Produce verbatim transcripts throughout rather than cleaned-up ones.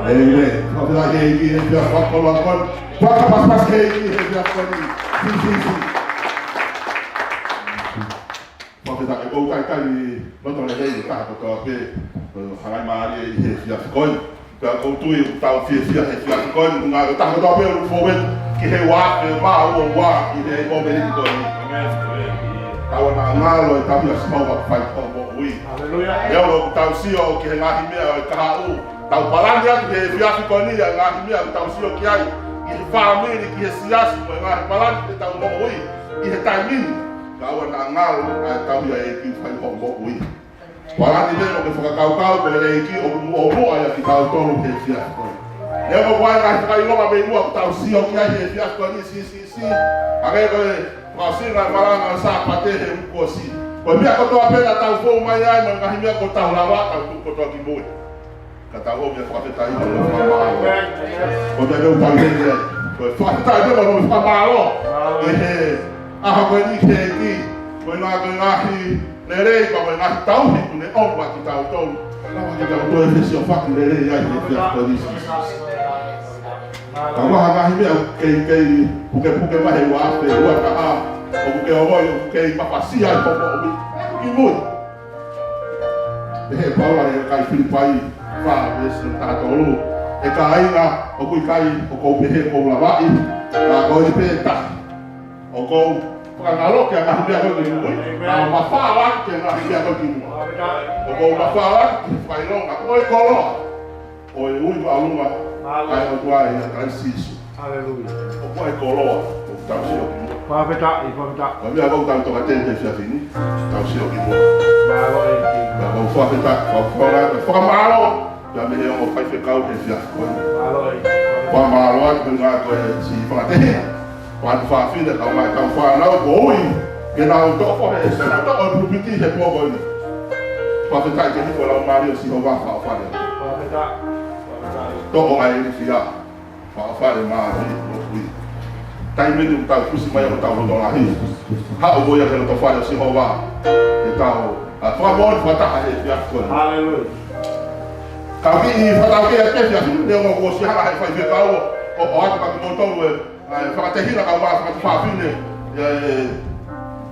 ʻĒmeni. Fakafetaʻi ki he ʻEiki he efiafi fakakoloa ko eni. Fakapasipasi ki he ʻEiki he efiafi ko eni. Si, si, si. Fakafetaʻi, ʻoku ou kaikai loto lelei ki he taha kotoa pē ʻoku hanga mai ʻi he efiafi ko eni. Pea ʻoku ou tui ʻoku tau fiefia he efiafi ko eni, ngaahi taha kotoa pē ʻoku fou mai ki he uaafe mā ua ua ʻi he mōmeniti ko eni. Tau ʻoua naʻa ngalo e tauhi ʻa Sihova ʻoku fai ki hoʻo moʻui. Haleluia. Neongo ʻoku tau sio ki he ngaahi meʻa ʻo e kahaʻu, tau palani atu he efiafi ko eni ʻa e ngaahi meʻa ʻoku tau sio ki ai, ki he fāmili, ki he siasi, mo e ngaahi palani ki heʻetau moʻui ʻi he taimi ni. Ka ʻoua naʻa ngalo ʻa e tauhi ʻa e ʻEiki ʻoku fai ki hoʻo moʻui. Palani pē mo ke fakakaukau ko e ʻEiki ʻoku muʻomuʻa ia kiate kitautolu he efiafi ko eni. Neongo ʻoku ʻi ai e ngaahi fakaʻilonga mei muʻa ʻoku tau sio ki ai he efiafi ko eni, si, si, si. Hangē ko e fakaʻosinga e malanga ʻo e Sāpate he uike kuo ʻosi. Ko e meʻa kotoa pē naʻa tau fou mai ai mo e ngaahi meʻa kuo tau lava, tau tuʻu kotoa ki mui. Ka tau ō mai ʻo fakafetaʻi mo fakamālō. Ko e meʻa ʻoku tau ʻi heni ai, ko e fakafetaʻi mo fakamālō ʻi he ʻaho ko eni ki he ʻEiki, ko e ngaahi, ko e ngaahi lelei, pea mo e ngaahi tauhi kuo ne ʻomai kiate kitautolu. Lava kitautolu ʻo fesiofaki lelei ai he efiafi ko eni. Ka ʻoku ʻi ai ha ngaahi meʻa ʻoku kei, kei pukepuke mai he uaafe ua taha, ʻoku ke ongoʻi ʻoku kei mafasia ai hoʻo moʻui. Ki mui. Pehē ʻe Paula ʻi he kakai Filipai fā veesi taha tolu: ʻE kāinga, ʻoku ʻikai ʻoku ou pehē ʻoku ou lavaʻi, ka ko e pē taha ʻoku ou fakangaloʻi ʻa e ngaahi meʻa ko ē ki mui, ka u mafao atu ki he ngaahi meʻa ko ē ki muʻa. ʻOku ou mafao atu ki he fakaʻilonga ʻo e koloa ʻo e ui māʻolunga ʻa e ʻOtua ʻia Kalaisi Sīsū. Haleluia. ʻOku ʻi ai e koloa ʻoku tau sio ki muʻa. Fakafetaʻi, fakafetaʻi. Ko e meʻa ʻoku tau tokateu he efiafi ni, tau sio ki muʻa. Mālō ʻEiki. Pea ʻoku ou fakafetaʻi, ʻoku ou fakafetaʻi, fakamālō. Pea mei he ongo faifekau he efiafi ko eni. Mālō ʻEiki. Fakamālō atu ki he ngaahi ko e siʻi fakatehina, fanga tuofāfine, kae ʻumaʻā ʻetau fānau kuo ui ke nau toʻo e, ke nau toʻo e pulupiti he pō ko eni. Fakafetaʻi ki he hiko e Laumālie ʻo Sihova, fakaʻofa lelei. Fakafetaʻi, fakafetaʻi. Toʻo ʻa e ilifia. Fakaʻofa lelei mālō ʻi he moʻui. Taimi ni ʻoku tau fusi mai ʻo tau loto lahi. Haʻu ko ia ki he loto fale ʻo Sihova. Ke tau, ʻa, fakamoʻoni fakataha he efiafi ko eni. Haleluia. Ka ʻoku ou kiʻi fakataukei atu he efiafi ni, neongo kuo ʻosi hanga ʻe he faifekau ʻo, ʻo ʻoatu kiate kimoutolu e, ʻa e fakatehina kae ʻumaʻā e fanga tuofāfine, ʻa e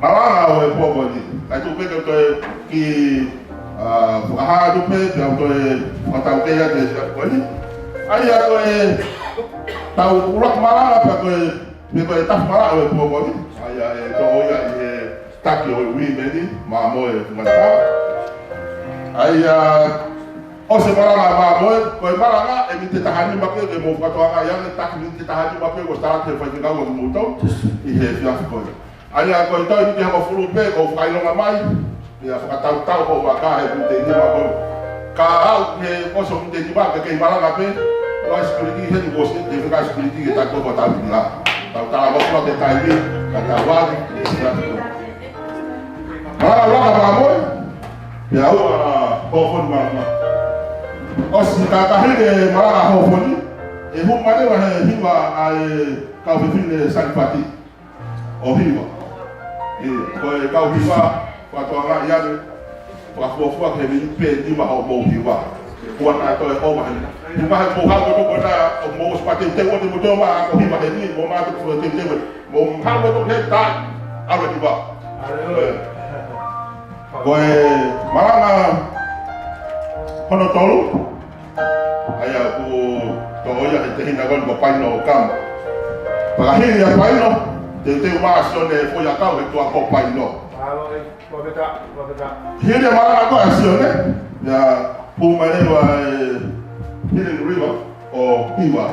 malanga ʻo e pō ko eni. Kae tuku pē ke u toe kiʻi ʻa, fakahā atu pē, pea u toe fakataukei atu he efiafi ko eni. ʻA ia ko ʻetau ʻuluaki malanga, pea ko e, pea ko e tafi malanga ʻo e pō ko eni. ʻA ia ʻe toʻo ia ʻi he taki ʻo e uimeni, Māmoe Fungatā. ʻA ia, ʻosi e malanga Māmoe, ko e malanga ʻe miniti ʻe taha nima pē, ke mou fakatokangaʻi ange, taki miniti ʻe taha nima pē, kuo ʻosi tala atu ʻe he faifekau kiate kimoutolu ʻi he efiafi ko eni. ʻA ia ko e toe miniti ʻe hongofulu pē ʻoku fakaʻilonga mai, pea fakatautau hoʻo vaka he miniti ʻe nima ko ē. Ka aʻu ki he ʻosi e miniti ʻe nima ke kei malanga pē, ʻoku ʻi ai e security heni, kuo ʻosi ʻi ai e security ke tau toki tau ki ai. Tau talangofua ki he taimi, ka tau ʻalu. Malanga ʻuluaki Māmoe, pea ua Hōfoni Malanga. ʻOsi ka hili e malanga Hōfoni, ʻe hū mai leva he hiva ʻa e kau fefine Salifati ʻo hiva. ʻIo, ko e kau hiva, fakatokangaʻi ange, fakafuofua ki he miniti pē ʻe nima hoʻomou hiva. Kuo na toe ʻomai. Hiva he mou haʻu atu ko ena, ʻoku mou ʻosi mateuteu atu, mou toe ō mai ʻo hiva heni, mou ō mai ʻo toe teuteu. Mou haʻu atu he taimi, ʻalu e hiva. Haleluia. Ko e malanga hono tolu, ʻa ia ʻoku toʻo ia ʻe he tehina ko eni ko Paino Kama. Pea ka hili ʻa Paino, teuteu mai ʻa Sione Foiakau he tuʻa ko Paino. Mālō ʻEiki, fakafetaʻi, fakafetaʻi. Hili e malanga ko ē ʻa Sione, pea hū mai leva e Healing River ʻo hiva.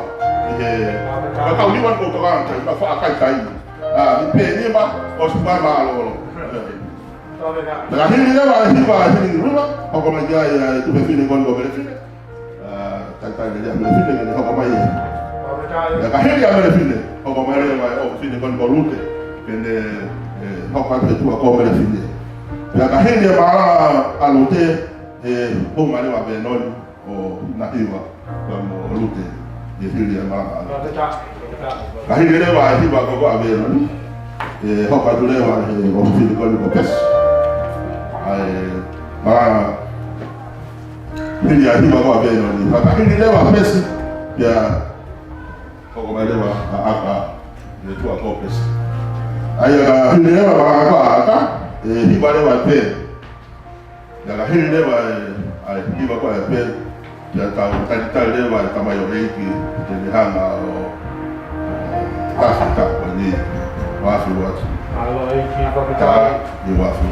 ʻI he, ka kau hiva ko e tokanga, ka faʻa kai kai. ʻA, miniti pē ʻe nima, ʻosi mai mālōlō. Fakafetaʻi. Pea ka hili leva e hiva, Healing River, hoko mai ki ai e tuofefine ko eni ko Melefine. ʻA, talitali lelei ʻa Melefine ke ne hoko mai ē. Fakafetaʻi. Pea ka hili ʻa Melefine, hoko mai leva e ʻofefine ko eni ko Lute, ke ne, ʻe, hoko atu he tuʻa ko Melefine. Pea ka hili e malanga ʻa Lute, ʻe, hū mai leva ʻa Venoni ʻo na hiva, pea mo Lute, ʻi he hili e malanga. Fakafetaʻi, fakafetaʻi. Ka hili leva e hiva ko ē ʻa Venoni, ʻe, hoko atu leva e ʻofefine ko eni ko Pesi. ʻA e malanga Hili ʻa e hiva ko ē ʻa Peni. Ka ka hili leva ʻa Pesi, pea hoko mai leva ʻa ʻAka, ʻi he tuʻa ko ē ʻo Pesi. ʻA ia ka hili leva ʻa ʻAka, ʻa ʻAka, ʻe hiva leva ʻa Peni. Pea ka hili leva ʻa e, ʻa e hiva ko ē ʻa Peni, pea tau talitali leva ʻa e tamaioʻeiki, ke ne hanga ʻo, ʻo, tasi ka ko eni, ʻo afi atu. Mālō ʻEiki, fakafetaʻi. Ka, ʻi ʻo afi.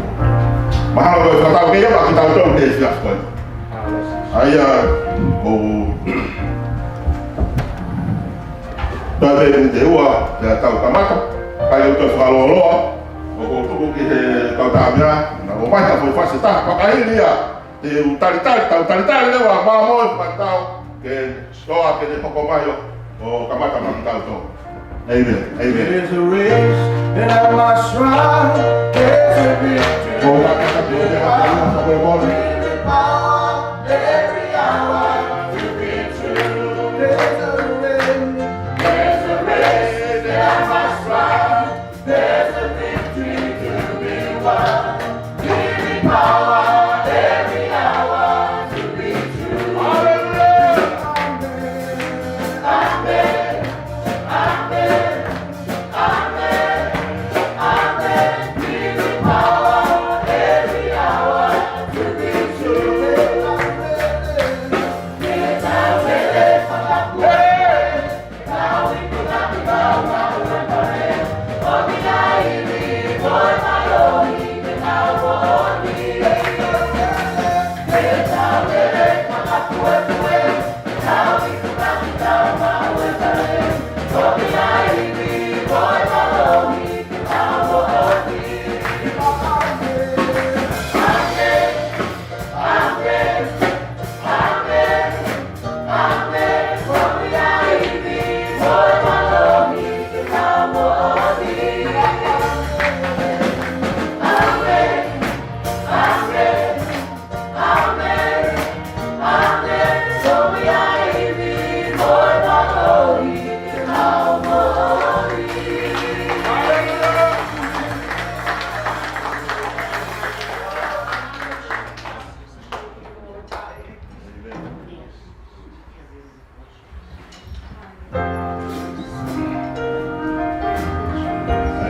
Mahalo ko e fakatau ke ia, ma ke tau tau te si afi ko eni. ʻA ia, ʻoku toe pē miniti ʻe ua, pea tau kamata, kae ʻoua toe fakalōloa, ʻoku ou tuku ki he kau tāmea, na o mai ka foʻi fasi taha, fakahili ia, te u talitali, tau talitali leva, ma mo e fakatau, ke soa ke ne hoko mai ʻo, ʻo kamata ma kitautolu. Amen. Amen. There's a race that I must run. There's a victory. ʻOku ou kamata ki he haka ia, fakahoko. Every hour to be true. There's a race. There's a race that I must run. There's a victory to be won. Give me power every hour to be true. Hallelujah. Amen. Amen. Amen. Amen. Amen. Give me power every hour to be true. Amen. Hey!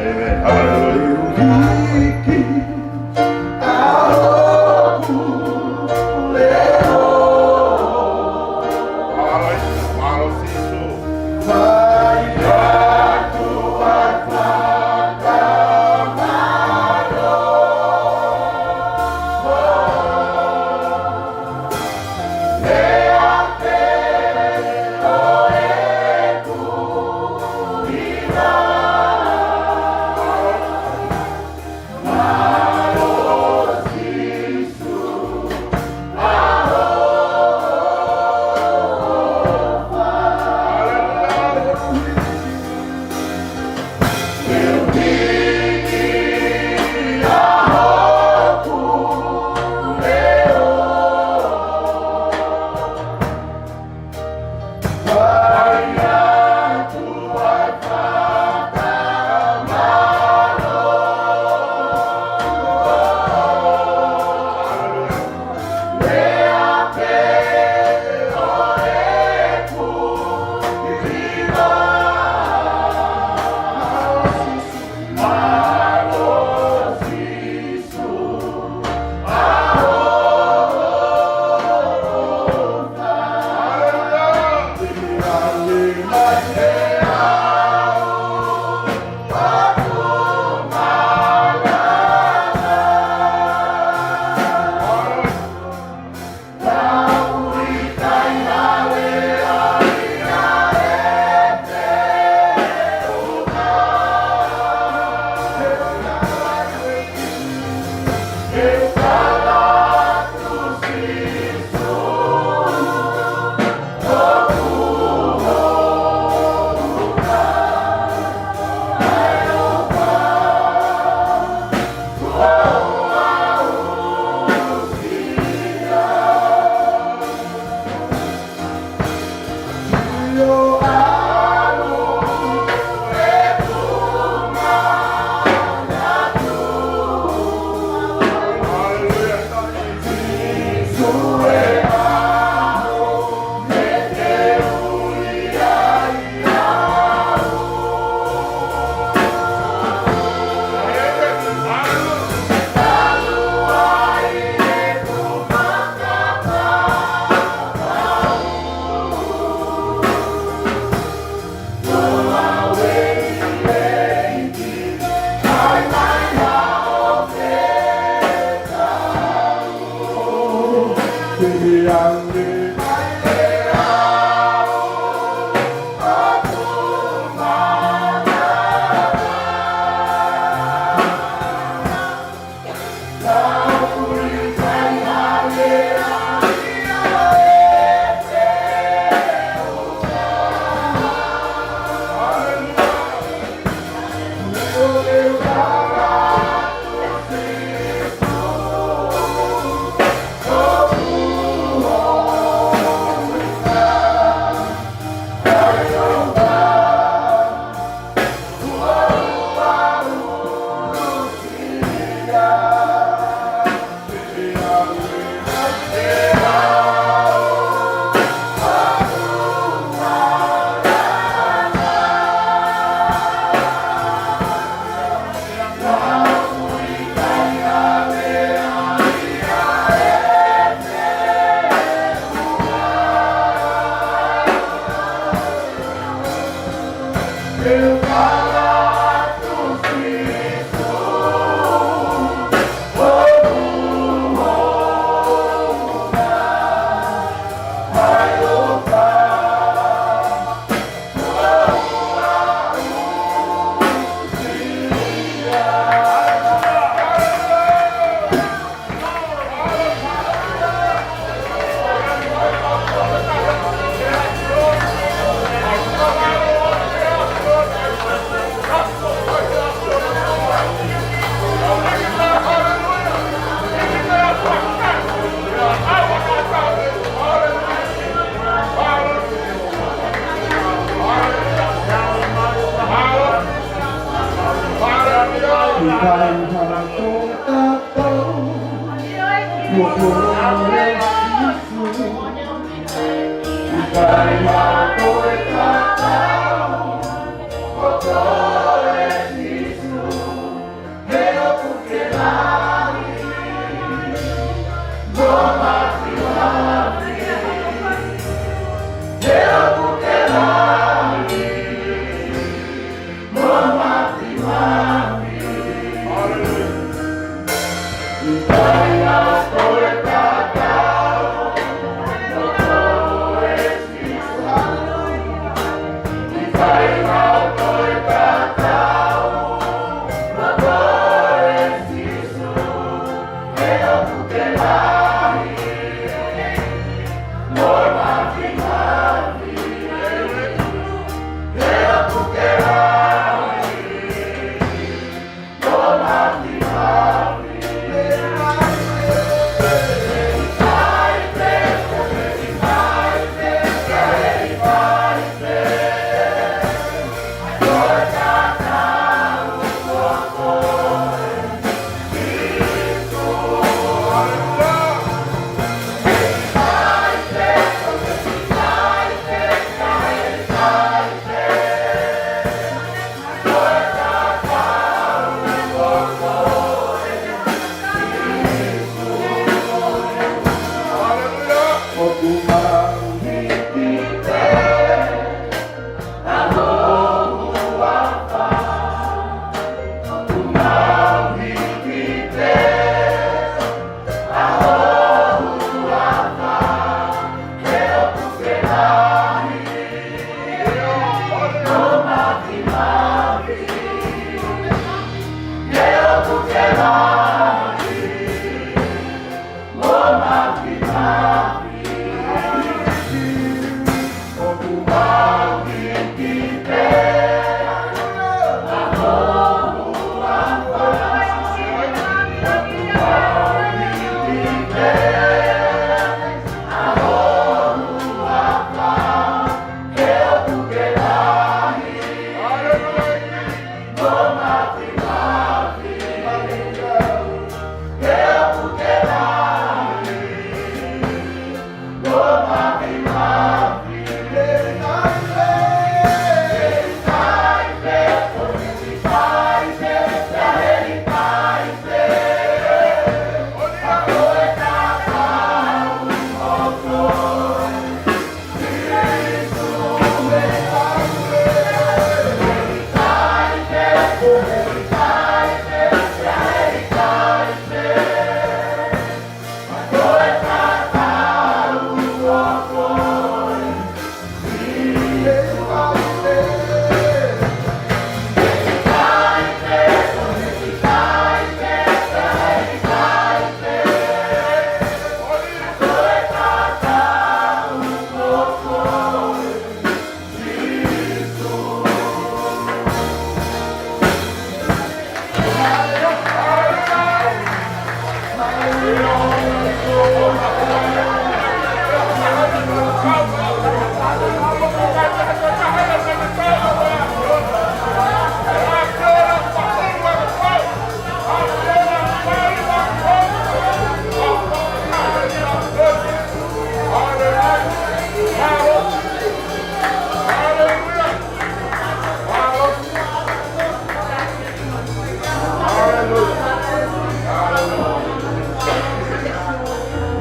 Amen. Hallelujah.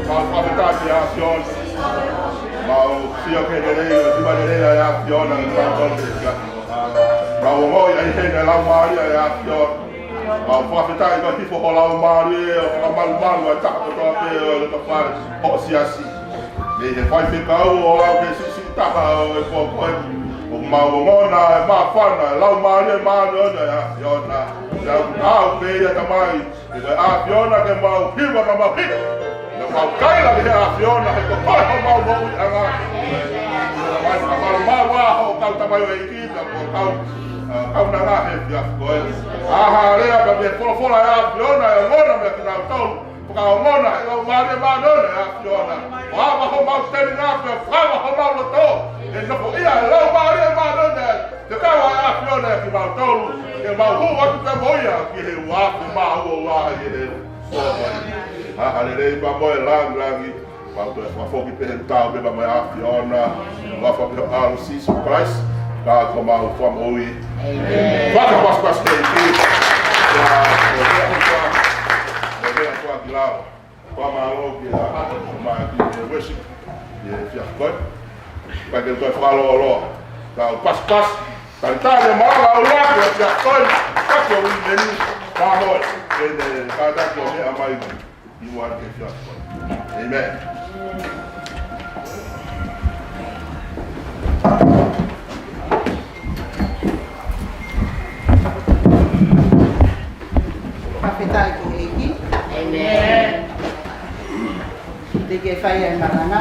Mau fakafetaʻi ʻa e ʻAfiona. Mau sio ki he lelei, ʻo e hiva lelei ʻa e ʻAfiona, ʻi he mau tau te kia. Mau ongoʻi ai ʻa e laumālie ʻa e ʻAfiona. Mau fakafetaʻi ko e hifo ho laumālie ʻo fakamalumalu ʻa e taha kotoa pē ʻo e loto fale hoʻo siasi. Mei he faifekau ʻo aʻu ki he siʻisiʻi taha ʻo e pō ko eni. ʻOku mau ongona e māfana, e laumālie māʻoniʻoni ʻa e ʻAfiona. Pea ʻoku ʻaʻau pē ia Tamai, ʻe ko e ʻAfiona ke mau hiva mo mau hiki. Pea mau kaila ki he ʻAfiona he ko koe homau moʻuiʻanga. Pea mau maʻu ʻa hoʻo kau tamaioʻeiki, pea mo e kau, ʻa, kaunanga he efiafi ko eni. ʻA ha lea pea mei he folofola ʻa e ʻAfiona ʻe ongona meia kinautolu. Fakaongona ʻe he laumālie māʻoniʻoni ʻa e ʻAfiona. ʻO ava homau telinga pea fakaava homau loto. ʻE nofoʻia ʻe he laumālie māʻoniʻoni ʻa e fekau ʻa e ʻAfiona ʻia kimautolu. Ke mau hū atu pea mo ia ki he uafu mā ua ua ʻi he ʻaho ni. ʻA e lelei pea mo e langilangi. Mau toe fakafoki pē he ʻetau pē pea mo e ʻAfiona, ʻofa pē ʻi he ʻAlo Sīsū Kalaisi, ka ko homau Fakamoʻui. ʻĒmeni. Fakapasipasi ki he ʻEiki. Ia, ko e meʻa ko ē, ko e meʻa ko ē ki lalo. Fakamālō ki he, ki he worship, ki he efiafi ko eni. Ka ke toe fakalōloa. Kau pasipasi, talitali e malanga ʻo e efiafi ko eni. Ka ke ui meni, ka mo e, ke ne kātaki ʻo meʻa mai. ʻI muʻa ki he efiafi ko eni. ʻĒmeni. Fakafetaʻi ki he ʻEiki. ʻĒmeni. Te ke fai ai malanga.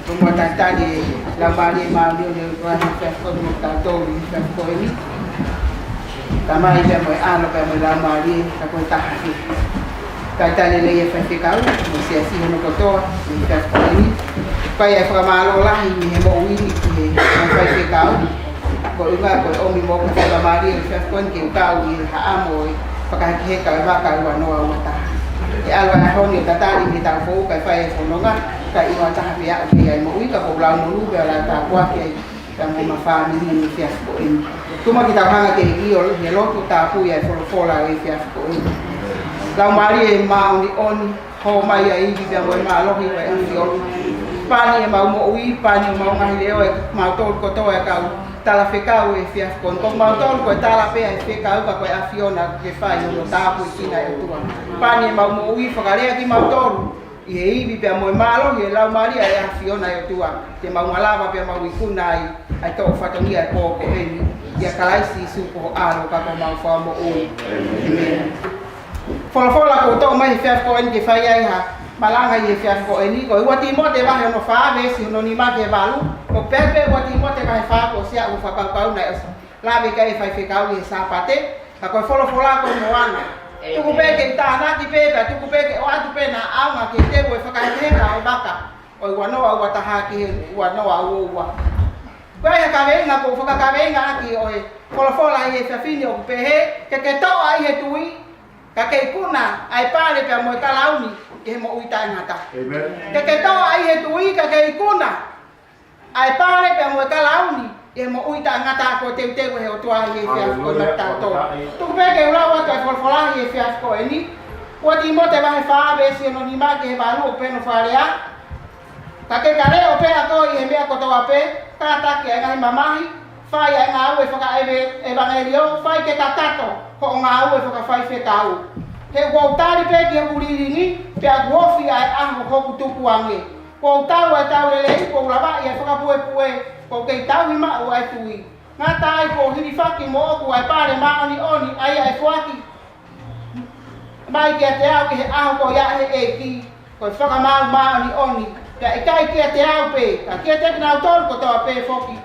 Ko e moʻoni talitali e Laumālie Māʻoniʻoni ʻo e ʻOtua he efiafi ko eni mo kitautolu he efiafi ko eni. Tamai pea mo e ʻAlo pea mo e Laumālie, ka ko e taha pē. Talitali lelei e faifekau, mo e siasi hono kotoa, he efiafi ko eni. Fai ai e fakamālō lahi mei he moʻui ni ki he faifekau. Ko e ʻuhinga ko e ʻomi mo e faingamālie he efiafi ko eni ke u kau ʻi he haʻamo ʻo e fakahekeheka ʻo e vaka ua noa ua taha. ʻE ʻalu ʻa e ʻaho ni ʻo tatali mei he taʻu foʻou kae fai e fononga, kae ʻiloa taha pē ʻa e ʻoku ʻi ai e moʻui, ka ʻoku ou lau monū pea lau tāpuaki ai pea mo ʻema fāmili he efiafi ko eni. Tuku muʻa ke tau hanga ki he ʻEiki ʻi he lotu, tāpui ʻa e folofola ʻo e efiafi ko eni. Laumālie Māʻoniʻoni, hō mai ʻa e ivi pea mo e mālohi ʻo e ʻAfiona. Pani ʻemau moʻui, pani ʻemau ngaahi leʻo, ʻa kimautolu kotoa e kau talafekau he efiafi ko eni. Ko kimautolu ko e tala pē ʻa e fekau, ka ko e ʻAfiona ke fai hono tāpuekina, ʻe ʻOtua. Pani ʻemau moʻui, fakalea kimautolu ʻi he ivi pea mo e mālohi ʻo e Laumālie ʻo e ʻAfiona, ʻe ʻOtua, te mau malava pea mau ikuna ai ʻa e toʻo fatongia ʻo e pō ko eni, ʻia Kalaisi Sīsū ko ho ʻAlo ka ko homau Fakamoʻui. ʻĒmeni. Folofola kuo toʻo mai he efiafi ko eni ke fai ai ha malanga ʻi he efiafi ko eni, ko e ua Tīmote vahe hono fā, veesi hono nima ki he valu. ʻOku pehē pē ua Tīmote vahe fā, ko e siʻa ʻoku fakakaukau naʻe ʻosi lave ki ai e faifekau ʻi he Sāpate, ka ko e folofola ko e moana. ʻĒmeni. Tuku pē ke u tānaki pē, pea tuku pē ke ʻoatu pē ʻa e ʻaonga ki he teu ʻo e fakahekeheka ʻo e vaka ʻo e ua noa ua taha ki he ua noa ua ua. Ko e hā e kaveinga ʻoku ou fakakaveinga ʻaki ʻo e folofola ʻi he efiafi ni, ʻoku pehē, ke ke toʻa ʻi he tui, ka ke ikuna ʻa e pale pea mo e kalauni ki he moʻui taʻengata. ʻĒmeni. Ke ke toʻa ʻi he tui, ka ke ikuna ʻa e pale pea mo e kalauni ʻi he moʻui taʻengata kuo teuteu ʻe he ʻOtua ʻi he efiafi ko eni maʻatautolu. Haleluia. Tuku pē ke u lau atu ʻa e folofola ʻi he efiafi ko eni. Ua Tīmote vahe fā, veesi hono nima ki he valu, ʻoku pehē hono fakalea: Ka ke ka leʻo pē ʻa koe ʻi he meʻa kotoa pē, kātaki ʻa e ngaahi mamahi, fai ʻa e ngāue fakaʻevangeliō, fai ke kakato hoʻo ngāue fakafaifekau. He kuo u tali pē ki hoku lilingi, pea kuo ofi ʻa e ʻaho hoku tukuange. Kuo u tau ʻa e tau lelei, kuo u lavaʻi ʻa e fakapuepue, kuo u kei tauhi maʻu ʻa e tui. Ngata ai kuo u hilifaki moʻoku ʻa e pale māʻoniʻoni, ʻa ia ʻe foaki mai kiate au ʻi he ʻaho ko ia ʻe he ʻEiki, ko e fakamaau māʻoniʻoni, pea ʻikai kiate au pē, ka kiate kinautolu kotoa pē foki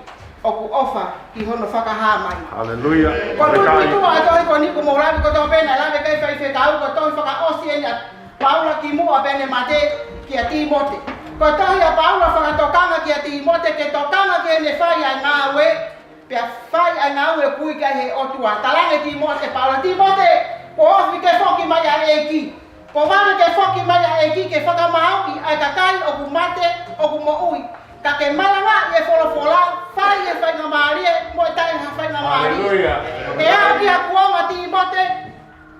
ʻoku ʻofa ki hono fakahā mai. Haleluia. Ko e tui ʻa e tohi ko eni ʻoku mou lave kotoa pē, naʻe lave ki ai e faifekau, ko e tohi fakaʻosi eni ʻa Paula kimuʻa pea ne mate kia Tīmote. Ko e tohi ʻa Paula fakatokanga kia Tīmote, ke tokanga ki heʻene fai ʻa e ngāue, pea fai ʻa e ngāue ʻoku ui ki ai ʻe he ʻOtua. Talaange ʻe Tīmote, Paula, Tīmote, kuo ofi ke foki mai ʻa e ʻEiki. Kuo vave ke foki mai ʻa e ʻEiki ke fakamaauʻi ʻa e kakai ʻoku mate, ʻoku moʻui. Ka ke malangaʻi e folofola, fai e faingamālie, mo e taʻe ha faingamālie. Haleluia. Ke aʻu ki ha kuonga, ʻa Tīmote,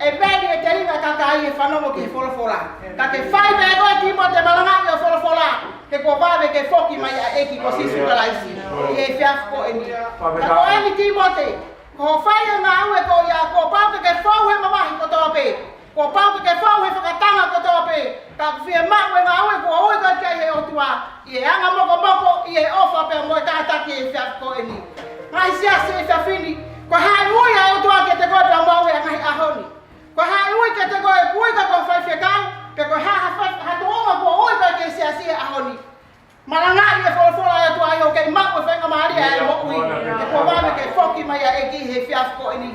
ʻe veli e telinga ʻo e kakai ʻi he fanongo ki he folofola. Ka ke fai pē koe, Tīmote, malangaʻi e folofola, he kuo vave ke foki mai ʻa e ʻEiki ko Sīsū Kalaisi ʻi he efiafi ko eni. Ka ko eni, Tīmote, ko hoʻo fai e ngāue ko ia, kuo pau ke ke fou he mamahi kotoa pē. Kuo pau ke ke fou he fakatanga kotoa pē. Ka ʻoku fiemaʻu e ngāue kuo ui koe ki ai ʻe he ʻOtua, ʻi he anga mokomoko, ʻi he ʻofa pea mo e kātaki he efiafi ko eni. Ngaahi siasi he efiafi ni, ko e hā e ui ʻa e ʻOtua kiate koe pea mo au he ngaahi ʻaho ni? Ko e hā e ui kiate koe, ʻoku ui koe ko e faifekau, pe ko e hā ha fai, ha tuʻunga kuo ui koe ki he siasi he ʻaho ni? Malangaʻi e folofola ʻa e ʻOtua ʻi hoʻo kei maʻu e faingamālie ʻa e moʻui. He kuo vave ke foki mai ʻa e ʻEiki he efiafi ko eni.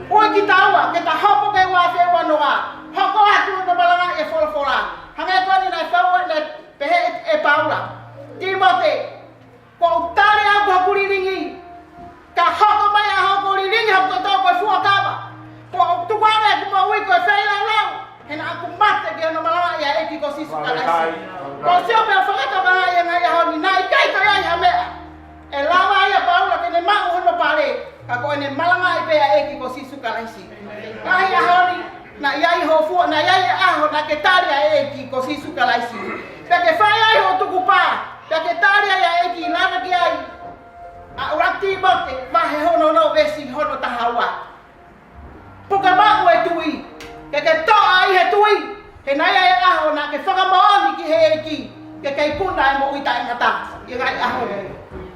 Ui kitaua ke ta hopo ki he ua afe ua noa. Hoko atu ʻo malangaʻi e folofola. Hangē ko eni naʻe fai, naʻe pehē ʻe Paula, Tīmote, kuo u tali au ki hoku lilingi. Ka hoko mai ʻa hoku lilingi, hoku toto ko e fuakava. Kuo u tukuange ʻeku moʻui ko e feilaulau, he naʻa ku mate ki hono malangaʻi ʻa e ʻEiki ko Sīsū Kalaisi. Ko e sio pē ʻo fakatokanga ʻi he ngaahi ʻaho ni, naʻe ʻikai toe ʻi ai ha meʻa ʻe lava ai ʻa Paula ke ne maʻu hono pale, ka ko ʻene malangaʻi pē ʻa e ʻEiki ko Sīsū Kalaisi. Ngaahi ʻaho ni, naʻe ʻi ai ho fua, naʻe ʻi ai e ʻaho naʻa ke tali ai ʻa e ʻEiki ko Sīsū Kalaisi. Pea ke fai ai hoʻo tukupā, pea ke tali ai ʻa e ʻEiki, lava ki ai ʻa ʻUluaki Tīmote, vahe hono ono veesi hono taha ua. Puke maʻu e tui, ke ke toʻa ʻi he tui, he naʻe ʻi ai e ʻaho naʻa ke fakamoʻoni ki he ʻEiki, ke ke ikuna e moʻui taʻengata ʻi he ngaahi ʻaho ni.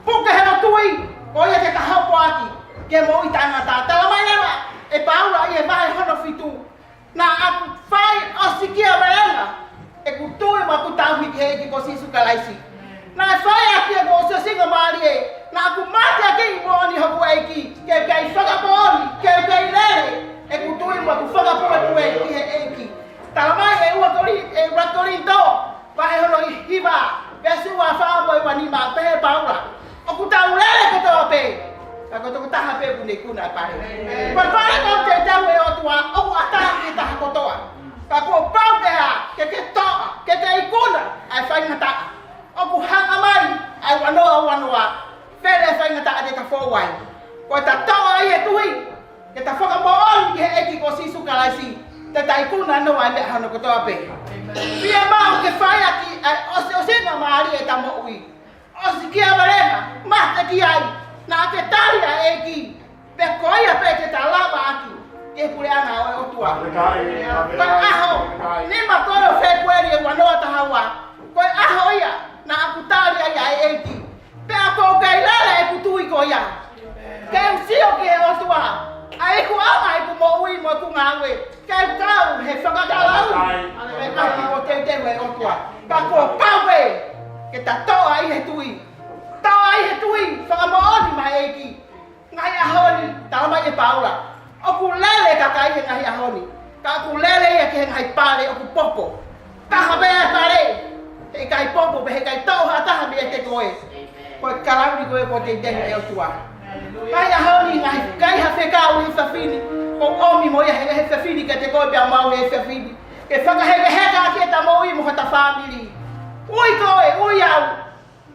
Puke hono tui, ko ia te ta hoko ʻaki ki he moʻui taʻengata. Talamai leva ʻe Paula ʻi he vahe hono fitu, naʻa ku fai ʻosikiavelenga ʻeku tui mo ʻeku tauhi ki he ʻEiki ko Sīsū Kalaisi. Naʻe fai ʻaki ʻeku ʻosiʻosingamālie, naʻa ku mateakiʻi moʻoni hoku ʻEiki, ke u kei fakamoʻoni, ke u kei lele ʻeku tui mo ʻeku fakapuepue ki he ʻEiki. Talamai ʻe ua Koli-, ʻe ua Kolinitō, vahe hono hiva, veesi ua fā mo e ua nima, pehē ʻe Paula: ʻOku tau lele kotoa pē, ka ko e tokotaha pē ʻoku ne ikuna e pale. Ko e pale ʻoku teuteu ʻe he ʻOtua, ʻoku ʻatā ki he taha kotoa. Ka kuo pau ke ke toʻa, ke ke ikuna ʻa e faingataʻa. ʻOku hanga mai ʻa e ua noa ua noa, fele e faingataʻa te ta fou ai. Ko ʻeta toʻa ʻi he tui, ke ta fakamoʻoni ki he ʻEiki ko Sīsū Kalaisi, te ta ikuna noa e meʻa hono kotoa pē. Fiemaʻu ke fai ʻaki ʻa e ʻosiʻosingamālie ʻeta moʻui. ʻOsikiavelenga, mate ki ai, naʻa ke tali ʻa e ʻEiki, pea ko ia pē te ta lava ʻaki ki he puleʻanga ʻo e ʻOtua. Ko e ʻaho nima ko ē ʻo Fēpueli ʻe ua noa taha ua, ko e ʻaho ia naʻa ku tali ai ʻa e ʻEiki. Pea ʻoku ou kei lele ʻeku tui ko ia. Ke u sio ki he ʻOtua, ʻa e ikuʻanga ʻeku moʻui mo ʻeku ngāue, ke u kau he fakakalauni ʻo e ʻapi kuo teuteu ʻe he ʻOtua. Ka kuo pau pē ke ta toʻa ʻi he tui. Toʻa ʻi he tui, fakamoʻoni maʻa e ʻEiki. Ngaahi ʻaho ni, talamai ʻe Paula, ʻoku lele e kakai he ngaahi ʻaho ni, ka ʻoku lele ia ki he ngaahi pale ʻoku popo. Taha pē ʻa e pale, heʻikai popo, pea heʻikai toʻo ha taha meiate koe. Ko e kalauni ko ē kuo teuteu ʻe he ʻOtua. Ngaahi ʻaho ni, ngaahi kai ha fekau he efiafi ni, ʻoku ou ʻomi mo ia he efiafi ni kiate koe pea mo au he efiafi ni, ke fakahekeheka ʻaki ʻeta moʻui mo hota fāmili. Ui koe, ui au.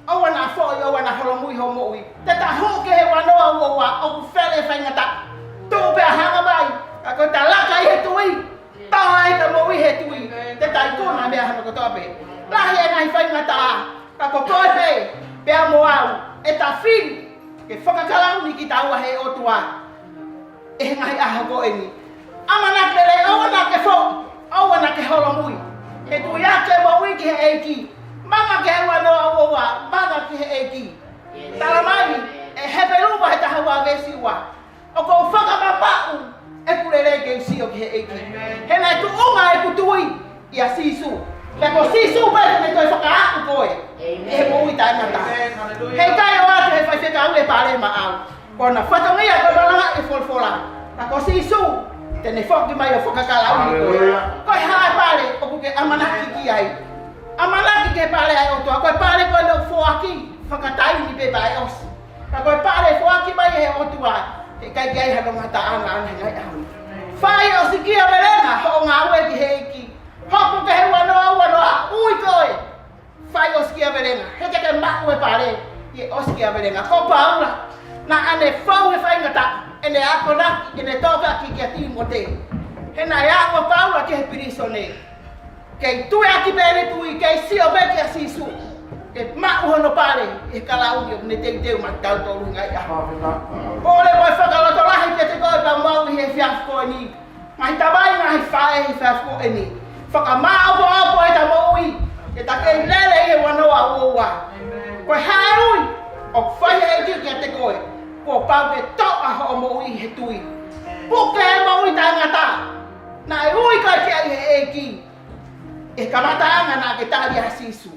ʻOua naʻa foʻi, ʻoua naʻa holomui hoʻo moʻui. Te ta hū ki he ua noa ua ua, ʻoku fele e faingataʻa. Tuʻu pea hanga mai, ka ko ʻeta laka ʻi he tui, toʻa ʻeta moʻui he tui, te ta ikuna e meʻa hono kotoa pē. Lahi e ngaahi faingataʻa, ka ko koe pē pea mo au, ʻeta fili ke fakakalauni kitaua ʻe he ʻOtua ʻi he ngaahi ʻaho ko eni. ʻAmanaki lelei, ʻoua naʻa ke foʻi, ʻoua naʻa ke holomui. He tuiaki e moʻui ki he ʻEiki. Manga ki he ua noa ua ua, manga ki he ʻEiki. Talamai ʻe Hepelū vahe taha ua veesi ua: ʻOku ou fakamamaʻu ʻeku lelei ke u sio ki he ʻEiki. He naʻe tuʻunga ʻeku tui ʻia Sīsū. Pea ko Sīsū pē te ne toe fakaaʻu koe ʻi he moʻui taʻengata. Heʻikai ʻoatu ʻe he faifekau e pale maʻau. Ko hona fatongia ko e malangaʻi e folofola. Ka ko Sīsū te ne foki mai ʻo fakakalauni koe. Ko e hā e pale ʻoku ke ʻamanaki ki ai? ʻAmanaki ki he pale ʻa e ʻOtua. Ko e pale ko ē naʻe foaki, fakataimi pē pea ʻosi. Ka ko e pale foaki mai ʻe he ʻOtua, heʻikai ke ʻi ai hano ngataʻanga ʻana he ngaahi ʻaho ni. Fai ʻosikiavelenga hoʻo ngāue ki he ʻEiki. Hoko ki he ua noa ua noa, ui koe. Fai ʻosikiavelenga, he te ke maʻu e pale ʻi he ʻosikiavelenga. Ko Paula, naʻa ne fou he faingataʻa, ʻene akonaki, ʻene tokanga kia Tīmote. He naʻe aʻu ʻa Paula ki he pilīsone. Kei tuiaki pē ʻene tui, kei sio pē kia Sīsū, ke maʻu hono pale ʻi he kalauni ʻoku ne teuteu maʻatautolu he ngaahi ʻaho. Kole mo e fakalotolahi kiate koe pea mo au ʻi he efiafi ko eni. Ngaahi tamai, ngaahi faʻē, he efiafi ko eni, fakamāʻopoʻopo ʻeta moʻui, ke ta kei lele ʻi he ua noa ua ua. Ko e hā e ui ʻoku fai ʻe he ʻEiki kiate koe? Kuo pau ke toʻa hoʻo moʻui he tui. Puke e moʻui taʻengata naʻe ui koe ki ai ʻe he ʻEiki. ʻI he kamataʻanga naʻa ke tali ai ʻa Sīsū.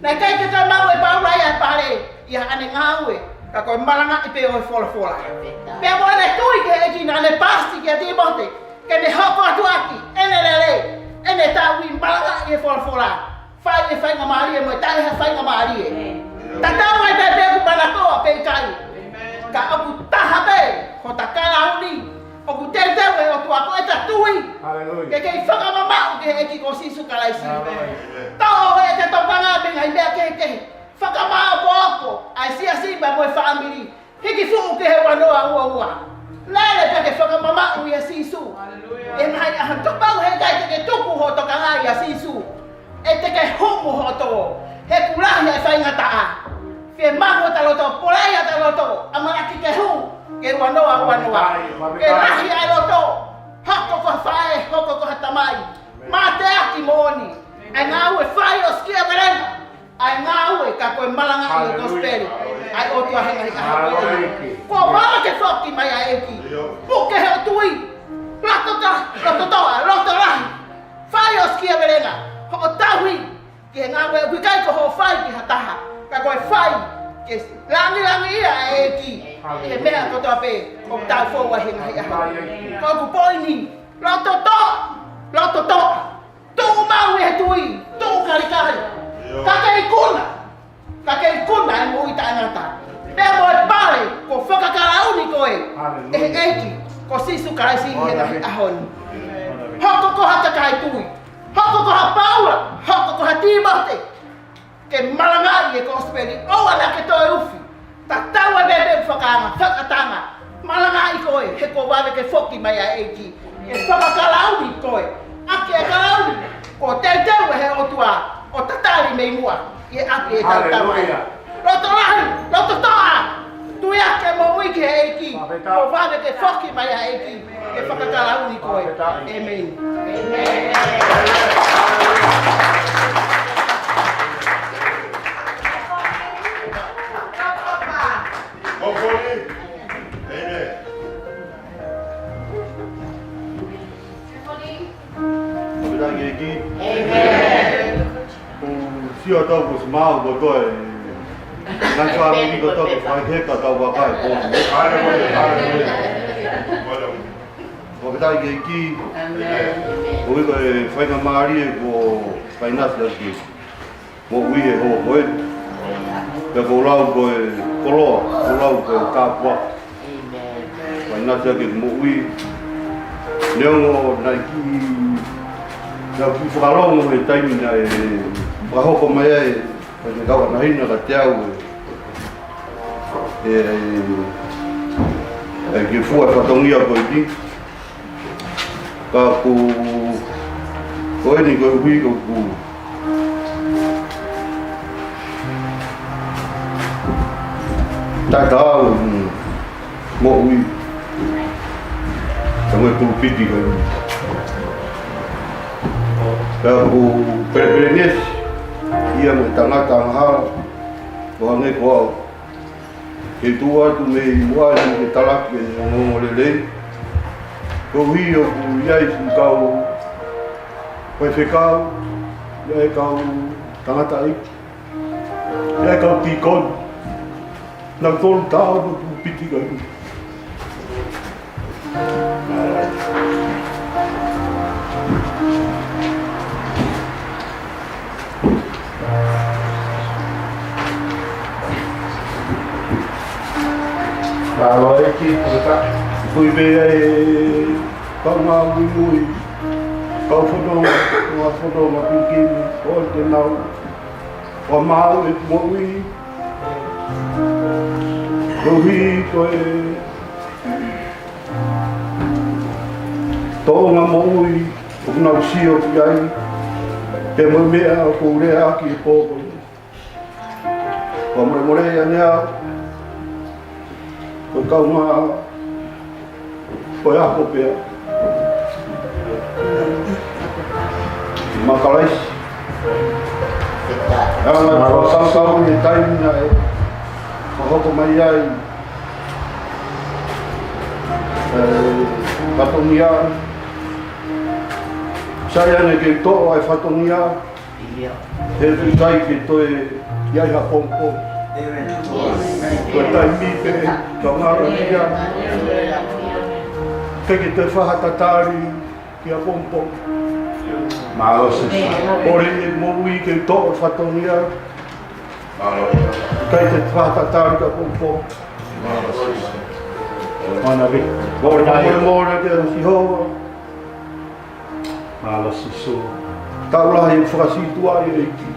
Naʻe ʻikai ke toe maʻu ʻe Paula ia e pale ʻi haʻane ngāue, ka ko e malangaʻi pē ʻo e folofola. Pea mo ʻene tui ki he ʻEiki, naʻa ne paasi kia Tīmote ke ne hoko atu ʻaki ʻene lelei, ʻene tauhi, malangaʻi e folofola, fai e faingamālie mo e taʻe ha faingamālie. Tatau ai pē pe ʻoku manakoa pe ʻikai. Ka ʻoku taha pē hota kalauni ʻoku teuteu ʻe he ʻOtua, ko ʻeta tui. Haleluia. Ke kei fakamamaʻu ki he ʻEiki ko Sīsū Kalaisi. Amen. Toʻo ʻeta Tokanga mei he ngaahi meʻa kehekehe. Fakamaʻopoʻopo ʻa e siasi pea mo e fāmili. Hiki fuʻu ki he ua noa ua ua. Lele pea ke fakamamaʻu ʻia Sīsū. Haleluia. ʻI he ngaahi ʻaho ni, kapau he ʻikai te ke tuku hoʻo tokanga ʻia Sīsū, ʻe te ke humu hoʻo tō. He ʻoku lahi ʻa e faingataʻa. Fiemaʻu ʻa e loto, pole ʻa e loto, ʻamanaki ke hū ki he ua noa ua noa. Ke lahi ʻa e loto, hoko ko ha faʻē, hoko ko ha tamai. Mateaki moʻoni. ʻA e ngāue fai ʻo sikia velenga. ʻA e ngāue ka ko e malangaʻi ʻo e kosipeli ʻa e ʻOtua he ngaahi ʻaho ko eni. Kuo vave ke foki mai ʻa e ʻEiki. Puke hoʻo tui. Loto ta-, loto toʻa, loto lahi. Fai ʻo sikia velenga. Hoʻo tauhi ki he ngāue ʻoku ʻikai ko hoʻo fai ki ha taha. Ka ko e fai ke langilangiʻia ʻa e ʻEiki. He meʻa kotoa pē ʻoku tau fou ai he ngaahi ʻaho. Ko ʻeku poini. Loto toʻa. Loto toʻa. Tuʻu maʻu ʻi he tui, tuʻu kalikali. Ka ke ikuna, ka ke ikuna e moʻui taʻengata. Pea mo e pale, kuo fakakalauni koe ʻe he ʻEiki ko Sīsū Kalaisi he ngaahi ʻaho ni. Hoko ko ha kakai tui, hoko ko ha Paula, hoko ko ha Tīmote. Ke malangaʻi e kosipeli, ʻoua naʻa ke toe ufi. Tatau ai pē ʻa e fakaanga, fakatanga. Malangaʻi koe, he kuo vave ke foki mai ʻa e ʻEiki. Ke fakakalauni koe. ʻAki e kalauni, kuo teuteu ʻe he ʻOtua ʻo tatali mei muʻa. ʻI he ʻapi ʻe tautau ai. Haleluia. Loto lahi, loto toʻa. Tui ʻaki e moʻui ki he ʻEiki. Fakafetaʻi. Kuo vave ke foki mai ʻa e ʻEiki. Ke fakakalauni koe. Fakafetaʻi. ʻĒmeni. Hopefully. ʻĒmeni. Fakafetaʻi ki he ʻEiki. ʻĒmeni. ʻOku sio atu kuo ʻosi maʻu kotoa e ngaahi fāmili kotoa ke fai heka tau vakai pō. Haleluia, haleluia. Fakafetaʻi ki he ʻEiki. ʻĒmeni. ʻOku ʻi ai e faingamālie kuo fainasi atu ki he moʻui he houa ko eni. Pea ʻoku ou lau ko e koloa, ʻoku ou lau ko e tāpuaki. Fainasi ʻaki e moʻui. Neongo naʻe kiʻi, naʻe kiʻi fakalongo he taimi naʻe fakahoko mai ai, ʻe he kau ʻanahina kiate au ʻe, ʻe, ʻe ke fua e fatongia ko eni. Ka ʻoku, ko eni koeʻuhi ko ʻeku taʻetaau moʻui. Ka mo e pulupiti ko eni. Ka ʻoku pelepelengesi ia mo e tangata angahala ʻo hangē ko au. Ke tuʻu atu mei muʻa ni ke talaki ʻene ongoongolelei. Koeʻuhi ʻoku ʻi ai siʻi kau faifekau, ʻi ai e kau tangataʻeiki, ʻi ai e kau tīkoni. Naʻa tolu tau no pulupiti ko eni. Mālō ʻEiki, fakafetaʻi. Kui pē ʻa e kaungā muimui, kau fononga, kau fononga pīkini, ʻo te nau ʻo maʻu e moʻui. Koeʻuhi ko e tōʻonga moʻui ʻoku nau sio ki ai, pea mo e meʻa ʻoku ou leaʻaki he pō ko eni. Ko e molemole ia ʻa e ʻEiki, ko e kaungā, ko e ako pē ia maʻa Kalaisi. ʻA e ngaahi fakakaukau he taimi naʻe fakahoko mai ai e fatongia. Sai ange ke toʻo e fatongia, he ʻikai ke toe ʻi ai ha pongipongi. Ko e taimi pē, ka ngalo ia. ʻIkai ke toe fai ha tatali ki ha pongipongi. Mālō Sīsū. Pole e moʻui ke toʻo e fatongia. ʻIkai ke toe fai ha tatali ki ha pongipongi. Mālō Sīsū. Mālō Sīsū. Mālō Sīsū. Tau lahi e fakasītuʻaʻi ʻEiki.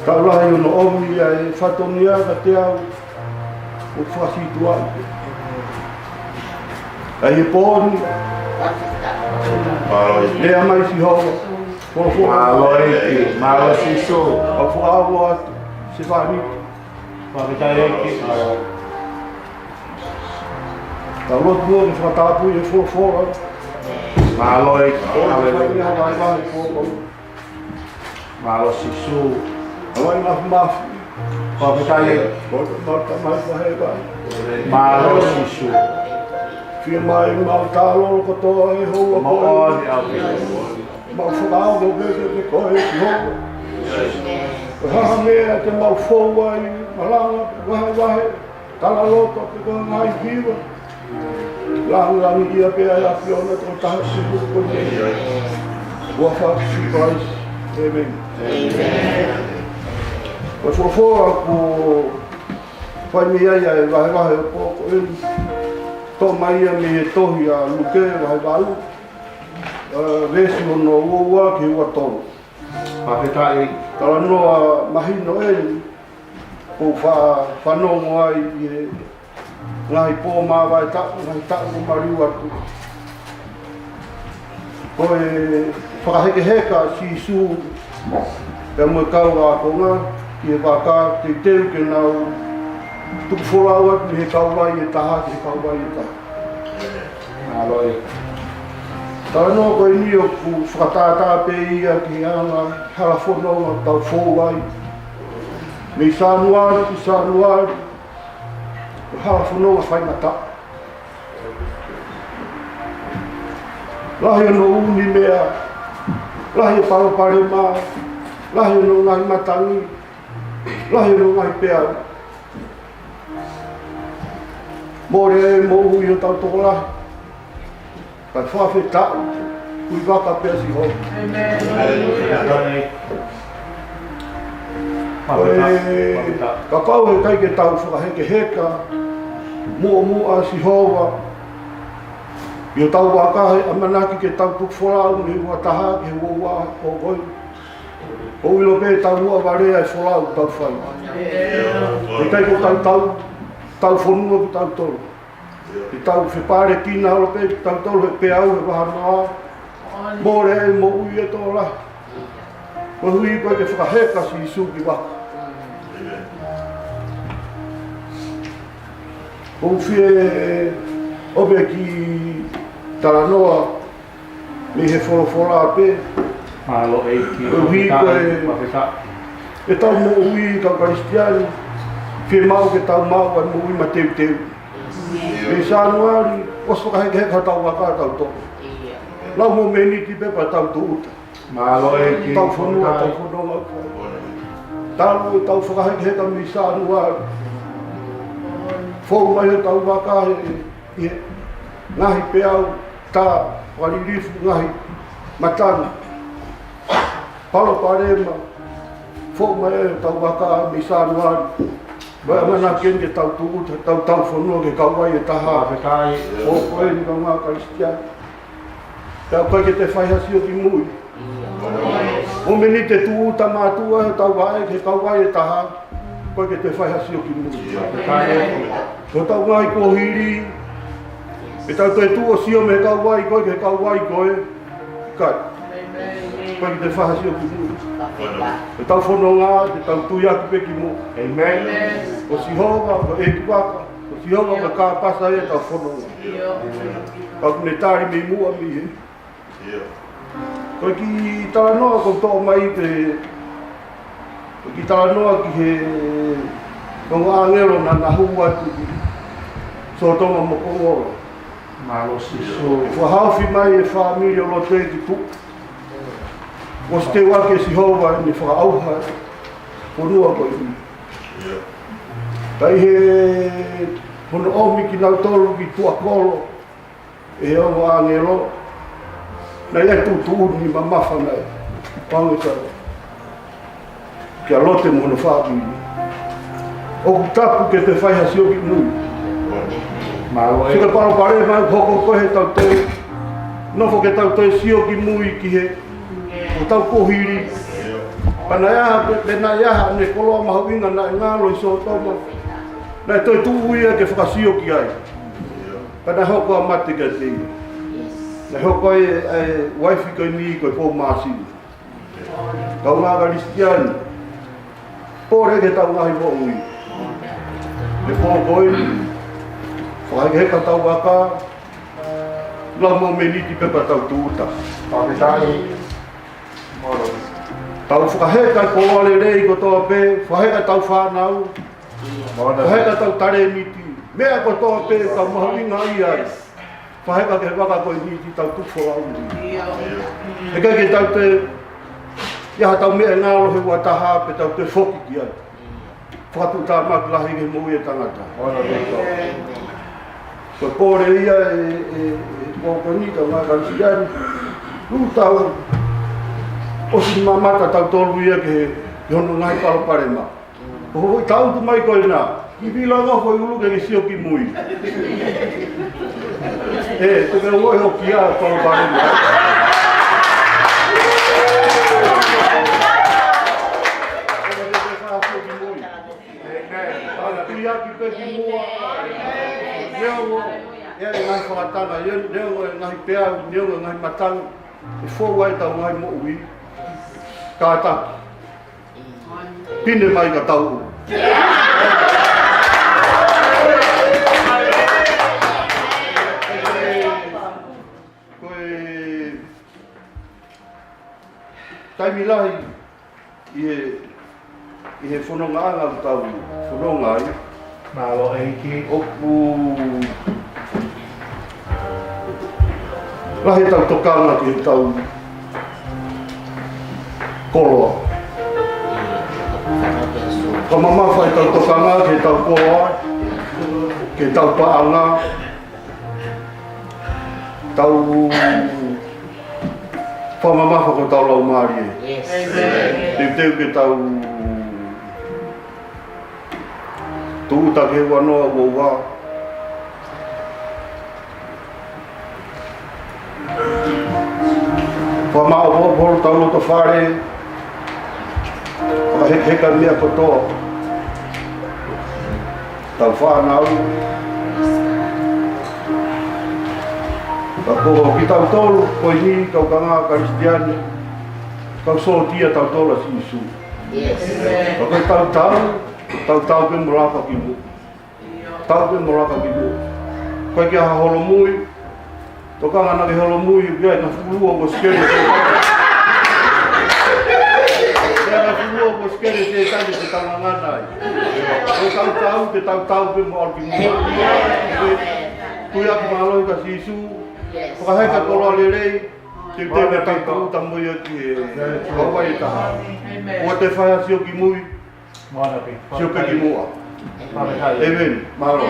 Tau lahi hono ʻomi ʻa e fatongia kiate au ʻo fakasītuʻaʻi. ʻA ia he pō ni, lea mai Sihova, folofola. Mālō ʻEiki, mālō Sīsū. ʻOku ou ʻoatu, Sēfani. Fakafetaʻi ʻEiki. Tau lotu ʻo fakatapui e folofola. Mālō ʻEiki. Haleluia. Mālō Sīsū. Hawaii mafimafi. Fakafetaʻi ʻEiki. Mālō Sīsū. Fiemaʻu ʻemau talo kotoa ʻi ho huafa. Moʻoni ʻaupito. Mau fakaongo pē kiate koe Sihova. Ko e hā ha meʻa te mau fou ai, malanga, vahevahe, talaloto, pe ko e ngaahi hiva. Langilangiʻia pē ʻa e ʻAfiona tokotaha Sihova ko e huafa ʻo Sīsū Kalaisi. ʻĒmeni. Ko e folofola ʻoku fai mei ai ʻa e vahevahe ʻo e pō ko eni, toʻo mai ia mei he tohi ʻa Luke vahe valu, ʻa, veesi hono ua ua ki he ua tolu. Fakafetaʻi. Talanoa mahino eni, ʻoku ou fa-, fanongo ai ʻi he ngaahi pō māvae taʻu, ngaahi taʻu ʻo maliu atu. Ko e fakahekeheka ʻa Sīsū pea mo e kau ākonga ki he vaka, teuteu ke nau tuku folau atu mei he kauvai ʻe taha ki he kauvai ʻe taha. Mālō ʻEiki. Talanoa ko eni ʻoku fakatātā pē ia ki he anga e hala fononga ʻoku tau fou ai. Mei Sānuali ki Sānuali, ko e hala fononga faingataʻa. Lahi hono ʻunumeʻa, lahi e palopalema, lahi hono ngaahi matangi, lahi hono ngaahi peau. Mole e moʻui ʻo hotau tokolahi. Kae fakafetaʻi, ui vaka pē ʻa Sihova. ʻĒmeni. Ko e, kapau he ʻikai ke tau fakahekeheka muʻomuʻa ʻa Sihova ʻi hotau vaka, he ʻamanaki ke tau tuku folau mei he ua taha ki he ua ua ʻo ko ē. ʻOku ʻilo pē ʻe tau muʻavalea e folau ʻoku tau fai. He ʻikai ko e tau, tau, tau fonua kitautolu. Te tau fepālekina holo pē kitautolu he peau, he vahanoa. Mole e moʻui ʻo e tokolahi. Koeʻuhi ʻoku ʻikai ke fakaheka ʻa Sīsū ki vaka. ʻOku ou fie ʻomi e kiʻi talanoa mei he folofola pē. Mālō ʻEiki. Koeʻuhi ko e, fakafetaʻi, ʻetau moʻui kau Kalisitiane, fiemaʻu ke tau maʻu ʻa e moʻui mateuteu. Mei Sānuali, ʻosi fakahekeheka hotau vaka ʻatautolu. Lau momeniti pē pea tau tūʻuta. Mālō ʻEiki. Tau fonua, tau fononga. Talu ʻetau fakahekeheka mei Sānuali, fou mai hotau vaka he, he ngaahi peau, tā, fakalilifu ngaahi matangi, palopalema, fou mai hotau vaka mei Sānuali. Ko e ʻamanaki eni ke tau tūʻuta, tau, tau fonua ki he kauvai ʻe taha. Fakafetaʻi. Ko e, ko eni kau Kalisitiane. Pea ʻoku ʻikai ke toe fai ha sio ki mui. Momeniti ʻe tūʻuta mātuʻa hotau vaʻe ki he kauvai ʻe taha, ʻoku ʻikai ke toe fai ha sio ki mui. Ko hotau ngaahi kuohili, ʻe tau toe tuʻu ʻo sio mei he kauvai ko ē ki he kauvai ko ē, ʻikai. ʻOku ʻikai ke toe fai ha sio ki mui. Hotau fononga, te tau tui atu pē ki muʻa. ʻĒmeni. Ko Sihova ko e ʻEiki vaka, ko Sihova ko e kāpasa ʻetau fononga. Ka ʻoku ne tali mei muʻa mei heni. Ko e kiʻi talanoa ʻoku ou toʻo mai pē, ko e kiʻi talanoa ki he ongo ʻāngelo naʻa na hū atu ki Sōtoma mo Komolo. Mālō Sīsū. Fakahaofi mai e fāmili ʻo Lote ki tuʻa. Kuo ʻosi teu ʻaki ʻe Sihova ʻene fakaʻauha e fonua ko eni. Ka ʻi he hono ʻomi kinautolu ki tuʻa kolo ʻe he ongo ʻāngelo, naʻe ʻi ai e tuʻutuʻuni mamafa naʻe ʻoange kia, kia Lote mo hono fāmili. ʻOku tapu ke toe fai ha sio ki mui. Mālō ʻEiki. Sio ki he palopalema ʻoku hoko ko ē heʻetau toe nofo ke tau toe sio ki mui ki he, hotau kuohili. Pea naʻe ʻi ai ha, pea naʻe ʻi ai haʻane koloa mahuʻinga naʻe ngalo ʻi Sōtoma. Naʻe toe tuʻu ia ke fakasio ki ai. Pea naʻe hoko ʻa mate kiate ia. Naʻe hoko ai ʻa e uaifi ko eni ko e pou māsini. Kaungā Kalisitiane, pole ki heʻetau ngaahi moʻui. He pō ko eni, fakahekeheka ʻetau vaka, lau mo e miniti pē pea tau tūʻuta. Fakafetaʻi. Tau fakaheka e koloa lelei kotoa pē, fakaheka ʻetau fānau, fakaheka ʻetau talēniti, meʻa kotoa pē ʻoku tau mahuʻingaʻia ai. Fakaheka ki he vaka ko eni ke tau tuku folau. ʻIkai ke tau toe ʻi ai haʻatau meʻa ngalo he ua taha pea tau toe foki ki ai. Fakatuʻutāmaki lahi ki he moʻui ʻa e tangata. Ko e pole ia ʻe, ʻe, ʻe, ko, ko eni kaungā Kalisitiane. Kuo tau ʻosi mamata tautolu ia ki he, ki hono ngaahi palopalema. Ko hoʻo tangutu mai ko ena, kiʻi vila ange ho foʻi ʻulu ke ke sio ki mui. ʻE, te ke ʻilo ʻe hoki ʻa e palopalema. Tui ʻaki pē ki muʻa. Neongo ʻa e ngaahi fakatanga, neongo ʻa e ngaahi peau, neongo ʻa e ngaahi matangi, ʻe fou ai ʻetau ngaahi moʻui. Kātaki. Pine mai ka tau. Ko e taimi lahi ʻi he, ʻi he fonongaʻanga ʻoku tau fononga ai. Mālō ʻEiki. ʻOku lahi ʻetau tokanga ki heʻetau koloa. Fakamamafa ʻetau tokanga ki heʻetau koloa, ki heʻetau paʻanga. Tau fakamamafa ko ʻetau laumālie. Yes. Teuteu ke tau tūʻuta ki he ua noa ua ua. Fakamaʻopoʻopo hotau loto fale. Fakahekeheka meʻa kotoa. Tau fānau. Ka ko kitautolu ko eni, kau kaungā Kalisitiane, kau sōtia tautolu ʻa Sīsū. Yes. Ka ko ʻetau tau, tau tau pē mo laka ki muʻa. Tau pē mo laka ki muʻa. ʻIkai ke ʻi ai ha holomui, tokanga naʻa ke holomui, ʻoku ʻi ai e ngaahi fuʻu lua kuo sikeli. ʻOku ʻi ai e ngaahi fuʻu lua kuo sikeli, Sētane, ke tau ngangana ai. Ko ʻetau tau, ke tau tau pē mo ʻalu ki muʻa. Tui ʻaki mālohi kia Sīsū, fakaheka e koloa lelei, teuteu ke tau tūʻuta mo ia ki he kauvai ʻe taha. ʻOua te fai ha sio ki mui, sio pē ki muʻa. ʻĒmeni. Mālō.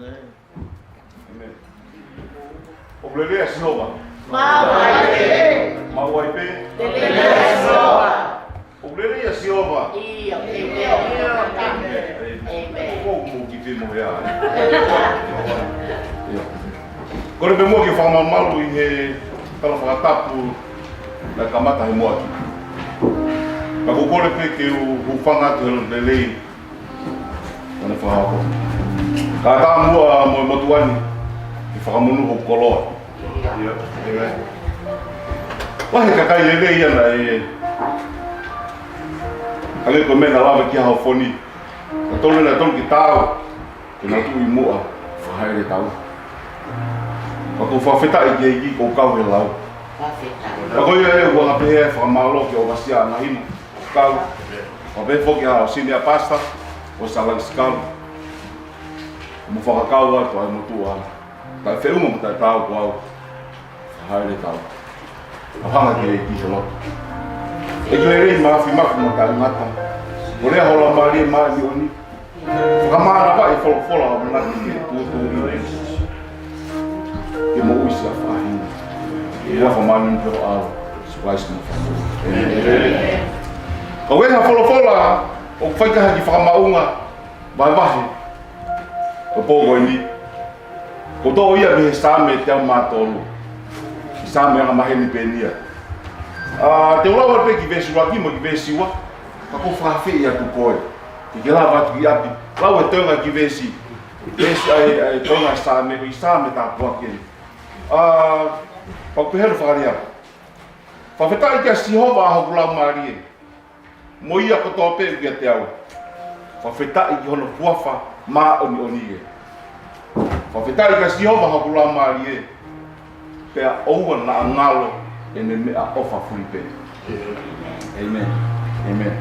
ʻĒmeni. ʻOku lelei ʻa Sihova. Maʻu ai pē. Maʻu ai pē. Lelei ʻa Sihova. ʻOku lelei ʻa Sihova. ʻIo, ʻēmeni. ʻĒmeni. ʻĒmeni. ʻOku mou kiʻi pē mo hea. ʻIo. Kole pē muʻa ke fakamamalu ʻi he tala fakatapu naʻe kamata he muʻaki. Ka ʻoku ou kole pē ke u hūfanga atu he lelei ʻo ʻene fakahoko. Ka tā muʻa mo e motuʻa ni, ke fakamonū hoku koloa. ʻIo, ʻēmeni. Lahi e kakai lelei ia naʻe ʻalu ko e meʻa naʻa lava ki ai hoʻo foni. Naʻa tolu, naʻa tolu ke tau, ke nau tuʻu ʻi muʻa, fakahaʻele tau. Ka ʻoku ou fakafetaʻi ki he ʻEiki ʻoku ou kau he lau. Fakafetaʻi. Ka ko ia ʻe ua ngā pehē fakamālō ki he ʻovasia ʻa Ngahina. Kau, ʻo pehē foki ʻa e senior pastor, ʻo Salaki Sikalu. Mo fakakau atu ʻa e motuʻa. Taʻefeʻunga mo taʻetaau ko au. Fakahaʻele tau. ʻOfa ange ki he ʻEiki he lotu. ʻEiki lelei, mafimafi mo taʻengata. Ko e lea ho Laumālie Māʻoniʻoni. Fakamānava e folofola ʻo e ʻamanaki ke tuʻutuʻuni ke moʻui siʻa faʻahinga. ʻI he huafa māʻoniʻoni pē ho ʻAlo, Sīsū Kalaisi ko homau Fakamoʻui. ʻĒmeni. Ka ʻoku ʻi ai ha folofola ʻoku fai ki ai ha kiʻi fakamaʻunga vahevahe ʻo e pō ko eni. Ko e toʻo ia mei he Saame teau mā tolu. Saame angamaheni pē eni ia. ʻA, te u lau pē kiʻi veesi ʻuluaki mo e kiʻi veesi ua. Ka ʻoku ou fakaafeʻi atu koe ke ke lava atu ki ʻapi, lau e toenga kiʻi veesi. Veesi ʻa e, ʻa e toenga Saame, ko e Saame tāpuaki eni. ʻA, pau pehē ʻa e fakalea: Fakafetaʻi kia Sihova ʻa hoku laumālie, mo ia kotoa pē ʻoku ʻiate au. Fakafetaʻi ki hono huafa māʻoniʻoni ē. Fakafetaʻi kia Sihova ʻa hoku laumālie, pea ʻoua naʻa ngalo ʻene meʻaʻofa fulipē. ʻĒmeni. ʻĒmeni.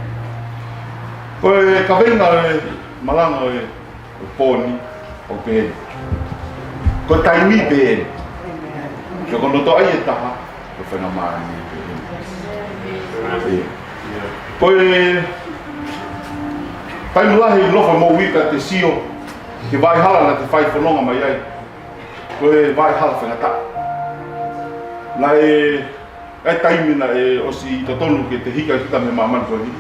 Ko e kaveinga ʻo e malanga ʻo e ʻo e pō ni, ʻoku pehē ni. Ko e taimi pē eni. Ko e konotoʻa ia ʻe taha, ko e faingamālie pē eni. ʻE. Ko e taimi lahi ʻi he nofo moʻui ka te sio ki he vaʻa hala naʻa te fai fononga mai ai. Ko e vaʻa hala faingataʻa. Naʻe ʻi ai e taimi naʻe ʻosi totonu ke te hikahika mei he māmani ko eni.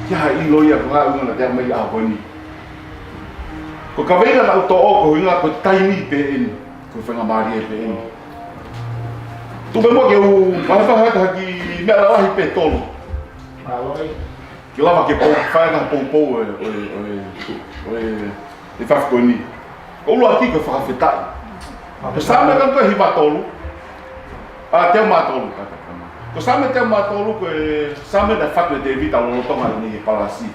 Ke ʻilo ia ko e hā e ʻuhinga naʻa te aʻu mai he ʻaho ko eni. Ko e kaveinga naʻa ku toʻo ko e ʻuhinga ko e taimi pē eni, ko e faingamālie pē eni. Tuku pē muʻa ke u vahevahe atu ha kiʻi meʻa lalahi pē ʻe tolu. Mālō. Ke lava ke pou, fai ha poupou ʻo e, ʻo e, ʻo e, ʻo e, ʻo e efiafi ko eni. Ko e ʻuluaki ko e fakafetaʻi. Ko e Saame ko ē hiva tolu. ʻA, teau mā tolu. Ko e Saame teau mā tolu ko e Saame naʻe fatu ʻe Tēvita lolotonga ʻene palasi.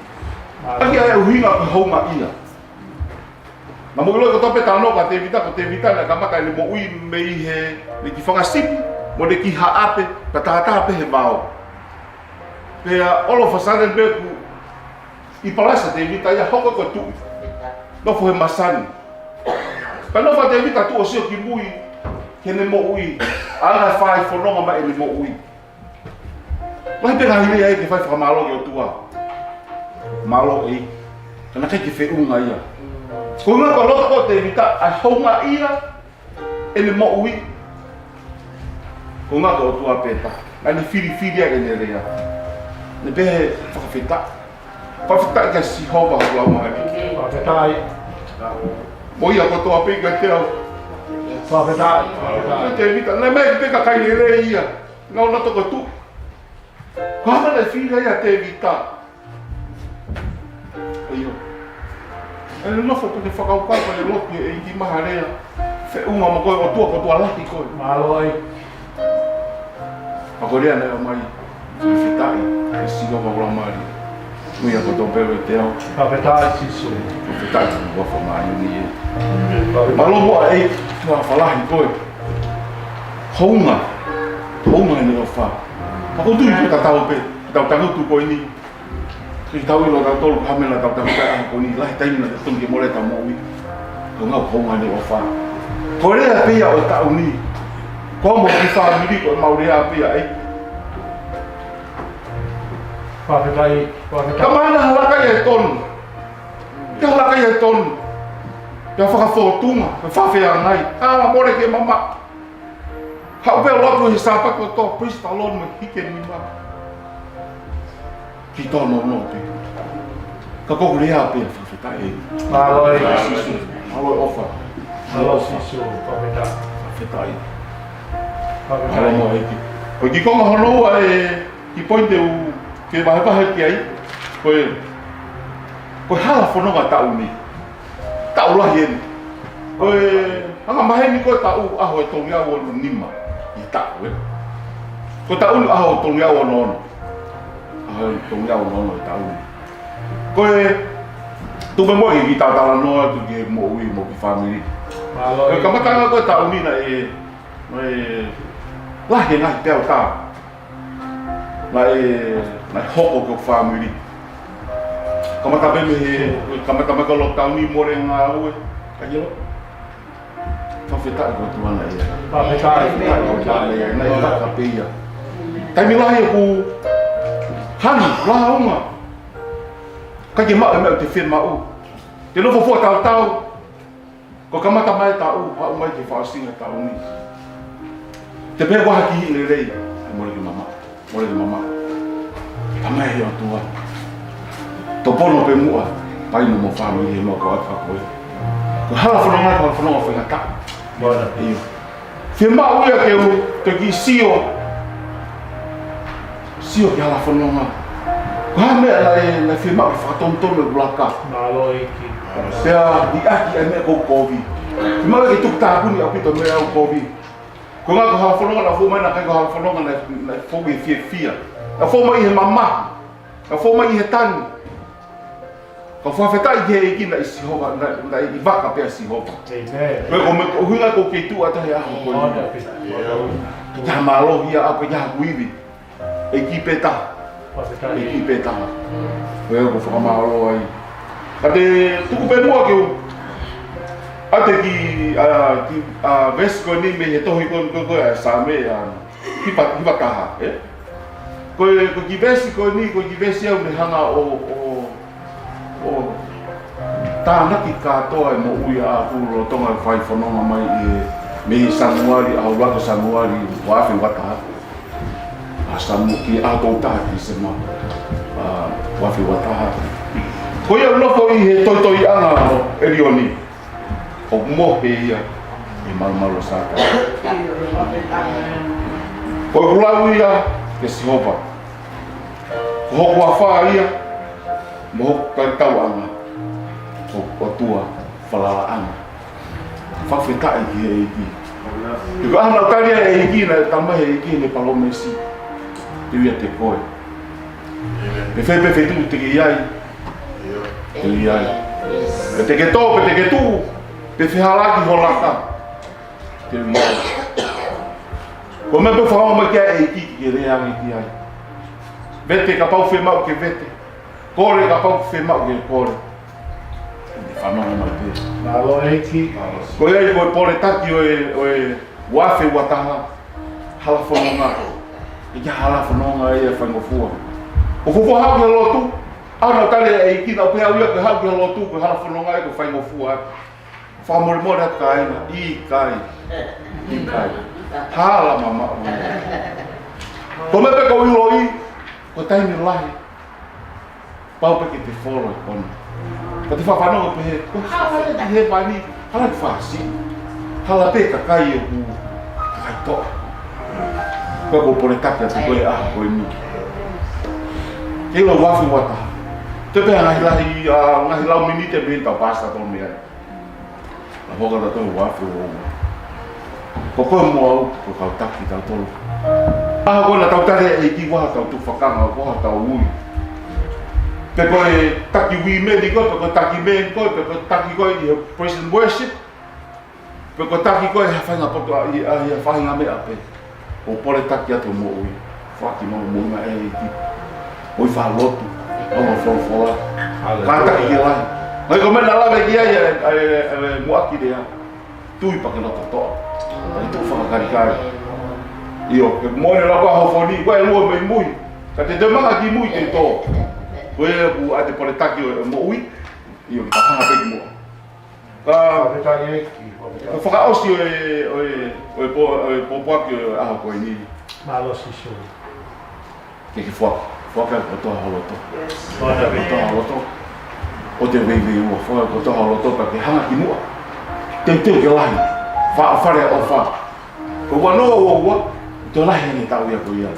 ʻA ia ʻa e ʻuhinga ko e houngaʻia. Naʻa mou ʻilo kotoa pē talanoa ʻa Tēvita, ko Tēvita naʻe kamata ʻene moʻui mei heʻene kiʻi fanga sipi mo ʻene kiʻi haʻape, pea taha taha pē he vao. Pea all of a sudden pē kuo ʻi palasi ʻa Tēvita ia, hoko ko e tuʻi. Nofo he masani. Pea nofo ʻa Tēvita tuʻu ʻo sio ki mui ki heʻene moʻui. ʻA ia naʻe fai fononga mai ʻene moʻui. Lahi pē ngaahi lea ia ke fai fakamālō ki he ʻOtua. Mālō ē. Ka naʻe ʻikai ke feʻunga ia. Ko e ʻuhinga ko e loto ko ē ʻo Tēvita, ʻa e houngaʻia ʻene moʻui. Ko e ʻuhinga ko e ʻOtua pē ʻe taha. Naʻa ne filifili ai ʻene lea. Ne pehē fakafetaʻi. Fakafetaʻi kia Sihova hoku laumālie. Fakafetaʻi. Mo ia kotoa pē ʻoku ʻiate au. Fakafetaʻi. Fakafetaʻi. Tēvita, naʻe meʻa pē kakai lelei ia. Naʻa nau toko tuʻi. Ko e hā e meʻa naʻe fili ai ʻa Tēvita? ʻIo. ʻE nofo pē ke fakakaukau pē ʻe lotu ʻe ʻEiki maha lea. Feʻunga mo koe ʻOtua, ko e ʻOtua lahi koe. Mālō ē. Pea ko e lea naʻe ʻomai. Fakafetaʻi, ʻe Sihova hoku laumālie. Mo ia kotoa pē ʻoku ʻiate au. Fakafetaʻi Sīsū. Fakafetaʻi, ʻoku ʻofa mai ni ē. Mālō muʻa ē, ʻoku ʻofa lahi koe. Hounga. Hounga ʻene ʻofa. Ka ʻoku ou tui pē tatau pē, tau tangutu ko eni. Ke tau ʻilo tautolu, ko e hā e meʻa naʻa tau tangutu ai he ʻaho ko eni, lahi taimi naʻa totonu ke mole ʻetau moʻui. Ko e ʻuhinga ko e hounga ʻene ʻofa. Ko e lea pē ia ʻo e taʻu ni. Ko homou kiʻi fāmili, ko ʻemau lea pē ia ē. Fakafetaʻi, fakafetaʻi. Ka mahalo hala kai ʻe tonu. Ke hala kai ʻe tonu. Pea fakafōtunga, pea fakafeangai. Ala mole ke mamaʻo. Haʻu pē ʻo lotu he Sāpate kotoa, praise the Lord, mo e hiki e nima. Ki tō no no pē. Ka ko e lea pē fakafetaʻi. Mālō ʻEiki. Mālō ʻofa. Mālō Sīsū, fakafetaʻi. Fakafetaʻi. Mālō mo ʻEiki. Ko e kiʻi konga hono ua e kiʻi poini te u ke vahevahe ki ai. Ko e, ko e hala fononga taʻu ni. Taʻu lahi eni. Ko e anga maheni ko e taʻu ʻaho ʻe tolungeau ono nima ʻi he taʻu, ē. Ko e taʻu ni ʻaho ʻe tolungeau ono ono. ʻAho ʻe tolungeau ono ono ʻi he taʻu ni. Ko e tuku pē muʻa ke kiʻi talatalanoa atu ki he moʻui mo e kiʻi fāmili. Mālō. Ko e kamataʻanga ko e taʻu ni naʻe, naʻe lahi e ngaahi peau tā naʻe, naʻe hoko ki he fāmili. Kamata pē mei he, kamata mai ko e lockdown ni, mole ngāue. Ka ʻilo. Fakafetaʻi ko e ʻOtua naʻe. Fakafetaʻi. Fakafetaʻi ko e ʻOtua naʻe, naʻe vaka pē ia. Taimi lahi ʻoku hanu, lāunga. ʻIkai ke maʻu e meʻa ʻoku te fiemaʻu. Te nofo fua tautau. Ko e kamata mai e taʻu, haʻu mai ki he fakaʻosinga e taʻu ni. Te pehē ko ha kiʻi lelei, ʻai mole ke mamaʻo, mole ke mamaʻo. Tamai ʻe ʻOtua. Topono pē muʻa, pea inu mo e fāmili he mau kau atu ko ē. Ko e hala fononga, hala fononga faingataʻa. Mālō. ʻIo. Fiemaʻu ia ke u, ke u kiʻi sio. Sio ki he hala fononga. Ko e hā e meʻa naʻe, naʻe fiemaʻu ke fakatonutonu e laka. Mālō ʻEiki. Pea liʻaki e meʻa ʻoku kovi. Fiemaʻu ke tuku tāpuni ʻaupito e meʻa ʻoku kovi. Ko e ʻuhinga ko e hala fononga naʻe fou mai naʻe ʻikai ko e hala fononga naʻe, naʻe fou ʻi he fiefia. Naʻe fou mai ʻi he mamahi. Naʻe fou mai ʻi he tangi. Ka fakafetaʻi ki he ʻEiki naʻe ʻi Sihova, naʻe, naʻe ʻi vaka pē ʻa Sihova. Amen. Ko e, ko e meʻa, ko e ʻuhinga ʻoku ou kei tuʻu atu he ʻaho ko eni. Mālō. Ke ʻi ai ha mālohi ia, ʻa, ke ʻi ai haʻaku ivi. ʻEiki pē taha. Fakafetaʻi. ʻEiki pē taha. Ko ia ʻoku ou fakamālō ai. Ka te u tuku pē muʻa ke u ʻoatu e kiʻi, ʻa, kiʻi, ʻa, veesi ko eni mei he tohi ko eni ko, ko e Saame, ʻa, hiva, hiva taha, ē? Ko e, ko e kiʻi veesi ko eni, ko e kiʻi veesi ia ʻoku ne hanga ʻo, ʻo, ʻo tānaki kātoa e moʻui ʻaʻaku lolotonga e fai fononga mai ʻi he, mei Sānuali, ʻaho ʻuluaki Sānuali, ua afe ua taha. ʻA Sānu ki he ʻaho tolu taha Tīsema, ʻa, ua afe ua taha. Ko ia ʻoku nofo ʻi he toitoiʻanga ʻo ʻElioni. ʻOku mohe ia ʻi he malumalu ʻo Sātane. Ko ʻeku lau ia kia Sihova. Ko hoku afā ia, mo hoku tautauʻanga. Ko e ʻOtua falalaʻanga. Fakafetaʻi ki he ʻEiki. He ko e ʻaho naʻe tali ai e ʻEiki, naʻe tala mai he ʻEiki ʻene palōmesi. Te u ʻiate koe. Pe fē pē feituʻu te ke ʻi ai. Te u ʻi ai. Pe te ke tō, pe te ke tuʻu, pe fehalaaki ho laka. Te u ʻi ai. Ko e meʻa pē ʻoku fakaongo mai ki ai e ʻEiki ke lea ange ki ai. Vete kapau fiemaʻu ke vete. Kole kapau fiemaʻu ke kole. Te ne fanongo mai pē. Mālō ʻEiki. Ko ia ai ko e pole taki ʻo e, ʻo e ua afe ua taha. Hala fononga. ʻIkai ha hala fononga ia faingofua. ʻOku fuofua haʻu ki he lotu. ʻA, naʻe tali e ʻEiki naʻe pehē au ia ke haʻu ki he lotu, ko e hala fononga ia ko e faingofua. Fakamolemole atu kāinga, ʻikai. ʻIkai. Hala mamaʻo. Ko e meʻa pē ʻoku ou ʻiloʻi, ko e taimi lahi. Pau pē ke te folo e kona. Ka te fakafanongo pē he, ko e hala ia ki hēvani, hala ki fasi. Hala pē kakai ʻoku, kakai toʻa. Ko e ʻoku ou pole taki atu ko e ʻaho ko eni. Ke lau ua afe ua taha. Te pē ngaahi lahi, ʻa, ngaahi lau miniti mei tau pasa tau mei ai. ʻA hoka tautolu ua afe ua ua. Ko koe mo au, ko e kau taki tautolu. ʻA ko ena tau tali e ʻEiki ʻoku ʻi ai hotau tufakanga, ʻoku ʻi ai hotau ui. Pe ko e taki women ko ē, pe ko e taki men ko ē, pe ko e taki ko ē ʻi he praise and worship. Pe ko e taki ko ē ʻi ha faʻahinga potu ʻa, ʻi, ʻa, ʻi ha faʻahinga meʻa pē. ʻO pole taki atu moʻui. Faki mau moʻui maʻa e ʻEiki. ʻOi fālotu. ʻOi folofola. Haleluia. Kātaki ke lahi. Mai ko e meʻa naʻa lave ki ai e, e, e, e, muʻaki lea. Tui pea ke loto toʻa. Pea ke tuʻu fakakalikali. ʻIo, ke moʻoni lau ka hofoni, ko e lua mei mui. Ka te te manga ki mui te tō. Ko e ʻoku ʻa te pole taki ʻo e moʻui. ʻIo, ke tapaha pē ki muʻa. Ka, ka fakaʻosi ʻo e, ʻo e, ʻo e pō-, ʻo e pōpoaki ʻo e ʻaho ko eni. Mālō Sīsū. Ke ke foaki, foaki ʻa e kotoa ho loto. Yes. Kotoa ho loto. ʻO te veiveiua, foaki ʻa e kotoa ho loto pea ke hanga ki muʻa. Teuteu ke lahi. Fa-, fale ʻofa. Ko e ua noa ua ua, toe lahi ange taʻu ia ko ia.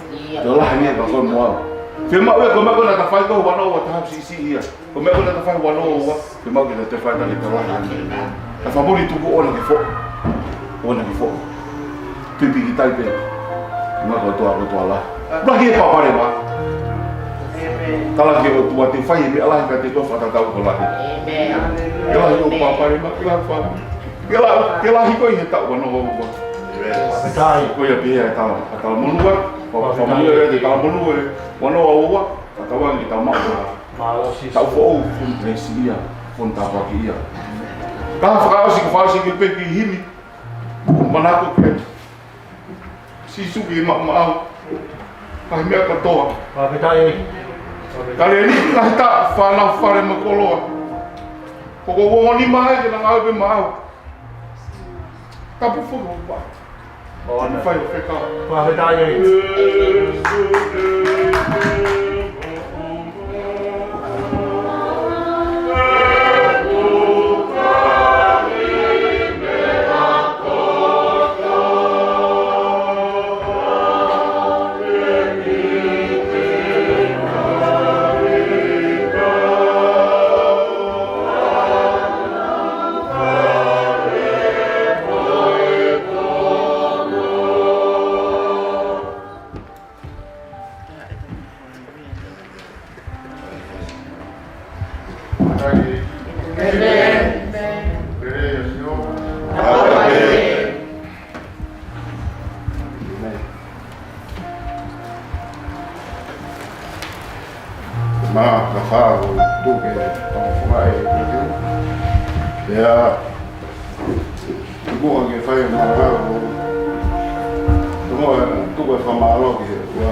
Toe lahi ange ka ko e moa. Fiemaʻu ia ko e meʻa ko ē naʻa ta fai ko e ua noa ua taha siʻisiʻi ia. Ko e meʻa ko ē naʻa ta fai ua noa ua ua, fiemaʻu ke ta toe fai ange toe lahi ange. Ka fakamolemole tuku ʻoua naʻa ke foʻi. ʻOua naʻa ke foʻi. Tui pīkitai pē. Ngā kotoa, kotoa lahi. Lahi e palopalema. Tala ki he ʻOtua te fai e meʻa lahi ka te tofa tatau ko lahi. Ke lahi hoʻo palopalema, ke lahi fā. Ke lahi, ke lahi koe he taʻu ua noa ua ua. Fakafetaʻi. Ko ia pē ia e tala, e tala monū ē. Ko, ko ia e tala monū ē. Ua noa ua ua, ka tau ange tau maʻu. Mālō Sīsū. Taʻu foʻou, fonu kelesi ia, fonu tāpuaki ia. Ka fakaʻosi, ka fakaʻosi ki he pē ki he himi. Manako ke Sīsū ke maʻu maʻau. Ka he meʻa kotoa. Fakafetaʻi. Ka lelei lahi taʻu fānau fale mo e koloa. Ko ko uongo ni mai ke na ngāue pē maʻau. Tapu foki ʻofa. Fai ʻo fekau. Fakafetaʻi. Ma ka fā o tuke tau fai e tuke. Ia, tuku ake fai ma ka o tuku e, tuku e fakamālō ki he ʻOtua.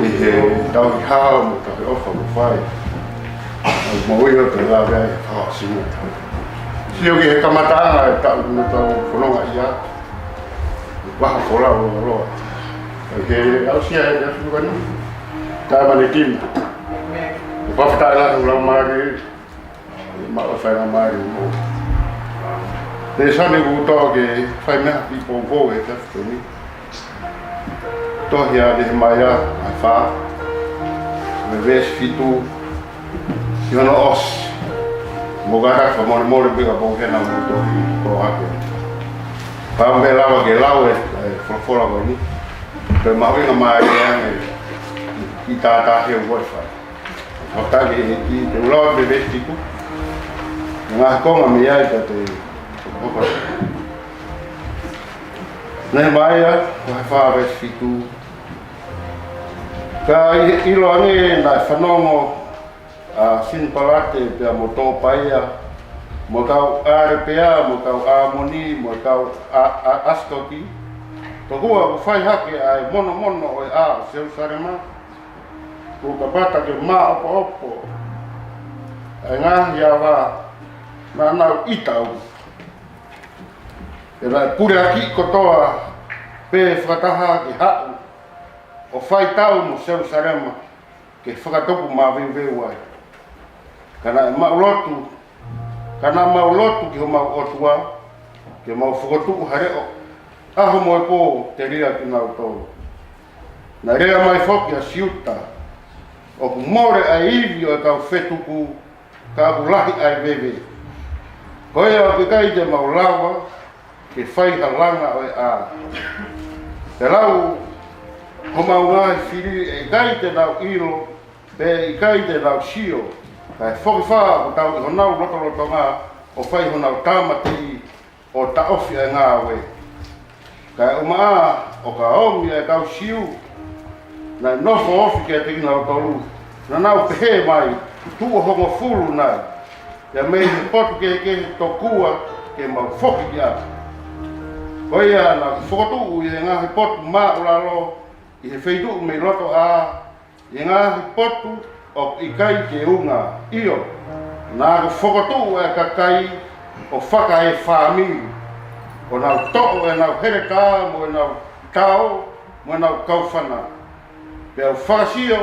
ʻI he tauhi hao mo e tauhi ʻofa mo fai. Mo ia te la vea e fā simu. Sio ki he kamataʻanga e taʻu me tau fononga ia. Vaha folau loa. He aʻusia he asu kani. Tā mane kima. Fakafetaʻi lahi ʻoku lau mālie. Ma o fai na mālie mo. Te sani ku tō ke fai meʻa ki poupou e tafu ni. Tohi ʻa Nehemaia, ʻa e fā. Mo e veesi fitu. Ki hono ʻosi. Mo ka fakamolemole pē ka pō ke na mo tohi ko ake. Pea ʻoku lava ke lau e, e folofola ko eni. Pea mahuʻinga mai ange ki tātā he ua fai. Fakatake he ki te lau e veesi fitu. Ngaahi konga mei ai ka te, Nehemaia, vahe fā veesi fitu. Ka ʻi he ʻiloange naʻe fanongo ʻa Sanipaulate pea mo Topaia, mo e kau ʻAlepea, mo e kau ʻAmoni, mo e kau ʻa, ʻa, ʻAsitoki, tokua ʻoku fai hake ʻa e monomono ʻo e ʻā ʻo Selusalema, kuo kamata ke māʻopoʻopo ʻa e ngaahi ava naʻa nau ʻita ʻo. Pea naʻe puleʻaki kotoa pē fakataha ke haʻu ʻo fai tau mo Selusalema ke fakatupu maveuveu ai. Ka naʻe mau lotu, ka naʻa mau lotu ki homau ʻOtua, ke mau fokotuʻu ha leʻo ʻaho mo e pō telia kinautolu. Naʻe lea mai foki ʻa Siuta, ʻoku mole ʻa e ivi ʻo e kau fetuku, ka ʻoku lahi ʻa e veve. Ko ia ʻoku ʻikai te mau lava ke fai ha langa ʻo e ʻā. Pea lau homau ngaahi fili ʻe ʻikai te nau ʻilo, pea ʻikai te nau sio, kae foki fā ʻoku tau ʻi honau lotolotonga ʻo fai honau tāmateʻi ʻo taʻofi ʻa e ngāue. Kae ʻumaʻā ʻo ka ʻomi ʻa e kau Siu naʻe nofo ofi kiate kinautolu, naʻa nau pehē mai, tuʻo hongofulu nai, pea mei he potu kehekehe tokua ke mau foki ki ai. Ko ia naʻa ku fokotuʻu ʻi he ngaahi potu māʻulalo, ʻi he feituʻu mei loto ʻā, ʻi he ngaahi potu ʻoku ʻikai ke unga, ʻio, naʻa ku fokotuʻu ʻa e kakai ʻo fakaefāmili, ʻo nau toʻo ʻenau heletā mo ʻenau tao mo ʻenau kaufana. Pea u fakasio,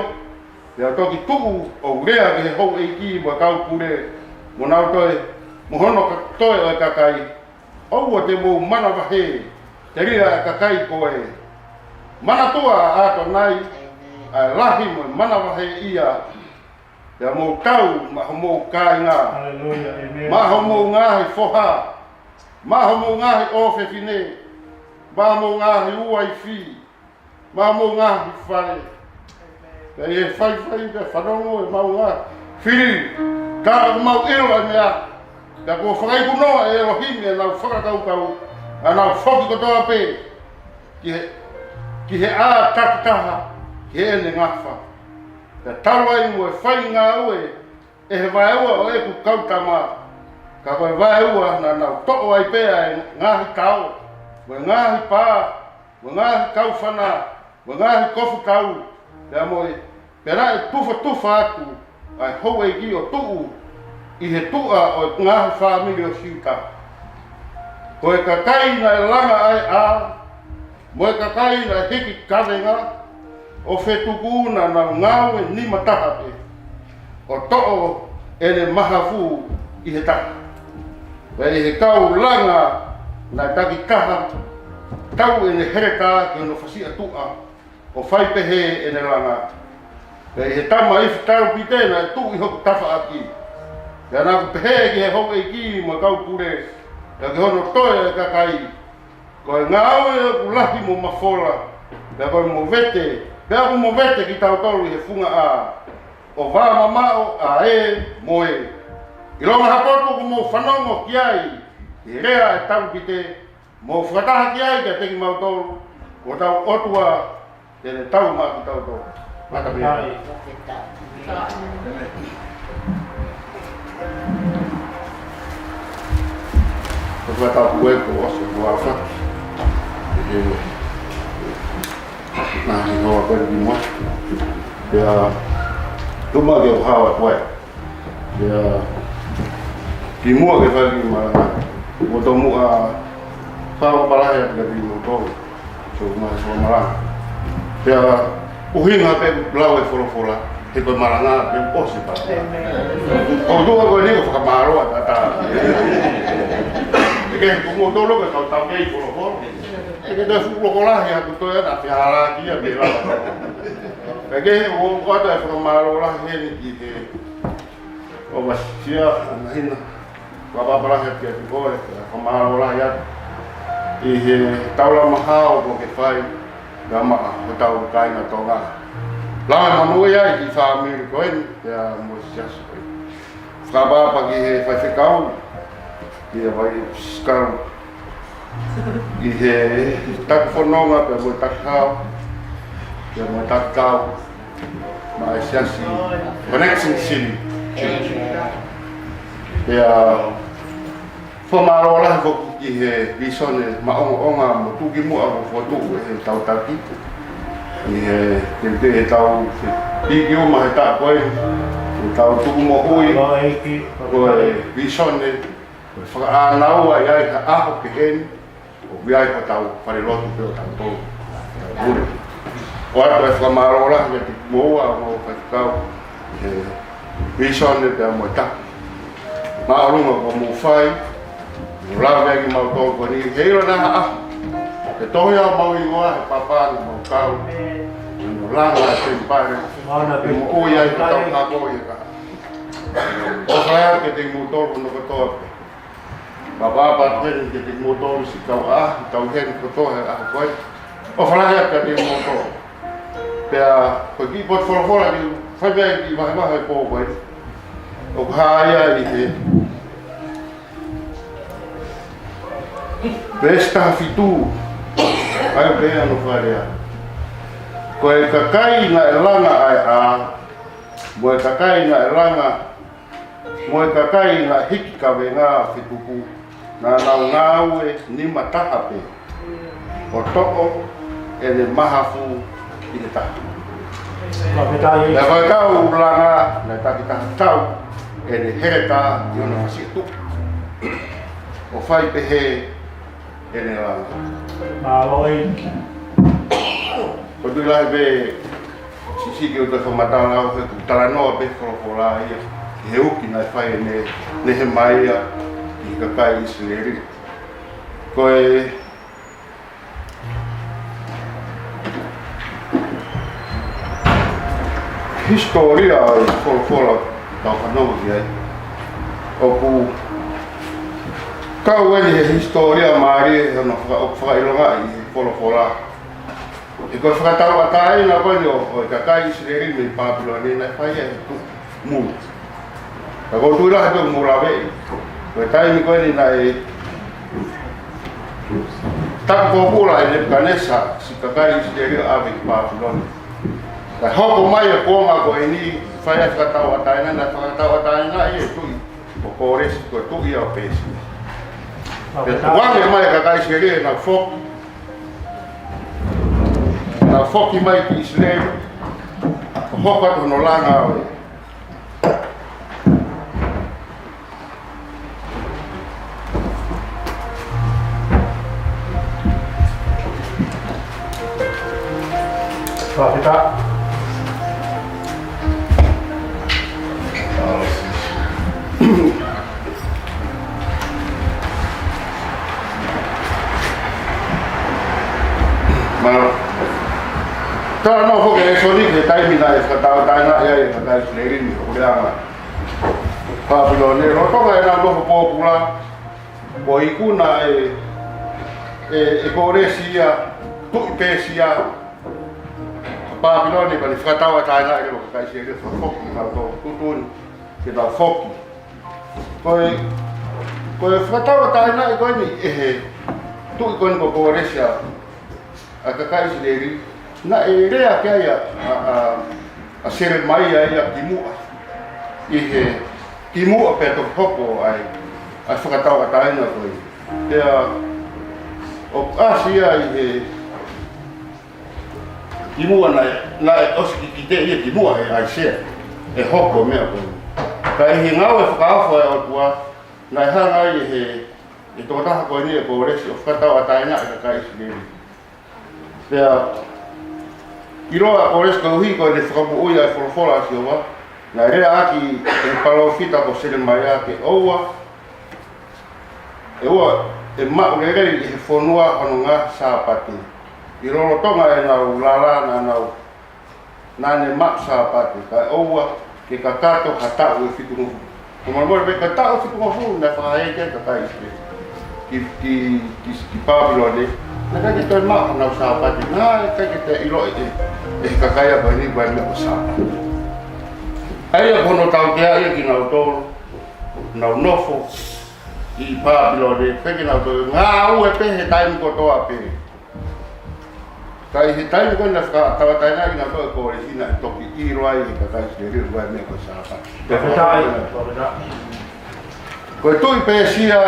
pea u toki tuʻu ʻo u lea ki he houʻeiki mo e kau pule, mo nau toe, mo hono ka-, toe ʻo e kakai, ʻoua te mou manavahē, telia ʻa e kakai ko ē. Manatua ʻa ʻAtonai, ʻa e lahi mo e manavahē ia, pea mou tau maʻa homou kāinga, Haleluia, ʻēmeni. Maʻa homou ngaahi foha, maʻa homou ngaahi ʻofefine, maʻa homou ngaahi uaifi, maʻa homou ngaahi fale. Pea ʻi he faifai pea fanongo ʻemau ngaahi fili, ka ʻoku mau ʻilo ʻa e meʻa, pea kuo fakaikunoa ʻe ʻElohimi ʻenau fakakaukau, ʻa ʻenau foki kotoa pē ki he, ki he ʻā takitaha ki heʻene ngafa. Pea talu ai mo e fai ngāue ʻe he vaeua ʻo ʻeku kau tama, ka ko e vaeua naʻa nau toʻo ai pē ʻa e ngaahi tao, mo e ngaahi pā, mo e ngaahi kaufana, mo e ngaahi kofu tau, pea mo e, pea naʻe tufatufa atu ʻa e houʻeiki ʻo tuʻu ʻi he tuʻa ʻo e ngaahi fāmili ʻo Siuta. Ko e kakai naʻe langa ʻa e ʻā, mo e kakai naʻe hiki kavenga ʻo fetuku naʻa nau ngāue nima taha pē, ʻo toʻo ʻene mahafu ʻi he taha. Pea ʻi he kau langa naʻe takitaha tau ʻene heletā ki hono fasiʻi tuʻa, ʻo fai pehē ʻene langa. Pea ʻi he tama ifi taupite naʻe tuʻu ʻi hoku tafaʻaki. Pea naʻa ku pehē ki he houʻeiki mo e kau pule, pea ki hono toe ʻo e kakai, ko e ngāue ʻoku lahi mo mafola, pea ko e movete, pea ʻoku movete kitautolu ʻi he funga ʻā, ʻo vā mamaʻo ʻa ē mo ē. ʻIlonga ha potu ʻoku mou fanongo ki ai ʻi he lea ʻa e taupite, mou fakataha ki ai kiate kimautolu, ko hotau ʻOtua te ne tau maʻa kitautolu. Mata pē. Ko e fakatapu ē kuo ʻosi ʻo ʻaofaki. ʻE, naʻe hingoa ko ē ki muʻa. Pea, tuma ke u hao atu ai. Pea, ki muʻa ke fai ki malanga, mo tomuʻa, fakapapālangi atu kiate kimoutolu. So, ma, so malanga. Pea, ʻuhinga pē lau e folofola, he ko e malanga pē ʻosi pē. ʻĒmeni. ʻOku tuʻu ko eni ʻo fakamālō atu ʻatā. ʻE ke, ko moutolu ko e kau taukei folofola. ʻE ke toe fuʻu loko lahi atu toe ʻa e fehālaaki ia pē lau. ʻE ke, ʻoku ʻoatu e fakamālō lahi heni ki he ʻOvasia, ʻa Mahina, fakapapālangi atu kiate koe, fakamālō lahi atu ʻi he taulama hao kuo ke fai, ka maʻa hotau kāinga Tonga. Lava e monū ia ʻi he fāmili ko eni, pea mo e siasi ko eni. Fakapapālangi ki he faifekau, ʻi he vai sikau, ʻi he taku fononga, pea mo e taku hao, pea mo e taku tau, maʻa e siasi, Connection City. Pea fakamālō lahi foki ki he visone maʻongoʻonga mo tuki muʻa mo fokotuʻu ʻe he tau taki. ʻI he, ke te he tau, ke piki uma he taʻu ko ē, he tau tuku moʻui, ko e visone, ko e fakaʻānaua ʻi ai ha ʻaho pehē ni, ʻoku ʻi ai hotau falelotu pē ʻo tautolu. ʻOatu e fakamālō lahi kiate kimoua, mo e faifekau, he visone pea mo e taki māʻolunga kuo mou fai, mo lave ai kimautolu ko eni, he ʻilo naʻa ha ʻaho, ke tohi ʻemau hingoa he papa naʻa mau kau, mo langa e temipale, ke moʻui ai hotau ako ʻi he kahaʻu. ʻOfa atu kiate kimoutolu hono kotoa pē. Papa, papa, kiate kimoutolu siʻi kau ʻaʻahi, kau heni kotoa he ʻaho ko ē. ʻOfa lahi atu kiate kimoutolu. Pea, ko e kiʻi potu folofola ke fai mei ai e kiʻi vahevahe he pō ko ē. ʻOku hā ia ʻi he veesi taha fitu, ʻa ia ʻoku pehē hono fakalea. Ko e kakai naʻe langa ʻa e ʻā, mo e kakai naʻe langa, mo e kakai naʻe hiki kavenga fetuku, naʻa nau ngāue nima taha pē, ʻo toʻo ʻene mahafu ʻi he taha. Fakafetaʻi. Naʻe fai kau langa, naʻe takitaha tau ʻene heletā ʻi hono fasiʻi tuʻa. ʻo fai pehē ʻene langa. Mālō ʻEiki. ʻOku ou tui lahi pē, siʻisiʻi ke u toe fakamatala au he ʻoku talanoa pē folofola ia ki he uki naʻe fai ʻe Ne-, Nehemaia ki he kakai ʻIsileli. Ko e hisitōlia ʻo e folofola ʻoku tau fanongo ki ai, ʻoku kau eni he hisitōlia mālie ʻo e faka-, ʻoku fakaʻilongaʻi ʻi he folofola. He ko e fakatauʻatāina ko eni ʻo, ʻo e kakai ʻIsileli mei Pāpilone naʻe fai ia he tuʻi muli. Ka ʻoku ou tui lahi pē ʻoku mou laveʻi, ko e taimi ko eni naʻe taku pōpula ʻe Nepukanesa siʻi kakai ʻIsileli ʻo ʻave ki Pāpilone. Ka hoko mai e kuonga ko eni, fai ai e fakatauʻatāina, naʻe fakatauʻatāinaʻi e tuʻi ko Kōlesi, ko e tuʻi ia ʻo Pēsia. Pea tukuange mai e kakai ʻIsileli ʻenau foki. Nau foki mai ki ʻIsileli, ʻo hoko atu hono langa ʻo e Fakafetaʻi. Mālō. Talanoa foki e lēsoni ki he taimi naʻe fakatauʻatāinaʻi ai e kakai ʻIsileli mei he puleʻanga Pāpilone, lolotonga ʻenau nofo pōpula, kuo ikuna ʻe, ʻe, ʻe Kōlesi ia, tuʻi Pēsia, Pāpilone, pea ne fakatauʻatāinaʻi leva e kakai ʻIsileli ʻo fakafoki kinautolu, tuʻutuʻuni ke nau foki. Ko e, ko e fakatauʻatāinaʻi ko eni ʻe he tuʻi ko eni ko Kōlesi ʻa e kakai ʻIsileli, naʻe lea ki ai ʻa, ʻa, ʻa, ʻa Selemaia ia kimuʻa, ʻi he kimuʻa pea toki hoko ai ʻa e fakatauʻatāina ko eni. Pea ʻoku ʻasi ia ʻi he kimuʻa naʻe, naʻe ʻosi kikiʻi ia kimuʻa ʻe ʻAisea ʻe hoko e meʻa ko eni. Ka ʻi he ngāue fakaofo ʻa e ʻOtua, naʻe hanga ai ʻe he, ʻe he tokotaha ko eni ʻe Kōlesi ʻo fakatauʻatāinaʻi e kakai ʻIsileli. Pea ʻiloa ʻa Kōlesi koeʻuhi ko ʻene fakamoʻui ʻa e folofola ʻa Sihova, naʻe leaʻaki ʻe he palōfita ko Selemaia ke ʻoua ʻe ʻoua ʻe maʻu lelei ʻi he fonua hono ngaahi Sāpate, ʻi lolotonga ʻenau lala naʻa nau, naʻa ne maʻu Sāpate, kae ʻoua ke kakato ha taʻu ʻe fitungofulu. Ko e molemole pē, ko e taʻu ʻe fitungofulu naʻe fakahā ki ai e kakai ʻIsileli ki, ki, ki, ki Pāpilone, naʻe ʻikai ke toe maʻu honau Sāpate, naʻe ʻikai ke toe ʻiloʻi ʻe, ʻe he kakai ia ko eni ʻoku ʻi ai e meʻa ko e Sāpate. ʻA ia ko hono tautea ia kinautolu, nau nofo ʻi Pāpilone, pea ke nau toe ngāue pē he taimi kotoa pē. Ka ʻi he taimi ko ē naʻe fakatauʻatāinaʻi kinautolu ʻe Kōlesi, naʻe toki ʻilo ai ʻe he kakai ʻIsileli ʻoku ʻi ai e meʻa ko e Sāpate. Fakafetaʻi, fakafetaʻi. Ko e tuʻi Pēsia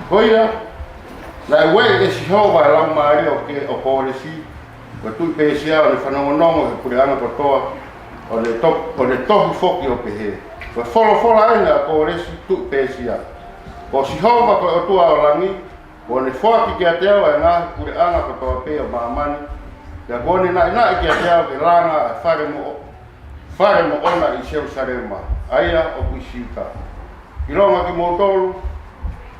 ko ia, naʻe ueʻi ʻe Sihova e laumālie ʻo Kō-, ʻo Kōlesi, ko e tuʻi Pēsia, ʻo ne fanongonongo he puleʻanga kotoa, ʻo ne to-, ʻo ne tohi foki ʻo pehē: Ko e folofola eni ʻa Kōlesi, tuʻi Pēsia: Ko Sihova ko e ʻOtua ʻo langi, kuo ne foaki kiate au ʻa e ngaahi puleʻanga kotoa pē ʻo māmani, pea kuo ne naʻinaʻi kiate au ke langa ʻa e fale moʻo-, fale moʻona ʻi Selūsalema, ʻa ia ʻoku ʻi Siuta. ʻIlonga kimoutolu,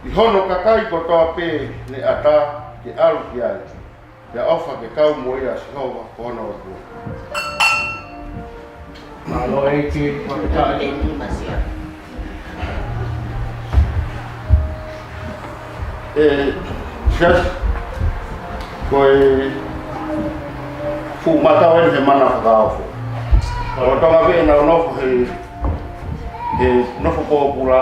ʻi hono kakai kotoa pē ne ʻatā ke ʻalu ki ai, pea ʻofa ke kau mo ia ʻa Sihova ko hono ʻOtua. Mālō ʻEiki, fakafetaʻi. ʻE, Siasi, ko e fuʻu mātau eni he mana fakaofo. Lolotonga pē ʻenau nofo he, he nofo pōpula,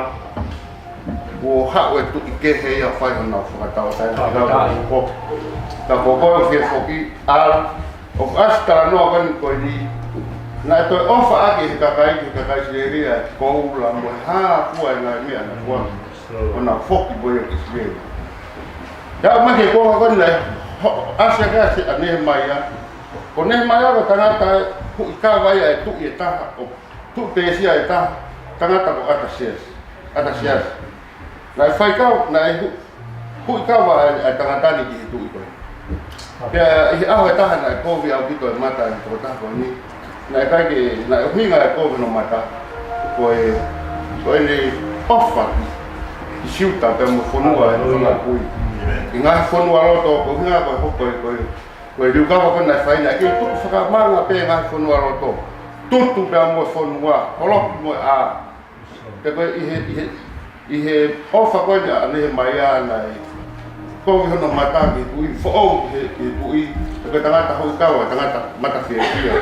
kuo haʻu e tuʻi kehe ia ʻo fai honau fakatauʻatāina. Fakatauʻatāina. Ka ko koe ʻoku fie foki, ʻalu, ʻoku ʻasi e talanoa ko eni ko eni. Naʻe toe ʻofa ʻaki ʻe he kakai, ki he kakai ʻIsileli ʻa e koula mo e hā fua e ngaahi meʻa naʻe fua. ʻO nau foki mo ia ki ʻIsileli. Pea aʻu mai ki he kuonga ko eni naʻe ho-, ʻasi ʻaki ʻa Nehemaia. Ko Nehemaia ko e tangata ʻe huʻi kava ia ʻe tuʻi ʻe taha, ʻo tuʻi Pēsia ʻe taha, tangata ko ʻAtasiasi. ʻAtasiasi. Naʻe fai kava, naʻe hu-, huʻi kava ʻa e, ʻa e tangata ni ki he tuʻi ko ē. Pea ʻi he ʻaho ʻe taha naʻe kovi ʻaupito e mata ʻa e tokotaha ko eni. Naʻe ʻikai ke, naʻe ʻuhinga e kovi hono mata ko e, ko ʻene ʻofa ki, ki Siuta pea mo e fonua ʻo e fanga kui. ʻI he ngaahi fonualoto, ko e ʻuhinga ko e hoko ʻi ko ē, ko e liukava ko ē naʻe fai, naʻe kei tutu fakamanga pē ngaahi fonualoto. Tutu pea mo e fonua, holoki mo e ʻā. Pea ko e ʻi he, ʻi he, ʻi he ʻofa ko eni ʻa Nehemaia naʻe kovi hono mata ki he tuʻi, foʻou ki he, ki he tuʻi, pea ko e tangata huʻi kava, tangata mata fiefia.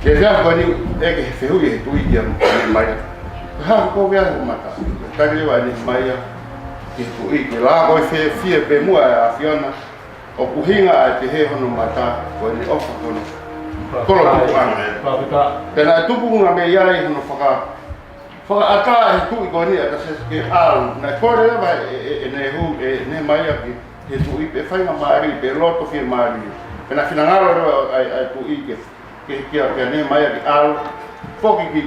Ke fea ko eni ʻeke he fehuʻi ʻe he tuʻi kia Nehemaia, ko e hā ʻoku kovi ai hoʻo mata? Tali leva ʻe Nehemaia ki he tuʻi, ke lava ko e fiefia pē muʻa ʻa e ʻAfiona, ʻoku ʻuhinga ʻa e pehē hono mata ko ʻene ʻofa ki hono kolo tupuʻanga. Pea naʻe tupu ngā mei ai hono faka-, fakaʻatā ʻe he tuʻi ko eni ʻa Atasesa ke ʻalu. Naʻe kole leva ʻe, ʻe, ʻe Nehu-, ʻe Nehemaia ki he tuʻi pe faingamālie, pe loto fiemālie. Pea naʻe finangalo leva ʻa e, ʻa e tuʻi ke, ke, kia, kia Nehemaia ke ʻalu foki ki,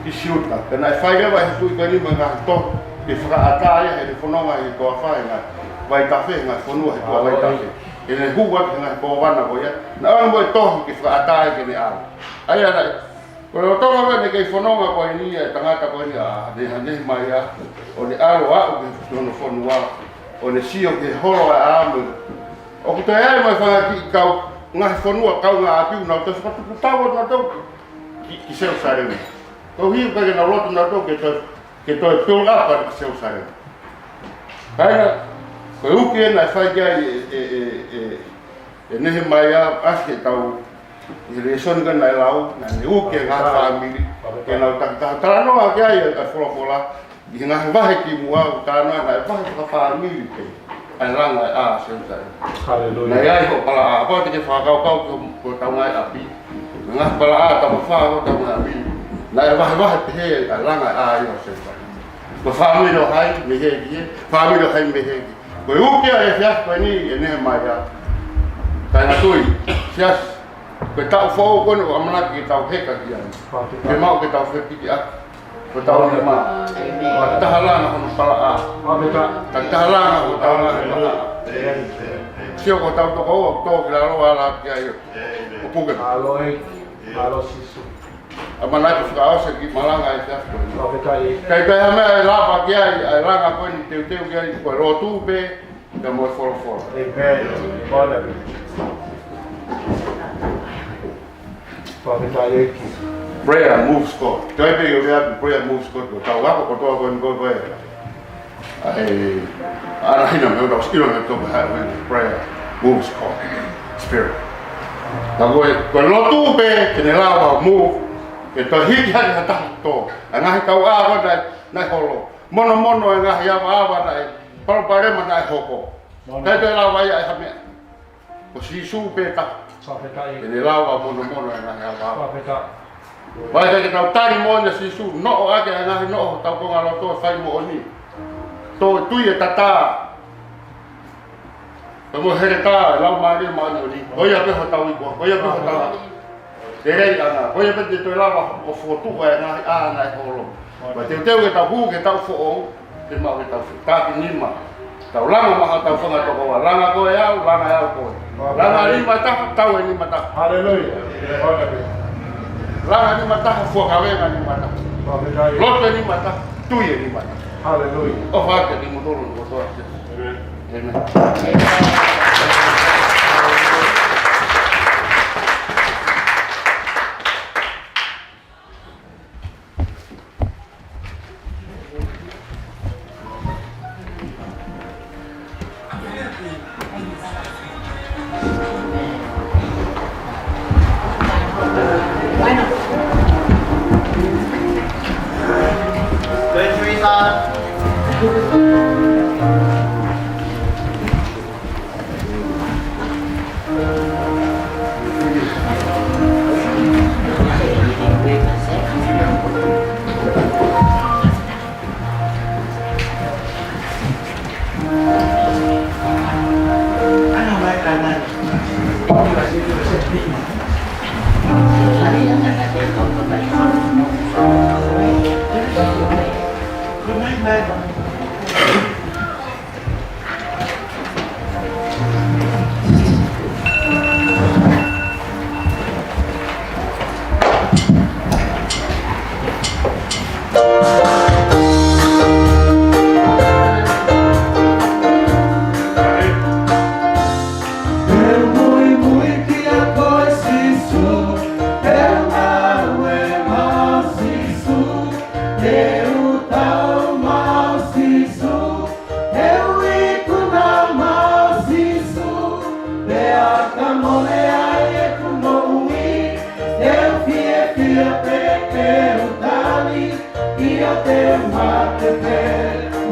ki Siuta. Pea naʻe fai leva ʻe he tuʻi ko eni mo e ngaahi tohi ke fakaʻatā ia heʻene fononga ʻi he toafa, ʻi he ngaahi vaitafe, ʻi he ngaahi fonua he toa vaitafe. ʻEne hū atu he ngaahi kōvana ko ia. Naʻe ʻoange mo e tohi ke fakaʻatā ia ke ne ʻalu. ʻA ia naʻe, ko e lolotonga ko ē ʻene kei fononga ko eni ʻa e tangata ko eni ʻa Ne-, ʻa Nehemaia, ʻo ne ʻalu ʻo aʻu ki hono fonua, ʻo ne sio ki he holo ʻa e ʻā mo e, ʻoku toe ʻi ai mo e fanga kiʻi kau ngaahi fonua kaungāʻapi ʻoku nau toe fakatupu tau ʻo nau toe ki, ki Selusalema. Koeʻuhi ʻoku ʻikai ke nau loto nautolu ke toe, ke toe build up ʻa Selusalema. Kāinga, ko e uki ē naʻe fai ki ai ʻe, ʻe, ʻe, ʻe, ʻe Nehemaia, ʻasi ke tau, ʻi he lēsoni ko ē naʻe lau, naʻa ne uki e ngaahi fāmili ke nau takitaha. Talanoa ki ai ʻa e folofola ʻi he ngaahi vahe kimuʻa, ʻoku talanoa naʻe vahe fakafāmili pē ʻa e langa e ʻā ʻo Selusalema. Haleluia. Naʻe ʻi ai hoʻo palaʻā, kapau te ke fakakaukau ki ho-, ki hotau ngaahi ʻapi, ngaahi palaʻā taumafā ʻo hotau ngaahi ʻapi, naʻe vahevahe pehē ʻa e langa e ʻā ʻo Selusalema. Ko e fāmili ʻo hai mei he ki he, fāmili ʻo hai mei he ki he. Ko e uki ʻa e efiafi ko eni ʻe Nehemaia. Kāinga tui, siasi, ko e taʻu foʻou ko eni ʻoku ʻamanaki ke tau heka ki ai. Ke maʻu ke tau fepiki ʻaki hotau nima. Fakataha langa hono palaʻā. Fakataha langa hotau ngaahi mahaʻa. Sio ko hotau tokoua ʻoku tō ki lalo, ala ki ai ʻo puke. Mālō ē, mālō Sīsū. ʻAmanaki fakaʻosi e kiʻi malanga ʻa e efiafi ko eni. Fakafetaʻi. Kae ʻikai ha meʻa ʻe lava ki ai ʻa e langa ko eni, teuteu ki ai, ko e lotu pē pea mo e folofola. Amen. Fakafetaʻi ʻEiki. Prayer moves God. Toe pē ʻio lea, prayer moves God. Ko e tau ako kotoa ko eni ko e prayer. ʻA e, ʻa e hina me ʻoku tau ʻilo naʻe tō pē ha prayer moves God. Spirit. Ka ko e, ko e lotu pē ke ne lava move, ke toe hiki hake ha taha tō. ʻA e ngaahi kauʻā ko ē naʻe, naʻe holo. Monomono e ngaahi avaava naʻe, palopalema naʻe hoko. Mono. Kae toe lava ia ʻe ha meʻa. Ko Sīsū pē taha. Fakafetaʻi. Ke ne lava monomono e ngaahi avaava. Fakafetaʻi. Vakai ke tau tali moʻoni ʻa Sīsū, noʻo ʻaki e ngaahi noʻo hotau kongaloto ʻo fai moʻoni. Tō tui e tatā. Pea mo e heletā e Laumālie Māʻoniʻoni. Ko ia pē hotau iku, ko ia pē hotau lelei ʻana, ko ia pē te toe lava ʻo fokotuʻu e ngaahi ʻā naʻe holo. Pea teuteu ke tau hū ki he taʻu foʻou, ke maʻu ke tau fetakinima. Tau langa maʻa hotau fanga tokoua, langa koe au, langa au koe. Langa e nima taha, tau e nima taha. Haleluia. Langa e nima taha, fuakaveinga e nima taha. Lotu e nima taha, tui e nima taha. Haleluia. ʻOfa atu kiate kimoutolu kotoa. Amen. Amen.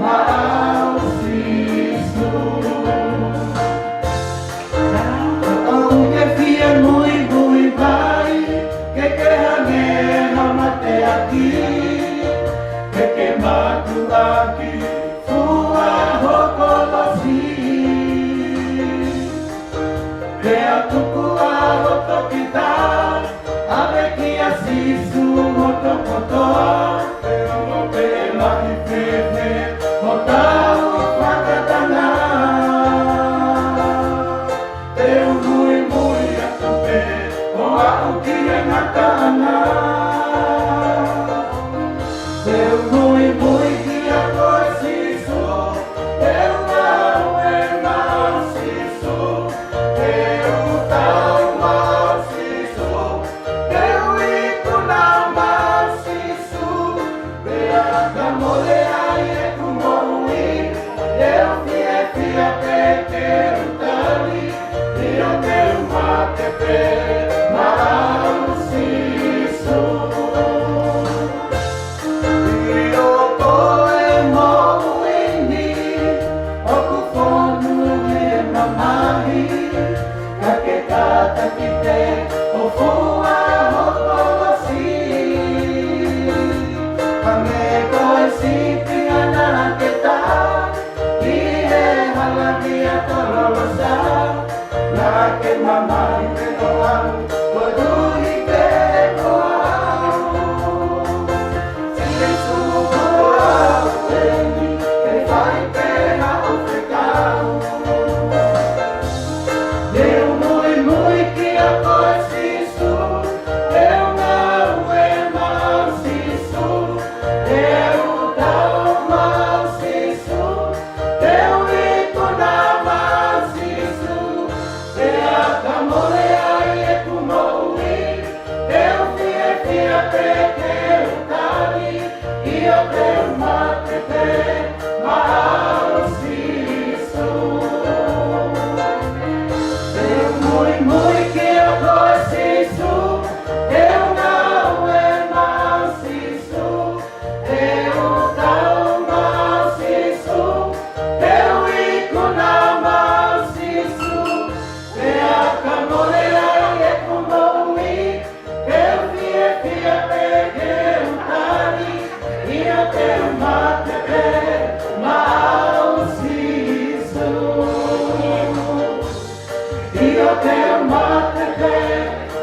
Maʻau Sīsū. ʻOku ke fie muimui mai, ke ke hangē ha mateaki, ke ke mātuʻaki fua ho kolosi. Pea tuku ā hoto kita, ʻave kia Sīsū hoto kotoa, ʻo pē lahi fēfē hotau fakatanga. Te u muimui atu pē, ʻo aʻu ki he ngataʻanga. Te u muimui kia koe Sīsū, te u ngāue maʻau Sīsū, te u tau maʻau Sīsū, te u ikuna maʻau Sīsū, pea ka mole ai ʻeku moʻui, te u fiefia pē ke u tali, ʻio te u mate pē maʻau Sīsū. ʻIo ko e moʻui ni ʻoku fonu ʻi he mamahi, ka ke kātaki pē ʻo fua ho kolosi. Hangē ko e sipi ʻa Naketa ʻi he hala ni ʻa Tololosa, naʻa ke mamahi pē ʻo aʻu, ʻo tui pē ko au. Sīsū ko au eni, ke fai pē haʻo fekau. Te u muimui kia koe Sīsū, te u ngāue maʻau Sīsū, te u tau maʻau Sīsū, te u ikuna maʻau Sīsū, pea ka mole ai ʻeku moʻui, te u fiefia pē ke u tali, ʻio te u mate pē maʻau Sīsū. Te u muimui kia koe Sīsū, te u ngāue maʻau Sīsū, te u tau maʻau Sīsū, te u ikuna maʻau Sīsū, pea ka mole ai ʻeku moʻui, te u fiefia pē ke u tali, ʻio te u mate pē maʻau Sīsū. ʻIo te u mate pē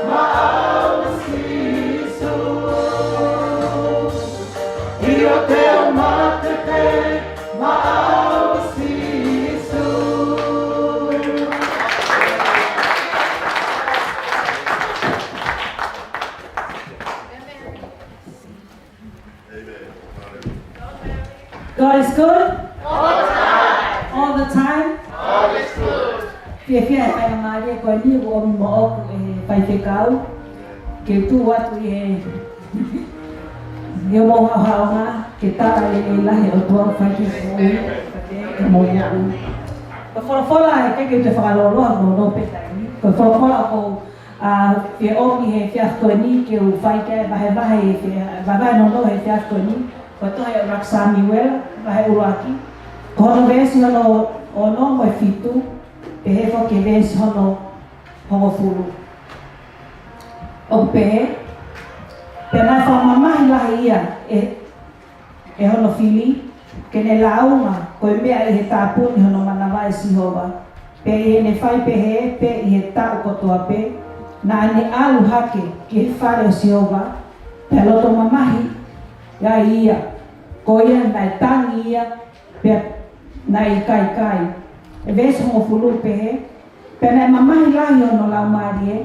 maʻau Sīsū. ʻIo te u mate pē maʻau Sīsū. God is good. All the time. Fiefia he faingamālie ko eni ʻoku ʻomi moʻoku ʻe he faifekau ke u tuʻu atu ʻi he, ʻi homou haʻohaʻonga ke tala e lelei lahi ʻo e ʻOtua ʻoku fai ki he moʻui, ʻe mo ia. Ko e folofola he ʻikai ke u toe fakalōloa, mo no pe taimi. Ko e folofola ʻoku ʻa, fie ʻomi he efiafi ko eni ke u fai ki ai e vahevahe he fie-, vahevahe nounou he efiafi ko eni, ko e tohi ʻa e ʻUluaki Samiuela, vahe ʻuluaki. Ko hono veesi hono ono mo e fitu, pehē foki ki he veesi hono hongofulu. ʻOku pehē, pea naʻe fakamamahi lahi ia ʻe ʻe hono fili, ke ne lāunga ko e meʻa ʻi he tāpuni hono manava ʻe Sihova. Pea ʻi heʻene fai pehē pē ʻi he taʻu kotoa pē, naʻa ne ʻalu hake ki he fale ʻo Sihova, pea loto mamahi ai ia, ko ia naʻe tangi ia, pea naʻe ʻikai kai. ʻE veesi hongofulu pehē, pea naʻe mamahi lahi hono laumālie,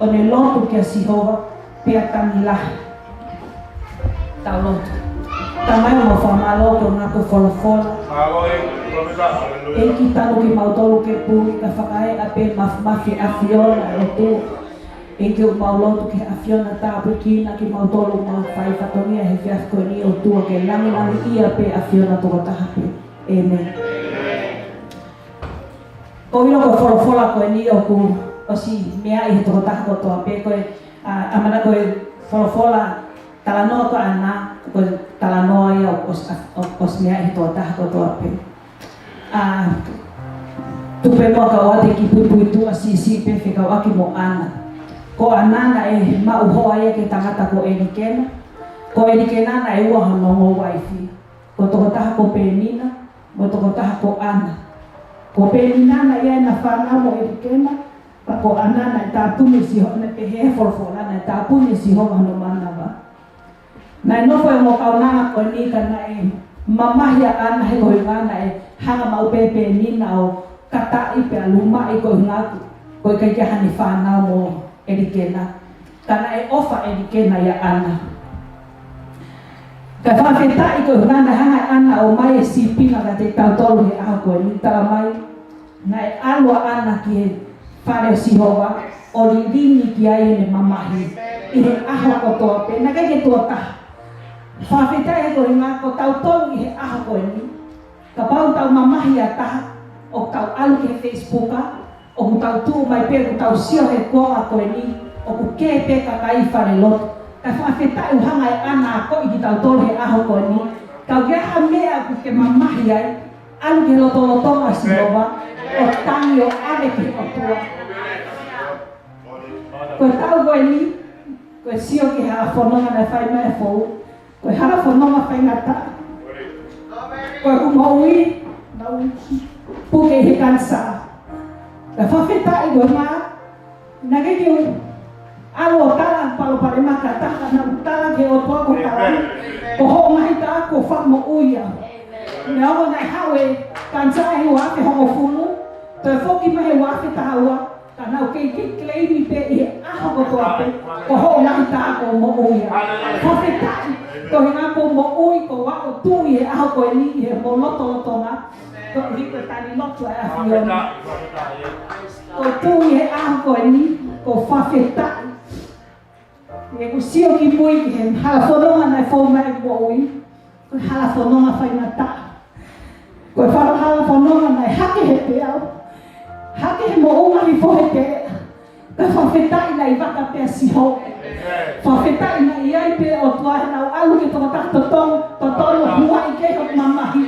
ʻo ne lotu kia Sihova, pea tangi lahi. Tau lotu. Tamai, ʻoku mau fakamālō koeʻuhi ko e folofola. Mālō e, ʻEiki, tanu kimautolu ke puli, ka fakaeʻa pē mafimafi ʻAfiona ʻe ʻOtua. ʻEiki, ʻoku mau lotu ki he ʻAfiona tāpuekina kimautolu ʻoku mau fai fatongia he efiafi ko eni ʻOtua, ke langilangiʻia pē ʻAfiona tokotaha pē. ʻĒmeni. ʻOku ou ʻilo ko e folofola ko eni ʻoku ʻosi meaʻi he tokotaha kotoa pē ko e, ʻa, ʻamanaki ko e folofola talanoa ko ena, Ko e talanoa ia ʻoku ʻos-, ʻoku ʻosi meaʻi he tokotaha kotoa pē. ʻA, tuku pē muʻa kau ʻoatu e kiʻi puipuituʻa siʻisiʻi pē fekauʻaki mo ʻAna. Ko ʻAna naʻe maʻu hoa ia ki he tangata ko ʻElikena. Ko ʻElikena naʻe ua hono ongo uaifi. Ko e tokotaha ko Penina, mo e tokotaha ko ʻAna. Ko Penina naʻe ʻi ai ʻena fānau mo ʻElikena, pea ko ʻAna naʻe tāpuni ʻe Sihova, naʻe pehē he folofola naʻe tāpuni ʻe Sihova hono mānava. Naʻe nofo e ongo kaunanga ko eni ka naʻe mamahi ʻa ʻAna he ko e ʻuhinga naʻe hanga maʻu pē ʻe Penina ʻo kataʻi pea lumaʻi ko e ʻuhinga ko e ʻikai ke ʻi ai haʻane fānau mo ʻElikena. Ka naʻe ʻofa ʻElikena ʻia ʻAna. Ka fakafetaʻi ko e ʻuhinga naʻe hanga ʻe ʻAna ʻo ʻomai e sīpinga kiate kitautolu he ʻaho ko eni, talamai naʻe ʻalu ʻa ʻAna ki he fale ʻo Sihova ʻo lilingi ki ai ʻene mamahi ʻi he ʻaho kotoa pē. Naʻe ʻikai ke tuʻo taha. Fakafetaʻi he ko e ʻuhinga ko tautolu ʻi he ʻaho ko eni, kapau tau mamahi ʻa taha, ʻoku tau ʻalu ki he Facebook, ʻoku tau tuʻu mai pē, ʻoku tau sio he kuonga ko eni, ʻoku kē pē kakai falelotu. Ka fakafetaʻi ʻoku hanga ʻe ʻAna ʻo akoʻi kitautolu he ʻaho ko eni. Ka ʻoku ʻi ai ha meʻa ʻoku ke mamahi ai, ʻalu ki he lotolotonga ʻo Sihova, ʻo tangi ʻo ʻave ki he ʻOtua. Ko e taʻu ko eni, ko e sio ki he hala fononga naʻe fai mai e fou, ko e hala fononga faingataʻa. Ko ʻeku moʻui, naʻá ku puke ʻi he kanisā. Ka fakafetaʻi ko e ʻuhinga, naʻe ʻikai ke u ʻalu ʻo tala palopalema ki ha taha, naʻá ku tala ki he ʻOtua ko e tala. Ko hoʻo ngaahi taʻu kuo fakamoʻui au. Neongo naʻe haʻu e kanisā he ua afe hongofulu, toe foki mai he ua afe taha ua, ka naʻá ku kei, kei claim pē ʻi he ʻaho kotoa pē, ko hoʻo ngaahi taʻu kuo moʻui au. Fakafetaʻi, ko e ʻuhinga kuo moʻui, ko au ʻo tuʻu ʻi he ʻaho ko eni ʻi he mo lotolotonga, ko e ʻuhi ko e tali lotu ʻa e ʻAfiona. Ko e tuʻu ʻi he ʻaho ko eni, ko e fakafetaʻi. ʻI heʻeku sio ki mui ki he hala fononga naʻe fou mai ʻeku moʻui, ko e hala fononga faingataʻa. Ko e fala hala fononga naʻe hake he peau, hake he moʻunga hifo he teleʻa. Ka fakafetaʻi naʻe ʻi vaka pē ʻa Sihova. Fakafetaʻi naʻe ʻi ai pē ʻOtua heʻenau ʻalu ki he tokotaha totonu, totonu ʻo huaʻi ki ai hoku mamahi.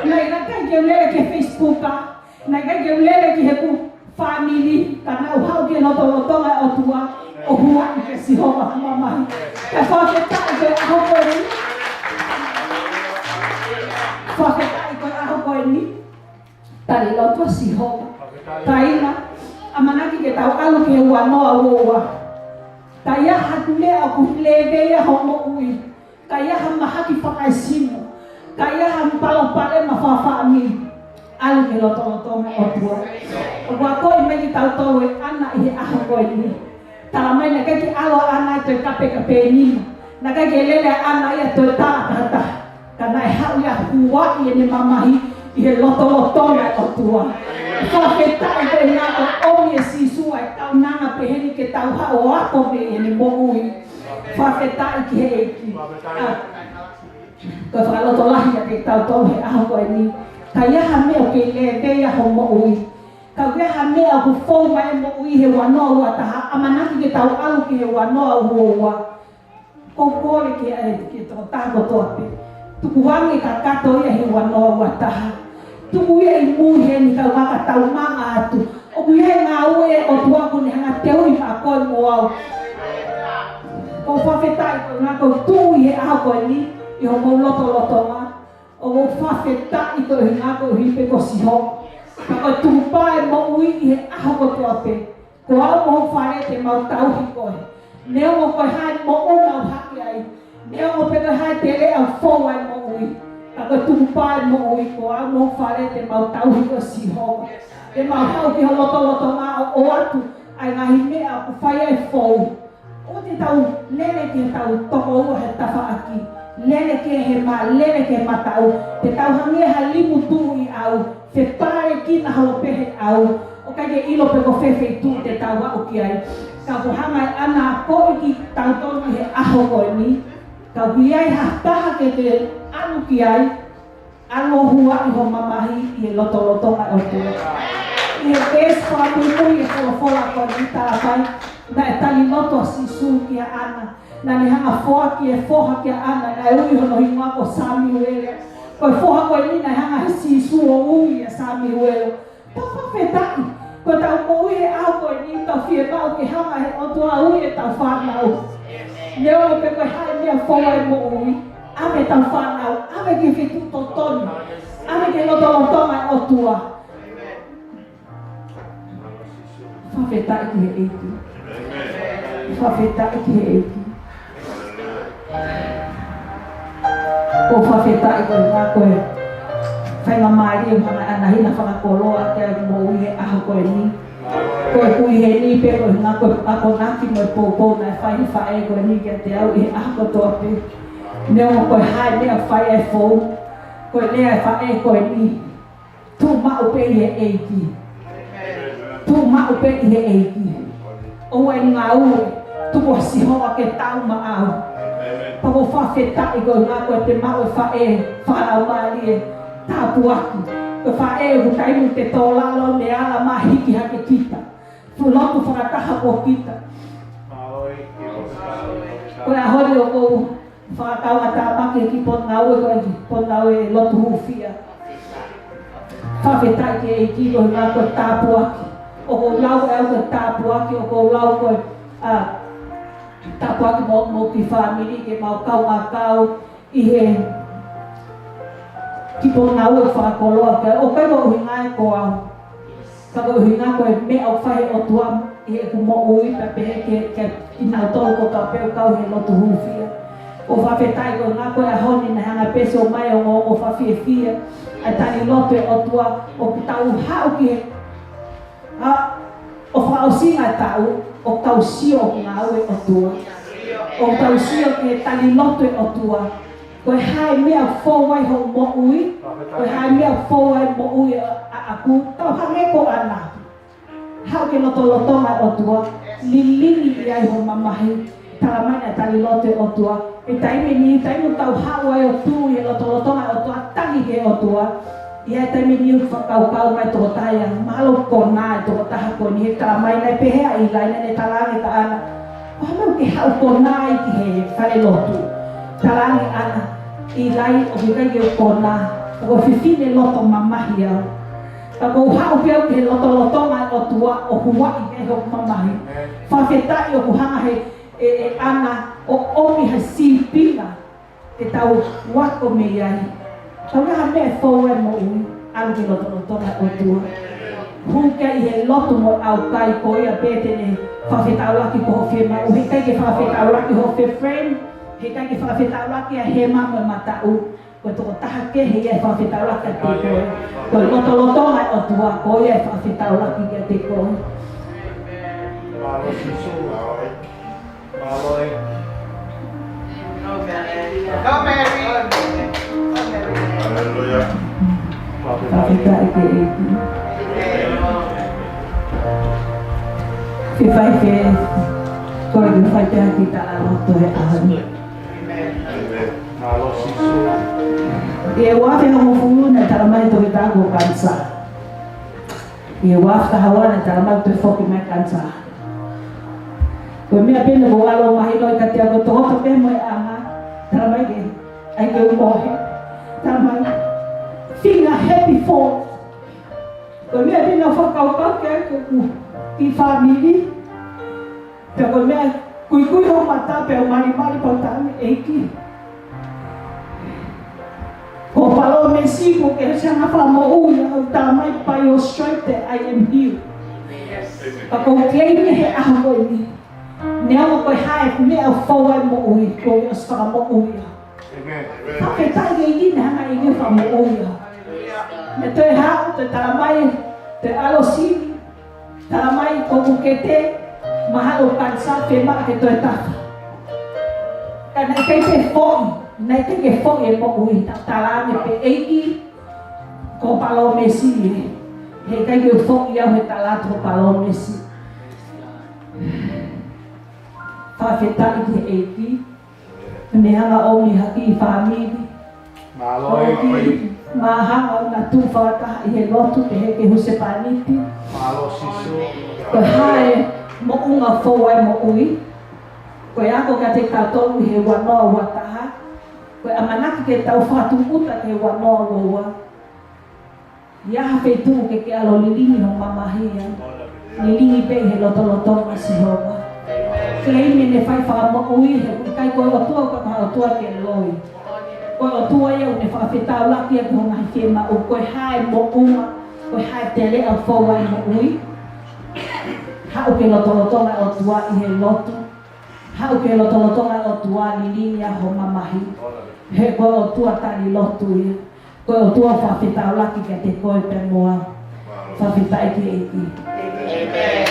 Naʻe ʻikai ke u lele ki he Facebook, naʻe ʻikai ke u lele ki heʻeku fāmili, ka naʻá ku haʻu ki he lotolotonga ʻo e ʻOtua, ʻo huaʻi kia Sihova hoku mamahi. Ka fakafetaʻi ko e ʻaho ko eni. Fakafetaʻi ko e ʻaho ko eni. Tali lotu ʻa Sihova. Kāinga, ʻamanaki ke tau ʻalu ki he ua noa ua ua. Ka ʻi ai ha meʻa ʻoku lēvea ho moʻui, ka ʻi ai ha mahaki fakaesino, ka ʻi ai ha palopalema fāfāmili, ʻalu ki he lotolotonga ʻo e ʻOtua. ʻOku akoʻi mai kitautolu ʻe ʻAna ʻi he ʻaho ko eni. Talamai naʻe ʻikai ke ʻalu ʻa ʻAna ʻo toe kape kia Penina. Naʻe ʻikai ke lele ʻa ʻAna ia ʻo toe tala ki ha taha. Ka naʻe haʻu ia ʻo huaʻi ʻene mamahi ʻi he lotolotonga ʻo e ʻOtua. Fakafetaʻi ko e ʻuhinga ko e ʻomi ʻe Sīsū ʻa e kaunanga pehē ni ke tau haʻu ʻo ako mei heʻene moʻui. Fakafetaʻi ki he ʻEiki. ʻA, ko e fakalotolahi kiate kitautolu he ʻaho ko eni. Ka ʻi ai ha meʻa ʻoku kei lēvea ho moʻui, ka ʻi ai ha meʻa ʻoku fou mai e moʻui he ua noa ua taha, ʻamanaki ke tau ʻalu ki he ua noa ua ua. Ko e kole ki he, ki he tokotaha kotoa pē. Tukuange kakato ia he ua noa ua taha. Tuku ia ʻi mui heni kae ʻumaʻā ka tau manga atu. ʻOku ʻi ai e ngāue ʻa e ʻOtua ʻoku ne hanga ʻo teuteu maʻa koe mo au. ʻOku ou fakafetaʻi ko e ʻuhinga ko e tuʻu ʻi he ʻaho ko eni ʻi homou lotolotonga. ʻOku ou fakafetaʻi ko e ʻuhinga koeʻuhi pē ko Sihova. Ka ko e tukupā e moʻui ʻi he ʻaho kotoa pē. Ko au mo hoku fale te mau tauhi koe. Neongo ko e hā e moʻunga ʻoku hake ai. Neongo pe ko e hā e teleʻa ʻoku fou ai e moʻui. Ka ko e tukupā e moʻui, ko au mo hoku fale te mau tauhi koe Sihova. Te mau haʻu ki ho lotolotonga ʻo ʻoatu ʻa e ngaahi meʻa ʻoku fai ai e fou. ʻOua te tau lele ki heʻetau tokoua he tafaʻaki. Lele ki he hema, lele ki he mataʻu. Te tau hangē ha limu tuʻu ʻi ʻau. Fepalekina holo pē he ʻau. ʻOku ʻikai ke ʻilo pe ko fē feituʻu te tau aʻu ki ai. Ka ʻoku hanga ʻe ʻAna ʻo akoʻi kitautolu ʻi he ʻaho ko eni. Ka ʻoku ʻi ai ha taha ke ke ʻalu ki ai, ʻalu ʻo huaʻi ho mamahi ʻi he lotolotonga ʻo e ʻOtua. ʻI he veesi fakamuimui ʻi he folofola ko eni talamai, naʻe tali lotu ʻa Sīsū kia ʻAna. Naʻa ne hanga ʻo foaki e foha kia ʻAna, naʻe ui hono hingoa ko Samiuela. Ko e foha ko eni naʻe hanga ʻe Sīsū ʻo ui ʻa Samiuela. Tau fakafetaʻi, ko ʻetau moʻui he ʻaho ko eni, tau fiemaʻu ke hanga ʻe he ʻOtua ʻo ui ʻetau fānau. Neongo pe ko e hā e meʻa fou ʻa e moʻui, ʻave ʻetau fānau, ʻave ki he feituʻu totonu, ʻave ki he lotolotonga ʻo e ʻOtua. Fakafetaʻi ki he ʻEiki. Fakafetaʻi ki he ʻEiki. ʻOku fakafetaʻi koeʻuhi ko e faingamālie ʻoku hanga ʻe ʻAna Hina ʻo fakakoloa ki ai ʻeku moʻui he ʻaho ko eni. Ko ʻeku ʻi heni pē koeʻuhi ko e akonaki mo e poupou naʻe fai ʻe he faʻē ko eni kiate au ʻi he ʻaho kotoa pē. Neongo ko e hā e meʻa fai ʻa e fou, ko e lea ʻa e faʻē ko eni. Tuʻu maʻu pē ʻi he ʻEiki. Tuʻu maʻu pē ʻi he ʻEiki. ʻOua ʻe ngāue, tuku ʻa Sihova ke tau maʻau. Pea ʻoku fakafetaʻi koeʻuhi ko e te maʻu e faʻē fakalaumālie tāpuaki. Ko e faʻē ʻoku taimi te tō lalo ne ala mai hiki hake kita. Fuʻu lotu fakataha mo kita. Ko e ʻaho ni ʻoku ou fakakau ʻa e tāpuaki ki he kiʻi potungāue ko e kiʻi potungāue lotu hūfia. Fakafetaʻi ki he ʻEiki koeʻuhi ko e tāpuaki. ʻOku ou lau ʻe au ko e tāpuaki, ʻoku ou lau ko e, ā, tāpuaki mo, mo e kiʻi fāmili ke mau kau ʻakau ʻi he kiʻi potungāue fakakoloa, ka ʻoku ʻikai ko e ʻuhinga ia ko au. Ka ko e ʻuhinga ko e meʻa ʻoku fai ʻe he ʻOtua ʻi heʻeku moʻui pea pehē ki he, ki he kinautolu kotoa pē ʻoku kau he lotu hūfia. ʻOku fakafetaʻi koeʻuhi ko e ʻaho ni naʻe hanga ʻe Pesi ʻo ʻomai ʻa e ongoongo fakafiefia, ʻa e tali lotu ʻa e ʻOtua, ʻoku tau haʻu ki he, ā, ʻo fakaʻosinga e taʻu, ʻoku tau sio ʻoku ngāue ʻa e ʻOtua. ʻOku tau sio ki he tali lotu ʻa e ʻOtua. Ko e hā e meʻa fou ai hoʻo moʻui, ko e hā e meʻa fou ai moʻui ʻa, ʻaʻaku, tau hangē ko ʻAna. Haʻu ki he lotolotonga ʻo e ʻOtua, lilingi ai hoʻo mamahi, talamai naʻe tali lotu ʻa e ʻOtua. He taimi ni, taimi ʻoku tau haʻu ai ʻo tuʻu ʻi he lotolotonga ʻo e ʻOtua, tali ki he ʻOtua. ʻI he taimi ni ʻoku fakakaukau mai e tokotaha ia, mahalo ʻoku konā e tokotaha ko eni he talamai naʻe pehē ʻe ʻIlai naʻa ne talaange kia ʻAna. Ko e hā e meʻa ʻoku ke haʻu ʻo konā ai ki he fale lotu? Talaange ʻe ʻAna, ʻIlai ʻoku ʻikai ke u konā, ʻoku ou fefine loto mamahi au. Ka ʻoku ou haʻu pē au ki he lotolotonga ʻo e ʻOtua ʻo huaʻi ai hoku mamahi. Fakafetaʻi ʻoku hanga ʻe he, ʻe, ʻe ʻAna ʻo ʻomi ha sīpinga ke tau ako mei ai. Ka ʻi ai ha meʻa ʻe fou ai e moʻui, ʻalu ki he lotolotonga ʻo e ʻOtua. Hū ki ai ʻi he lotu mo e ʻaukai ko ia pē te ne fakafetaulaki ki hoʻo fiemaʻu. Heʻikai ke fakafetaulaki hoʻo fe friend, heʻikai ke fakafetaulaki ʻa e hema mo e mataʻu. Ko e tokotaha kehe ia ʻe fakafetaulaki kiate koe. Ko e lotolotonga ʻo e ʻOtua, ko ia ʻe fakafetaulaki kiate koe. Mālō Sīsū. Mālō ē. Go, Mary. Go, Mary. Hallelujah. Fakafetaʻi ki he ʻEiki. Ke fai ke, ko e ke fai ke haki ta alo to he ahani. Mālō Sīsū. ʻI he ua afe hongofulu naʻe talamai ʻe he toketā ko e kanisā. ʻI he ua afe taha ua naʻe talamai ʻoku toe foki mai e kanisā. Ko e meʻa pē naʻa ku ʻalu ʻo mahino ai kiate au ko e tokoto pē mo e anga, talamai ke, ʻai ke u mohe. Talamai, feel happy for. Ko e meʻa pē naʻa ku fakakaukau ki ai ko ʻeku kiʻi fāmili. Pea ko e meʻa, kuikui hoku mata pea u malimali pea u talaange, ʻEiki, ko hoʻo palōmesi kuo ke ʻosi hanga ʻo fakamoʻui au, talamai by your stripe that I am healed. Pea ʻoku ou claim ia he ʻaho ko eni. Neongo ko e hā e meʻa ʻoku fou ai e moʻui, kuo ke ʻosi fakamoʻui au. Fakafetaʻi ki he ʻEiki naʻe hanga ʻe he ʻEiki ʻo fakamoʻui au. Naʻe toe haʻu, toe talamai, toe ʻalu ʻo sini. Talamai ko hoku kete, mahalo ʻoku kanisā, fiemaʻu ke toe tafa. Ka naʻe ʻikai ke foʻi, naʻe ʻikai ke foʻi e moʻui, ta-, talaange pē, ʻEiki, ko hoʻo palōmesi ē. Heʻikai ke u foʻi au he tala atu hoʻo palōmesi. Fakafetaʻi ki he ʻEiki. Ne hanga ʻo ʻomi ha kiʻi fāmili. Mālō ē. Ko e kiʻi māhanga ʻoku na tuʻu fakataha ʻi he lotu pehē ki he husepāniti. Mālō Sīsū. Ko e hā e moʻunga fou ai e moʻui. Ko e ako kiate kitautolu he ua noa ua taha, ko e ʻamanaki ke tau fakatūʻuta ki he ua noa ua ua. ʻI ha feituʻu ke ke ʻalu ʻo lilingi ho mamahi ia. Lilingi pē ʻi he lotolotonga ʻo Sihova. Claim ʻene fai fakamoʻui he ʻoku ʻikai ko e ʻOtua, ʻoku ʻikai ko ha ʻOtua ke loi. Ko e ʻOtua ia ʻoku ne fakafetaulaki ʻaki ho ngaahi fiemaʻu, ko e hā e moʻunga, ko e hā e teleʻa ʻoku fou ai e moʻui. Haʻu ki he lotolotonga ʻo e ʻOtua ʻi he lotu. Haʻu ki he lotolotonga ʻo e ʻOtua lilingi ʻa ho mamahi. He ko e ʻOtua tali lotu ia. Ko e ʻOtua fakafetaulaki kiate koe pea mo au. Fakafetaʻi ki he ʻEiki. ʻĒmeni. Amen.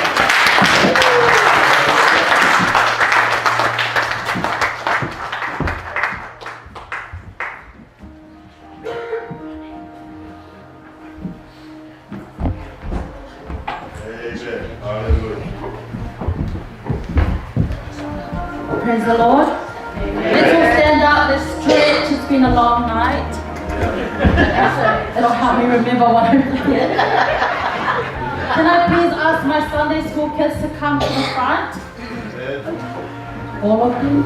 Hallelujah. Praise the Lord. Let's all stand up. Let's stretch. It's been a long night. It'll help me remember what I'm doing. Can I please ask my Sunday school kids to come to the front? All of you?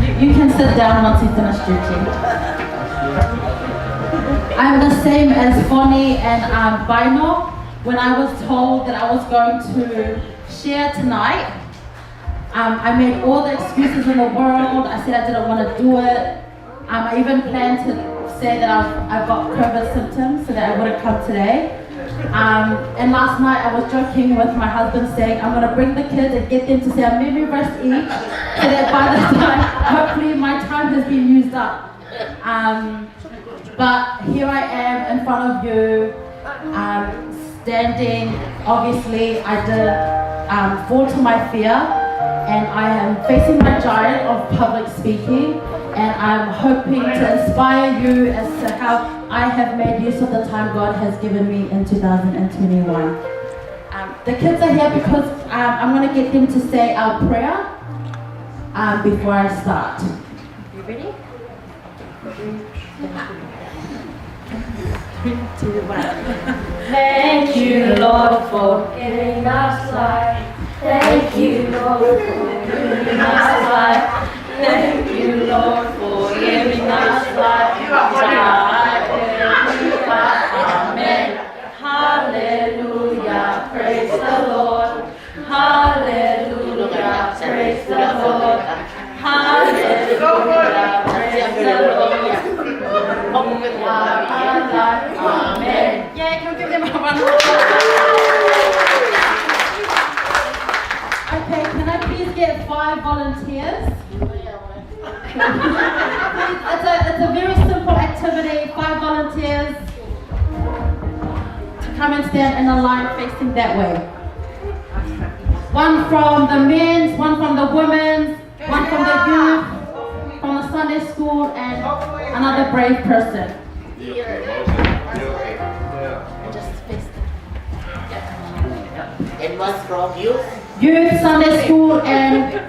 You, you can sit down once you finish drinking. I'm the same as Foni and, um, Baino. When I was told that I was going to share tonight, um, I made all the excuses in the world. I said I didn't want to do it. Um, I even planned to say that I've, I've got COVID symptoms so that I wouldn't come today. Um, and last night I was joking with my husband saying, "I'm gonna bring the kids and get them to say a memory verse each, so that by the time, hopefully my time has been used up." Um, but here I am in front of you, um, standing. Obviously, I did, um, fall to my fear, and I am facing my giant of public speaking, and I'm hoping to inspire you as to how I have made use of the time God has given me in two thousand and twenty-one. Um, the kids are here because, um, I'm gonna get them to say our prayer, um, before I start. You ready? Three, two, one. Thank you, Lord, for giving us life. Thank you, Lord, for giving us life. Thank you, Lord, for giving us life. Amen. Hallelujah, praise the Lord. Hallelujah, praise the Lord. Hallelujah, praise the Lord. Amen. Yeah, can we give them a round of applause? Okay, can I please get five volunteers? It's a, it's a very simple activity. Five volunteers to come and stand in a line facing that way. One from the men's, one from the women's, one from the youth, from the Sunday school, and another brave person. Just face them. And one from youth? Youth, Sunday school, and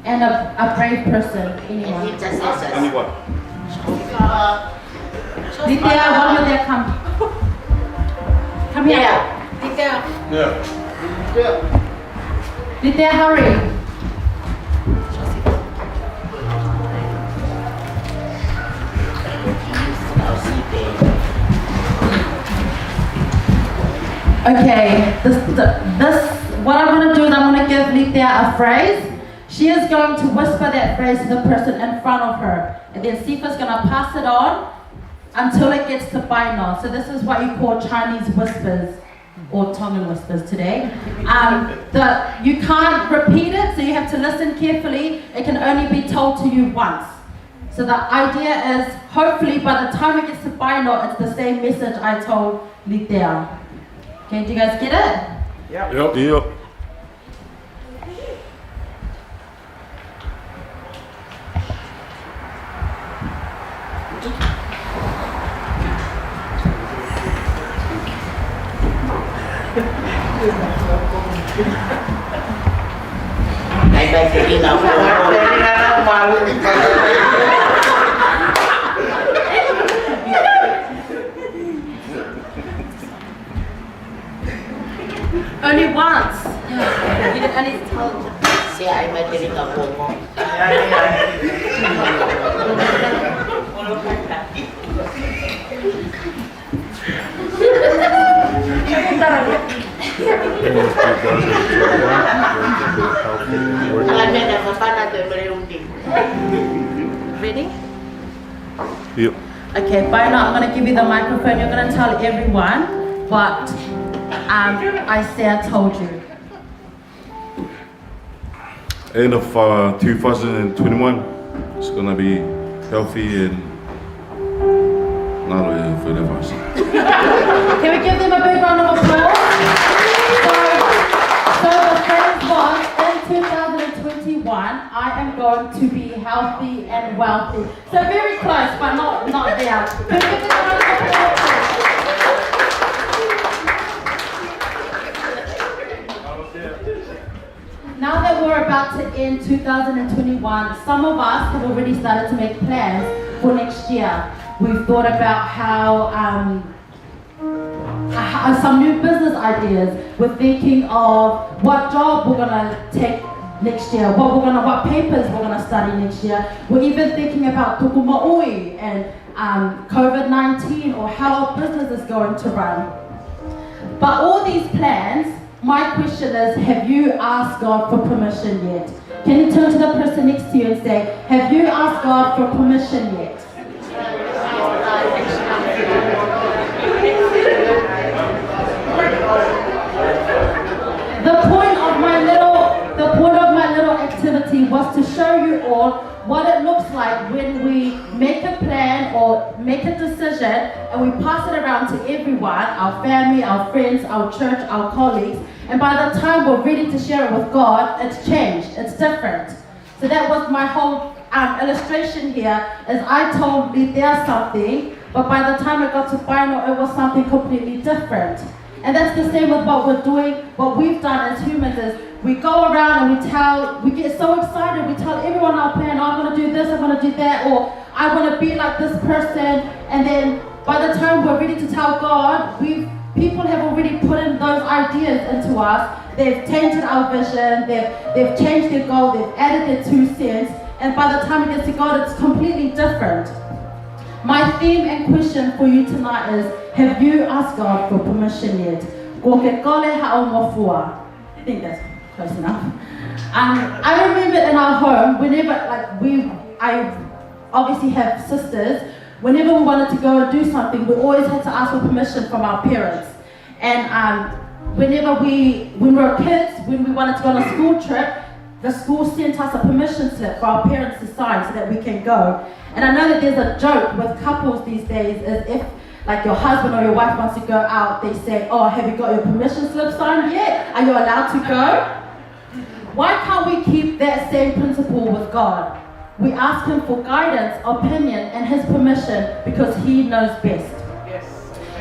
And a, a brave person, anyone? Intercessors. Anyone? Litea, one of them come. Come here. Yeah. Litea. Yeah. Litea, hurry. Okay, this, the, this, what I'm gonna do is I'm gonna give Litea a phrase. She is going to whisper that phrase to the person in front of her. And then Sifa's gonna pass it on until it gets to Baino. So this is what you call Chinese whispers or Tongan whispers today. Um, the, you can't repeat it, so you have to listen carefully. It can only be told to you once. So the idea is, hopefully by the time it gets to Baino, it's the same message I told Litea. Okay, do you guys get it? Yep. Yep. Yep. Yep. Okay, Baina, I'm going to give you the microphone. You're going to tell everyone what, um, Isaiah told you. End of, uh, two thousand twenty-one, it's gonna be healthy and not really for the first. Can we give them a big round of applause? So, so the phrase was, "In two thousand twenty-one, I am going to be healthy and wealthy." So very close, but not, not there. Can we give them a round of applause? Now that we're about to end two thousand twenty-one, some of us have already started to make plans for next year. We've thought about how, um, uh, some new business ideas. We're thinking of what job we're gonna take next year, what we're gonna, what papers we're gonna study next year. We're even thinking about tuku moʻui and, um, COVID nineteen or how our business is going to run. But all these plans, my question is, have you asked God for permission yet? Can you turn to the person next to you and say, "Have you asked God for permission yet?" The point of my little, the point of my little activity was to show you all what it looks like when we make a plan or make a decision and we pass it around to everyone, our family, our friends, our church, our colleagues, and by the time we're ready to share it with God, it's changed, it's different. So that was my whole, um, illustration here, is I told Litea something, but by the time it got to Baina, it was something completely different. And that's the same with what we're doing, what we've done as humans is we go around and we tell, we get so excited, we tell everyone our plan, "Oh, I'm gonna do this, I'm gonna do that," or, "I wanna be like this person," and then by the time we're ready to tell God, we've, people have already put in those ideas into us. They've tainted our vision, they've, they've changed their goal, they've added their two cents, and by the time it gets to God, it's completely different. My theme and question for you tonight is, have you asked God for permission yet? Kuo ke kole haʻo ngofua? I think that's close enough. Um, I remember in our home, whenever, like, we, I obviously have sisters, whenever we wanted to go and do something, we always had to ask for permission from our parents. And, um, whenever we, when we were kids, when we wanted to go on a school trip, the school sent us a permission slip for our parents to sign so that we can go. And I know that there's a joke with couples these days is if, like, your husband or your wife wants to go out, they say, "Oh, have you got your permission slip signed yet? Are you allowed to go?" Why can't we keep that same principle with God? We ask Him for guidance, opinion, and His permission because He knows best. Yes.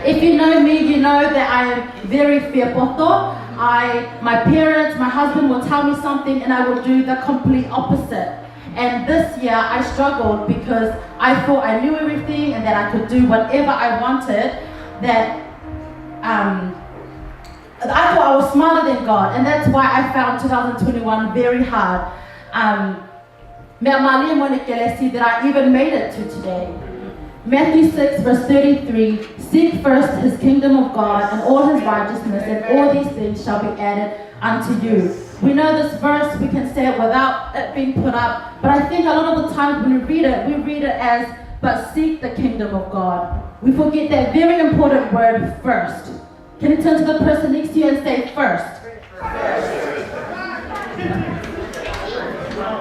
If you know me, you know that I am very fear poto. I, my parents, my husband will tell me something and I will do the complete opposite. And this year I struggled because I thought I knew everything and that I could do whatever I wanted. That, um, I thought I was smarter than God, and that's why I found two thousand twenty-one very hard. Um, meʻa mālie mo ʻene kelesi that I even made it to today. Matthew six verse thirty-three, "Seek first His kingdom of God and all His righteousness, and all these things shall be added unto you." We know this verse, we can say it without it being put up, but I think a lot of the times when we read it, we read it as, "But seek the kingdom of God." We forget that very important word, first. Can you turn to the person next to you and say, "First"?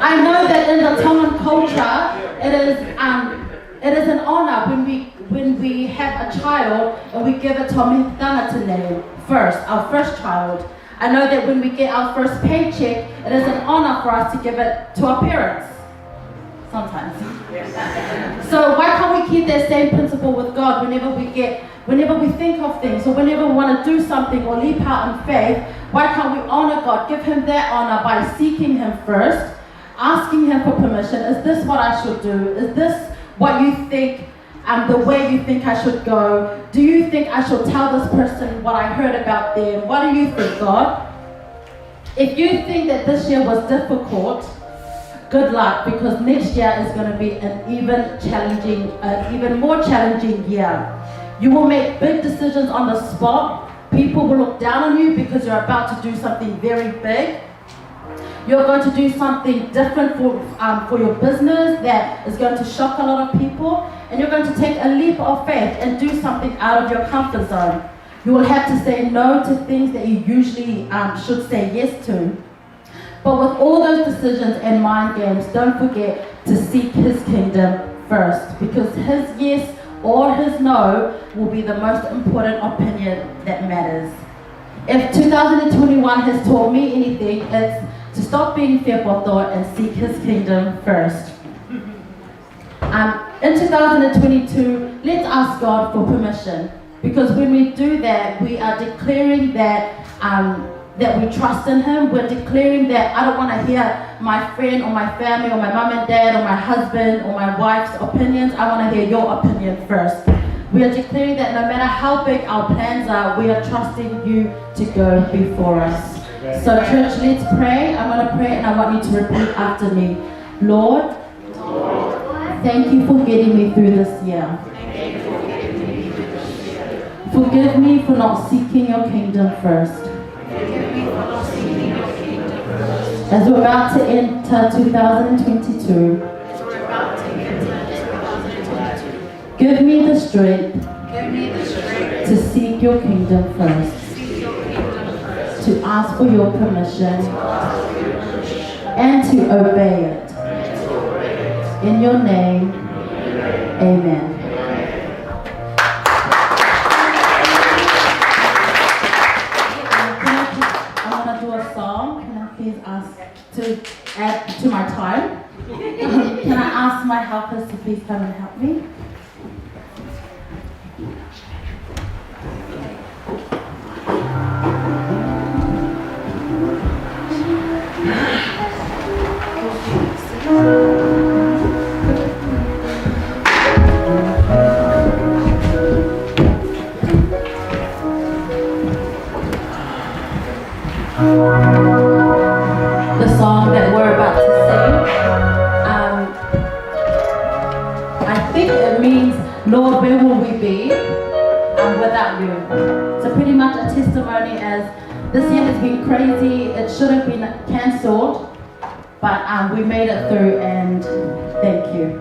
I know that in the Tongan culture, it is, um, it is an honor when we, when we have a child and we give it to our mihi tangata name first, our first child. I know that when we get our first paycheck, it is an honor for us to give it to our parents. Sometimes. So why can't we keep that same principle with God whenever we get, whenever we think of things, or whenever we want to do something or leap out in faith? Why can't we honor God, give Him that honor by seeking Him first, asking Him for permission? "Is this what I should do? Is this what you think, um, the way you think I should go? Do you think I should tell this person what I heard about them? What do you think, God?" If you think that this year was difficult, good luck, because next year is gonna be an even challenging, an even more challenging year. You will make big decisions on the spot. People will look down on you because you're about to do something very big. You're going to do something different for, um, for your business that is going to shock a lot of people. And you're going to take a leap of faith and do something out of your comfort zone. You will have to say no to things that you usually, um, should say yes to. But with all those decisions and mind games, don't forget to seek his kingdom first, because his yes or his no will be the most important opinion that matters. If two thousand twenty-one has taught me anything, it's to stop being fearful thought and seek his kingdom first. Um, in two thousand twenty-two, let's ask God for permission. Because when we do that, we are declaring that, um, that we trust in him. We're declaring that I don't wanna hear my friend or my family or my mum and dad or my husband or my wife's opinions. I wanna hear your opinion first. We are declaring that no matter how big our plans are, we are trusting you to go before us. So church, let's pray. I'm gonna pray and I want you to repeat after me. Lord, thank you for getting me through this year. Forgive me for not seeking your kingdom first. As we're about to enter two thousand twenty-two, give me the strength to seek your kingdom first, to ask for your permission, and to obey it. In your name, amen. Can I just, I wanna do a song. Can I please ask to add to my time? Can I ask my helpers to please come and help me? The song that we're about to sing, um, I think it means, "Lord, where will we be, um, without you?" So pretty much a testimony as this year has been crazy. It should have been cancelled, but, um, we made it through, and thank you.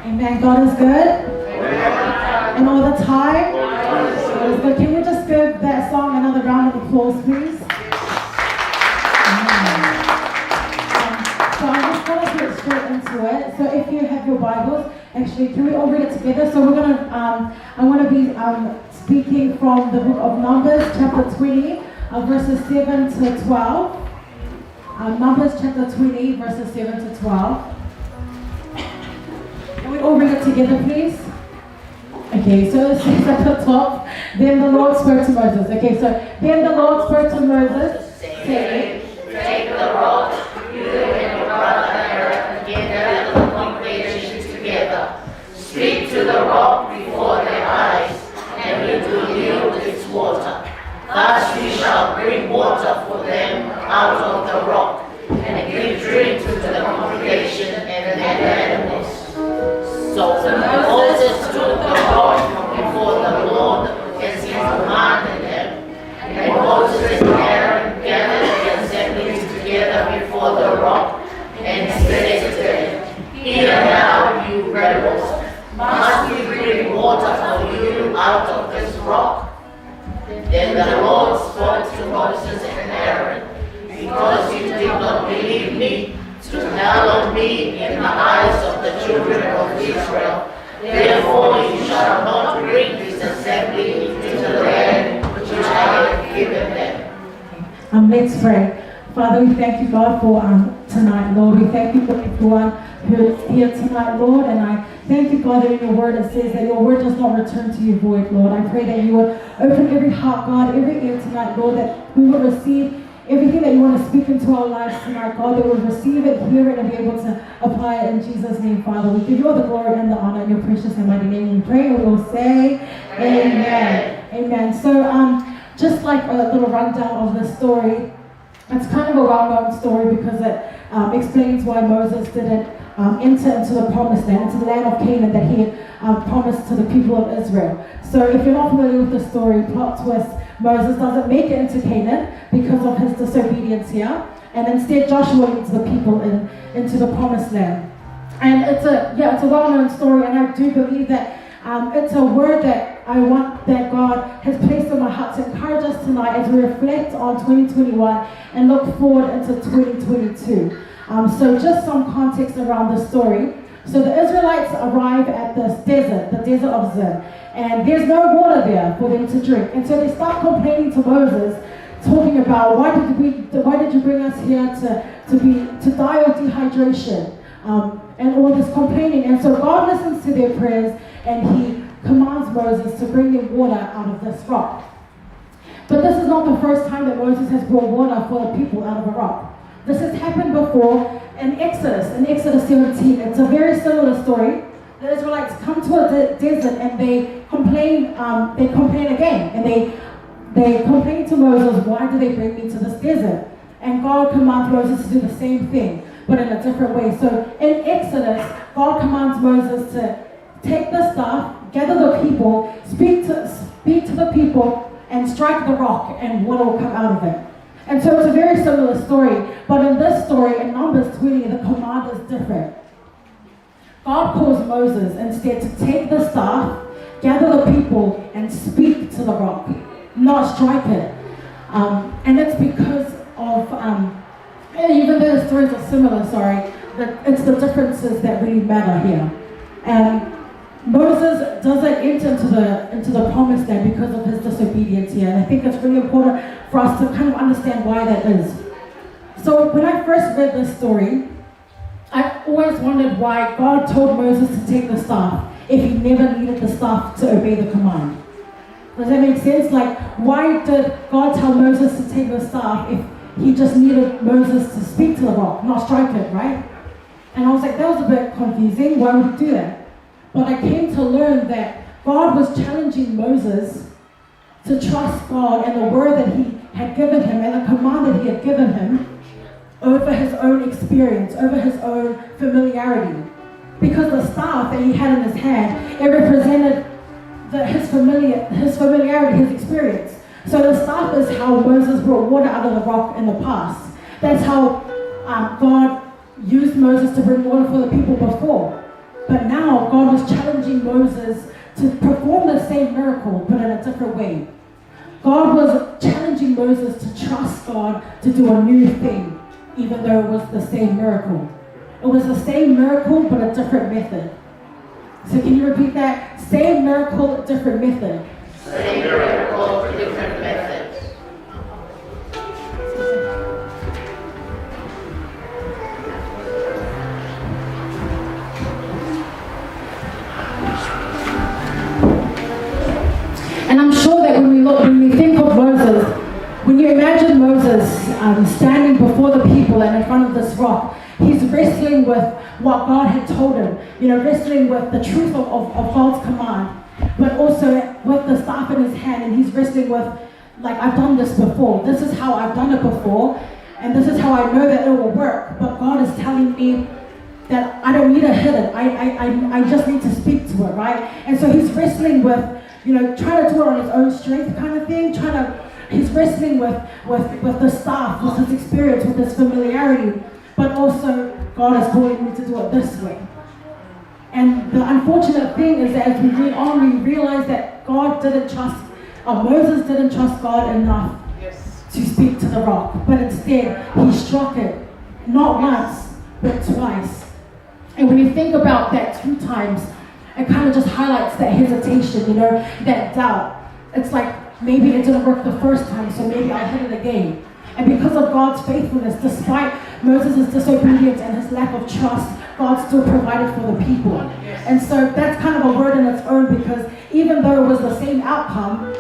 Amen. God is good. And all the time. God is good. Can we just give that song another round of applause, please? Amen. Um, so I'm just going to get straight into it. So if you have your Bibles, actually, can we all read it together? So we're going to, um, I'm going to be um, speaking from the book of Numbers, chapter twenty, uh, verses seven to twelve. Uh, Numbers chapter twenty, verses seven to twelve. Can we all read it together, please? Okay, so it says at the top, "Then the Lord spoke to Moses." Okay, so then the Lord spoke to Moses, saying, "Take the rod, you and your brother Aaron, and gather the congregation together. Speak to the rock before their eyes, and it will yield its water. Thus you shall bring water for them out of the rock, and give drink to the congregation and their animals." So Moses took the rod before the Lord as he commanded him, and Moses and Aaron gathered the assembly together before the rock, and said to them, "Hear now, you rebels, must we bring water for you out of this rock?" Then the Lord spoke to Moses and Aaron, "Because you did not believe me to hallow me in the eyes of the children of Israel, therefore you shall not bring this assembly into the land which I have given them." Um, let's pray. Father, we thank you, God, for um, tonight, Lord. We thank you for everyone who is here tonight, Lord. And I thank you, God, that in your word it says that your word does not return to you void, Lord. I pray that you would open every heart, God, every ear tonight, Lord, that we will receive everything that you want to speak into our lives tonight, God, that we'll receive it, hear it, and be able to apply it in Jesus' name, Father. We give you all the glory and the honor in your precious and mighty name we pray, and we'll say, "Amen." Amen. So, um, just like a little rundown of the story, it's kind of a well-known story because it um, explains why Moses didn't um, enter into the promised land, into the land of Canaan that he had um, promised to the people of Israel. So if you're not familiar with the story, plot twist, Moses doesn't make it into Canaan because of his disobedience here, and instead Joshua leads the people in, into the promised land. And it's a, yeah, it's a well-known story, and I do believe that um, it's a word that I want, that God has placed in my heart to encourage us tonight as we reflect on twenty twenty-one and look forward into twenty twenty-two. Um, so just some context around the story. So the Israelites arrive at this desert, the desert of Zin, and there's no water there for them to drink. And so they start complaining to Moses, talking about, "Why did we, why did you bring us here to, to be, to die of dehydration?" Um, and all this complaining. And so God listens to their prayers and he commands Moses to bring them water out of this rock. But this is not the first time that Moses has brought water for the people out of a rock. This has happened before in Exodus, in Exodus seventeen. It's a very similar story. The Israelites come to a de- desert and they complain, um, they complain again, and they they complain to Moses, "Why do they bring me to this desert?" And God commands Moses to do the same thing, but in a different way. So in Exodus, God commands Moses to take the staff, gather the people, speak to, speak to the people, and strike the rock, and water will come out of it. And so it's a very similar story, but in this story, in Numbers twenty, the command is different. God calls Moses instead to take the staff, gather the people, and speak to the rock, not strike it. Um, and it's because of, um, and even though the stories are similar, sorry, but it's the differences that really matter here. And Moses doesn't enter into the, into the promised land because of his disobedience here. And I think it's really important for us to kind of understand why that is. So when I first read this story, I always wondered why God told Moses to take the staff if he never needed the staff to obey the command. Does that make sense? Like, why did God tell Moses to take the staff if he just needed Moses to speak to the rock, not strike it, right? And I was like, "That was a bit confusing. Why would he do that?" But I came to learn that God was challenging Moses to trust God and the word that he had given him and the command that he had given him over his own experience, over his own familiarity. Because the staff that he had in his hand, it represented the, his, familiar, his familiarity, his experience. So the staff is how Moses brought water out of the rock in the past. That's how um, God used Moses to bring water for the people before. But now God was challenging Moses to perform the same miracle, but in a different way. God was challenging Moses to trust God to do a new thing, even though it was the same miracle. It was the same miracle, but a different method. So can you repeat that? Same miracle, different method. Same miracle, different method. And I'm sure that when we look, when we think of Moses, when you imagine Moses, um, standing before the people and in front of this rock, he's wrestling with what God had told him, you know, wrestling with the truth of, of, of God's command, but also with the staff in his hand, and he's wrestling with, like, "I've done this before. This is how I've done it before, and this is how I know that it will work. But God is telling me that I don't need to hit it. I, I, I, I just need to speak to it, right?" And so he's wrestling with, you know, trying to do it on his own strength kind of thing, trying to, he's wrestling with, with, with the staff, with his experience, with his familiarity, but also, "God is calling me to do it this way." And the unfortunate thing is that as we read on, we realize that God didn't trust, or Moses didn't trust God enough to speak to the rock, but instead he struck it, not once, but twice. And when you think about that two times, it kind of just highlights that hesitation, you know, that doubt. It's like, "Maybe it didn't work the first time, so maybe I'll hit it again." And because of God's faithfulness, despite Moses' disobedience and his lack of trust, God still provided for the people. And so that's kind of a word in its own, because even though it was the same outcome,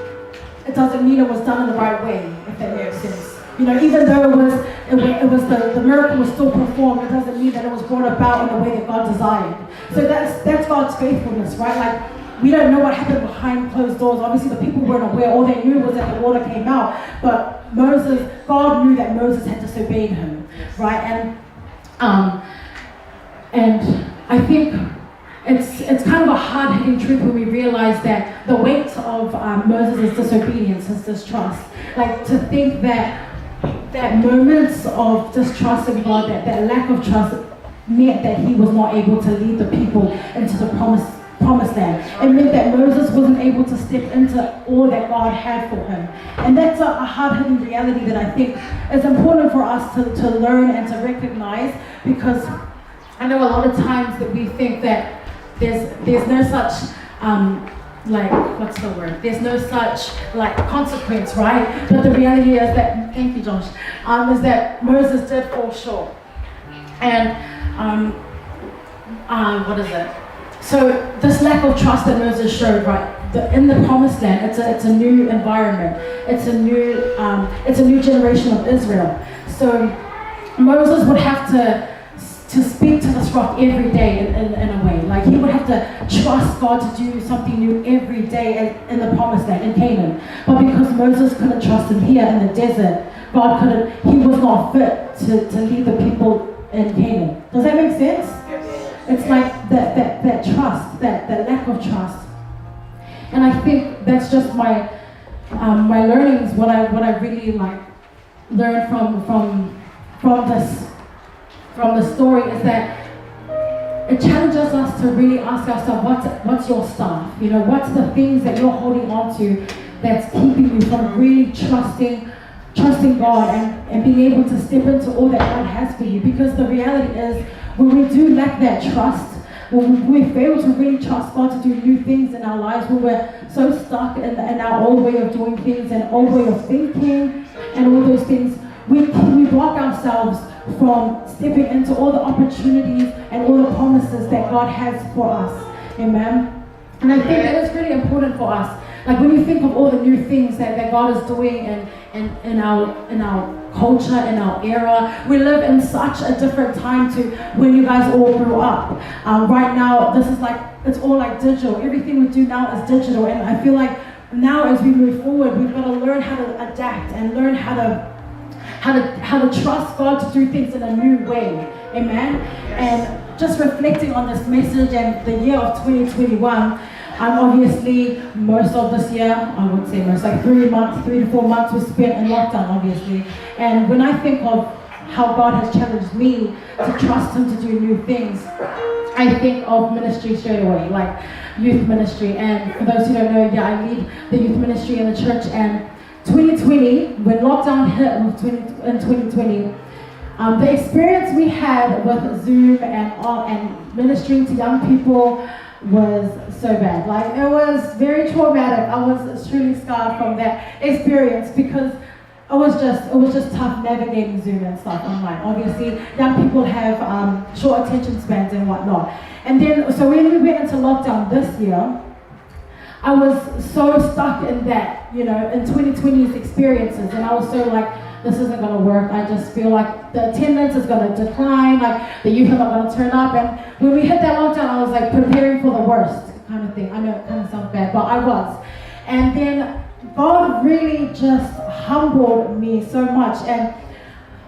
it doesn't mean it was done in the right way, if that makes sense. You know, even though it was, it was, it was the, the miracle was still performed, it doesn't mean that it was brought about in the way that God desired. So that's, that's God's faithfulness, right? Like, we don't know what happened behind closed doors. Obviously, the people weren't aware. All they knew was that the water came out. But Moses, God knew that Moses had disobeyed him, right? And, um, and I think it's, it's kind of a hard-hitting truth when we realize that the weight of, um, Moses' disobedience, his distrust. Like, to think that, that moments of distrust in God, that, that lack of trust, meant that he was not able to lead the people into the promised, promised land. It meant that Moses wasn't able to step into all that God had for him. And that's a, a hard-hitting reality that I think is important for us to, to learn and to recognize, because I know a lot of times that we think that there's, there's no such, um, like, what's the word? There's no such, like, consequence, right? But the reality is that, thank you, Josh, um, is that Moses did fall short. And, um, uh, what is it? So this lack of trust that Moses showed, right, the, in the promised land, it's a, it's a new environment. It's a new, um, it's a new generation of Israel. So Moses would have to, to speak to this rock every day in, in, in a way. Like, he would have to trust God to do something new every day in, in the promised land, in Canaan. But because Moses couldn't trust him here in the desert, God couldn't, he was not fit to, to lead the people in Canaan. Does that make sense? It's like that, that, that trust, that, that lack of trust. And I think that's just my, um, my learnings, what I, what I really, like, learned from, from, from this, from the story is that it challenges us to really ask ourselves, what's, what's your staff? You know, what's the things that you're holding on to that's keeping you from really trusting, trusting God and, and being able to step into all that God has for you? Because the reality is, when we do lack that trust, when we, we fail to really trust God to do new things in our lives, when we're so stuck in, in our old way of doing things and old way of thinking and all those things, we, we block ourselves from stepping into all the opportunities and all the promises that God has for us. Amen. And I think that is really important for us. Like, when you think of all the new things that, that God is doing and, and in our, in our culture, in our era, we live in such a different time to when you guys all grew up. Um, right now, this is like, it's all, like, digital. Everything we do now is digital, and I feel like now, as we move forward, we've got to learn how to adapt and learn how to, how to, how to trust God to do things in a new way. Amen? And just reflecting on this message and the year of twenty twenty-one, um, obviously, most of this year, I would say most, like, three months, three to four months was spent in lockdown, obviously. And when I think of how God has challenged me to trust Him to do new things, I think of ministry straight away, like youth ministry. And for those who don't know, yeah, I lead the youth ministry in the church. And twenty twenty, when lockdown hit in twenty, in twenty twenty, um, the experience we had with Zoom and all, and ministering to young people was so bad. Like, it was very traumatic. I was truly scarred from that experience because it was just, it was just tough navigating Zoom and stuff online. Obviously, young people have, um, short attention spans and whatnot. And then, so when we went into lockdown this year, I was so stuck in that, you know, in twenty twenty's experiences, and I was so like, "This isn't gonna work." I just feel like the attendance is gonna decline, like, the youth are not gonna turn up. And when we hit that lockdown, I was, like, preparing for the worst kind of thing. I know it kinda sounds bad, but I was. And then God really just humbled me so much. And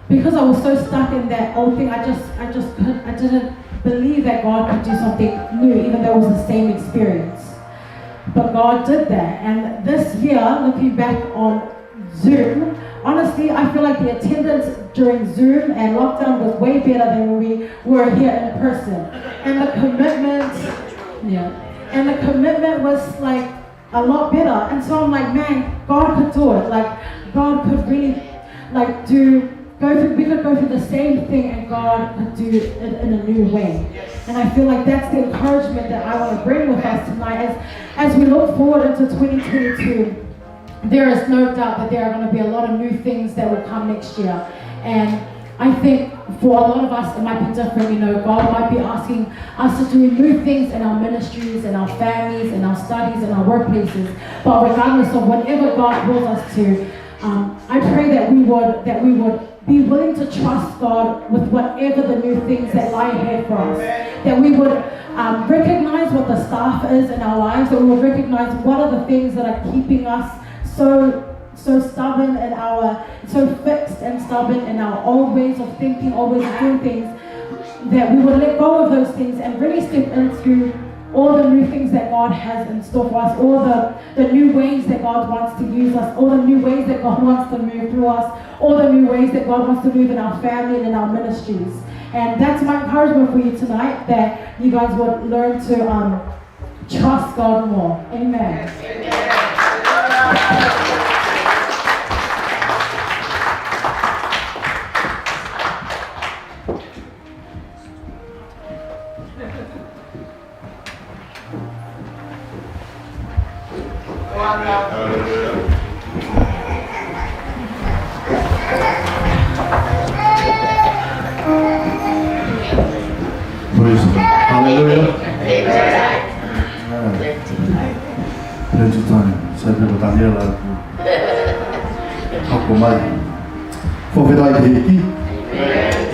because I was so stuck in that old thing, I just, I just could, I didn't believe that God could do something new, even though it was the same experience. But God did that. And this year, looking back on Zoom, honestly, I feel like the attendance during Zoom and lockdown was way better than when we were here in person. And the commitment, yeah, and the commitment was, like, a lot better. And so I'm like, "Man, God could do it." Like, God could really, like, do, go through, we could go through the same thing and God could do it in a new way. And I feel like that's the encouragement that I wanna bring with us tonight as, as we look forward into twenty twenty-two. There is no doubt that there are gonna be a lot of new things that will come next year. And I think for a lot of us, it might be different. You know, God might be asking us to do new things in our ministries, in our families, in our studies, in our workplaces. But regardless of whatever God calls us to, um, I pray that we would, that we would be willing to trust God with whatever the new things that lie ahead for us. That we would, um, recognize what the staff is in our lives, that we would recognize what are the things that are keeping us so, so stubborn in our, so fixed and stubborn in our old ways of thinking, old ways of doing things, that we would let go of those things and really step into all the new things that God has in store for us, all the, the new ways that God wants to use us, all the new ways that God wants to move through us, all the new ways that God wants to move in our family and in our ministries. And that's my encouragement for you tonight, that you guys would learn to, um, trust God more. Amen. Praise God. Hallelujah. Amen. Plenty time. Sai pē ko Taniela ʻoku hoko mai. Fakafetaʻi ki he ʻEiki.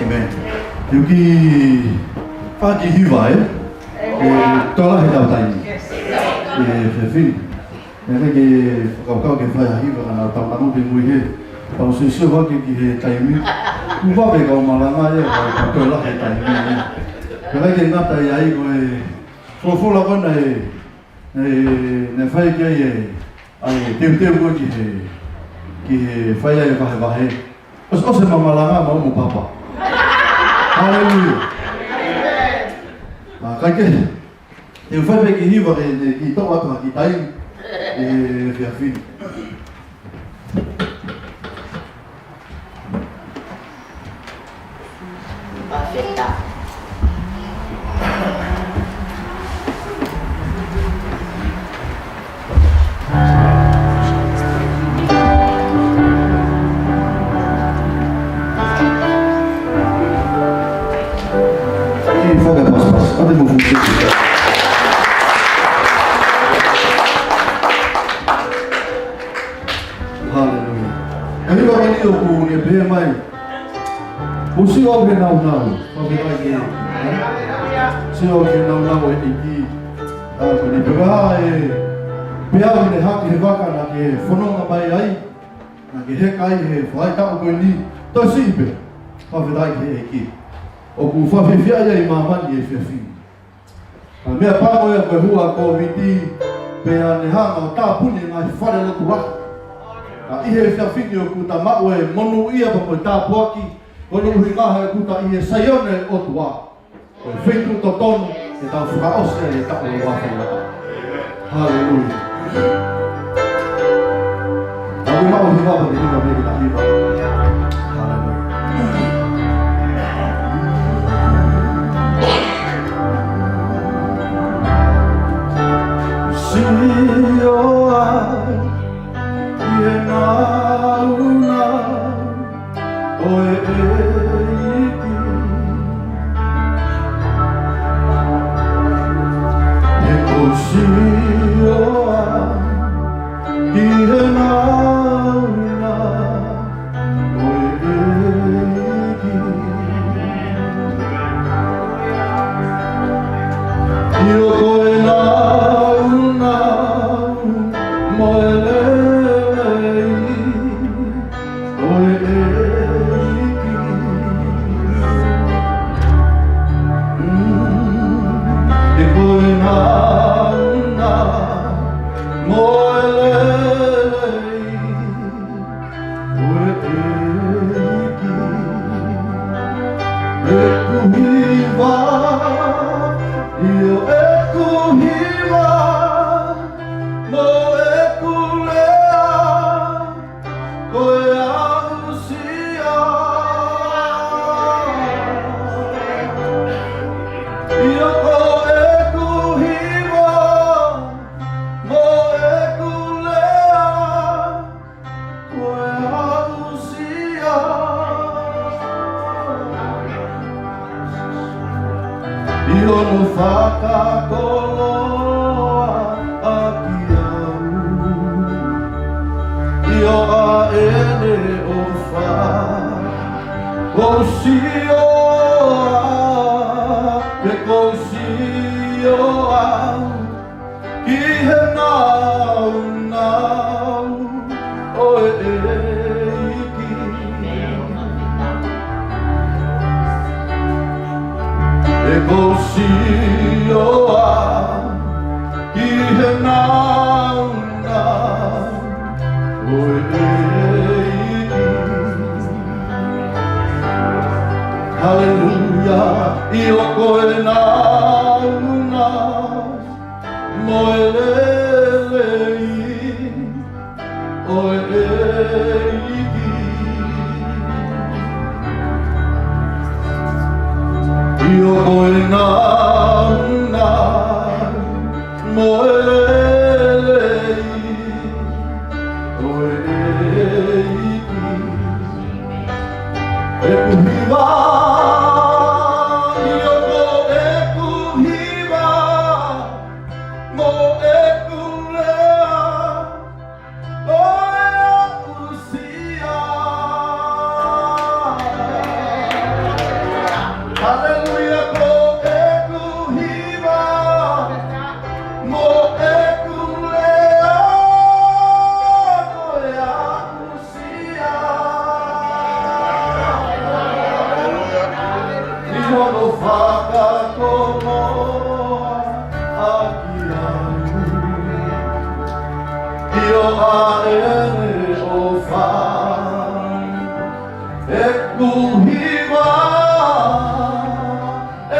Amen. ʻOku ou kiʻi fai ha kiʻi hiva, ē? ʻE, tokolahi ʻetau taimi. ʻE, fefine. Meʻa ke fakakaukau ke fai ha hiva ka naʻa tau tangutu ki mui hē. Pea u sio hake ki he taimi. Kuo vave kau malanga ia, ka tokolahi e taimi ia. Meʻa ke ngata ai ko e folofola ko ena ē, ē, naʻe fai ki ai e, ʻa e teuteu ko ē ki he, ki he fai ai e vahevahe. ʻOsi, ʻosi e mamalanga, mau mo papa. Haleluia. ʻA, kae kehe, te u fai pē kiʻi hiva ke ne kiʻi toʻo atu ha kiʻi taimi, ʻe, efiafi ni. Kiʻi fakapasipasi, ʻoua te mou fuʻu siki. Haleluia. ʻE hiva eni ʻoku ne pehē mai. Kuo u sio au ki he nāunau. Kuo u sio au ki he, sio au ki he nāunau ʻo e ʻEiki. ʻA, ko eni pē ʻa e peau naʻe hake he vaka naʻa ke fononga mai ai. Naʻa ke heka ai he faʻahitaʻu ko eni. Toe siʻi pē. Fakafetaʻi ki he ʻEiki. ʻOku fakafiefiaʻi ai ʻa māmani he efiafi ni. Ka ko e meʻa pango ia ko e hua Kōviti, pea ne hanga ʻo tāpuni e ngaahi falelotu lahi. Ka ʻi he efiafi ni ʻoku ta maʻu e monūʻia pea mo e tāpuaki, koeʻuhi ko e ʻuhinga he ʻoku ta ʻi he Saione ʻo e ʻOtua. Ko e feituʻu totonu, Ke tau fakaʻosi ʻa e taʻu ʻo e ua afe ua taha. Haleluia. Tau maʻu hiva pea ke hiva mai kita hiva. Haleluia. Sio au ki he nāunau ʻo e ʻEiki. He ʻoku ou sio au ki he nāunau ʻo e ʻEiki. ʻIo, ko e nāunau mo e lelei ʻo e ʻEiki. Mm, ʻe ko e nāunau mo e lelei ʻo e ʻEiki. ʻEku hiva, ʻio ʻeku hiva, mo ʻeku lea, ko e aʻusia. ʻIo ko ʻeku hiva, mo ʻeku lea, ko e aʻusia. ʻI hono fakakoloa ʻaki au. ʻIo ʻa ʻene ʻofa. ʻOku ou sio au, ʻoku ou sio au ki he nāunau ʻo e ʻEiki. ʻOku ou sio au ki he nāunau ʻo e ʻEiki. Haleluia. ʻIo ko e nāunau mo e lelei ʻo e ʻEiki. ʻIo ko e nāunau mo e lelei ʻo e ʻEiki. ʻEku hiva, ʻio ko ʻeku hiva, mo ʻeku lea, ko e aʻusia. Haleluia, ko ʻeku hiva, mo ʻeku lea, ko e aʻusia. ʻI hono fakakoloa ʻaki au. ʻIo ʻa ʻene ʻofa. ʻEku hiva,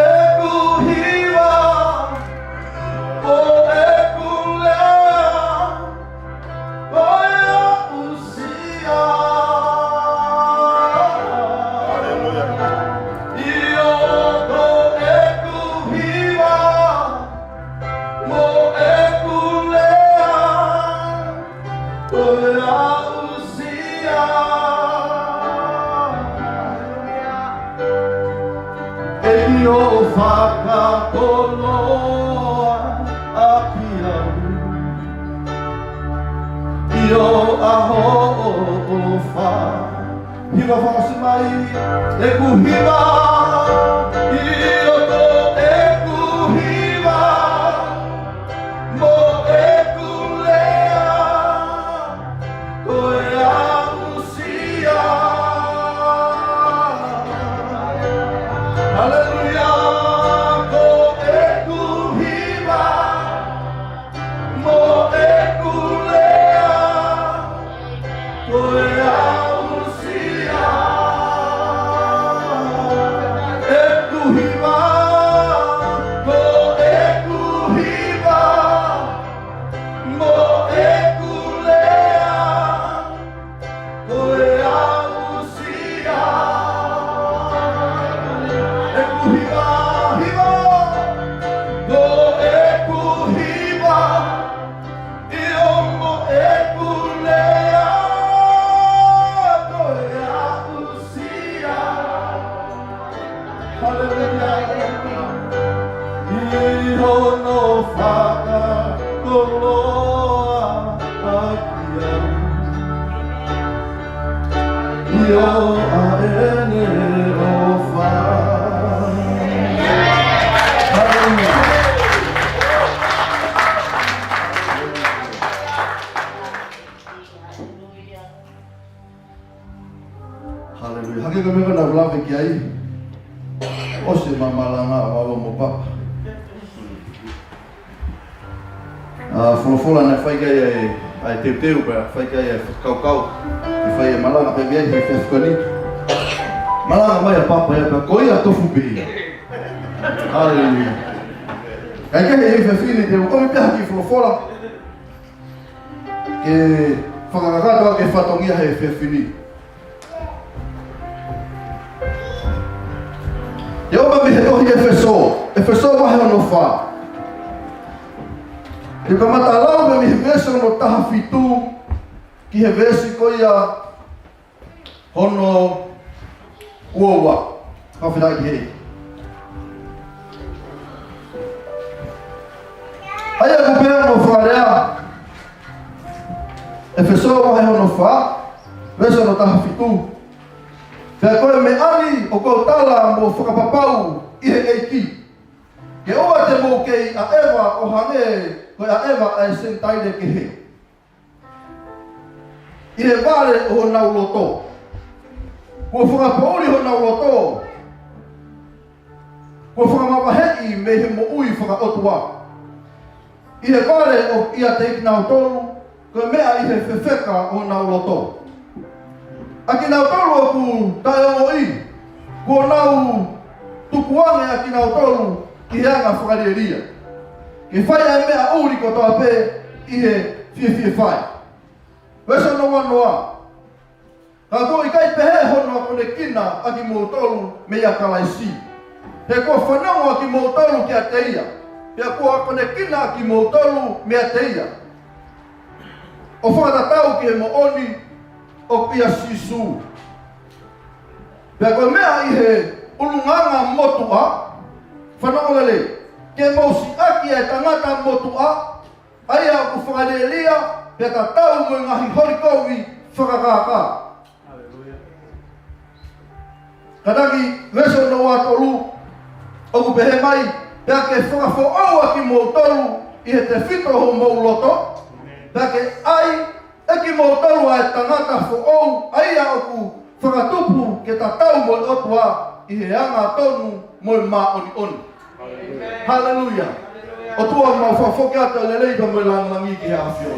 ʻeku hiva, mo ʻeku lea, ko e aʻusia. ʻIo ko ʻeku hiva, mo ʻeku lea, ko e aʻusia. ʻEiki ʻo fakakoloa ʻaki au. ʻIo ʻa hoʻo ʻofa. Hiva fakaʻosi mai. ʻEku hiva. ʻIo ko ʻeku hiva, mo ʻeku lea, ko e aʻusia. Haleluia, ko ʻeku hiva, mo ʻeku lea, ko e aʻusia. ʻEku hiva, ʻI ai, ʻosi ʻema malanga ʻo aʻu mo papa. ʻA, folofola naʻe fai ki ai ʻa e, ʻa e teuteu, pea fai ki ai ʻa e fakakaukau. ʻE fai e malanga pē mei ai he efiafi ko eni. Malanga mai ʻa papa ia pea ko ia tofu pē ia. Haleluia. Kae kehe he efiafi ni te u ʻomi pē ha kiʻi folofola ke fakakakato ʻaki e fatongia he efiafi ni. ʻE ʻomai mei he tohi ʻEfesō, ʻEfesō vahe hono fā. ʻE kamata lau mei he veesi hono taha fitu ki he veesi ko ia hono ua ua. Fakafetaʻi ki he ʻEiki. ʻA ia ʻoku pehē hono fakalea, ʻEfesō vahe hono fā, veesi hono taha fitu. Pea ko e meʻa ni ʻoku ou tala mo fakapapau ʻi he ʻEiki, ke ʻoua te mou kei ʻaʻeva ʻo hangē ko e ʻaʻeva ʻa e Senitaile kehe ʻi he vale ʻo honau loto. Kuo fakapoʻuli honau loto, kuo fakamavaheʻi mei he moʻui fakaʻotua ʻi he vale ʻoku ʻiate kinautolu, ko e meʻa ʻi he fefeka ʻo honau loto. ʻA kinautolu ʻoku taʻeongoʻi, kuo nau tukuange ʻa kinautolu ki he anga fakalielia, ke fai ʻa e meʻa ʻuli kotoa pē ʻi he fiefia fai. Veesi hono ua noa. Ka kuo ʻikai pehē hono akonekina ʻa kimoutolu meia Kalaisi. He kuo fanongo ʻa kimoutolu kiate ia, pea kuo akonekina ʻa kimoutolu meiate ia, ʻo fakatatau ki he moʻoni ʻoku ʻia Sīsū. Pea ko e meʻa ʻi he ʻulungaanga motuʻa, fanongo lelei, ke mou siʻaki ʻa e tangata motuʻa, ʻa ia ʻoku fakalielia, pea tatau mo e ngaahi holi kovi fakakākā. Haleluia. Kātaki, veesi hono ua tolu, ʻoku pehē mai, pea ke fakafoʻou ʻa kimoutolu ʻi he tefito ʻo homou loto, pea ke ʻai ʻe kimoutolu ʻa e tangata foʻou, ʻa ia ʻoku fakatupu ke tatau mo e ʻOtua ʻi he angatonu mo e māʻoniʻoni. Haleluia. ʻOtua, mau fakafoki atu e lelei pea mo e lāngilangi ki he ʻAfio.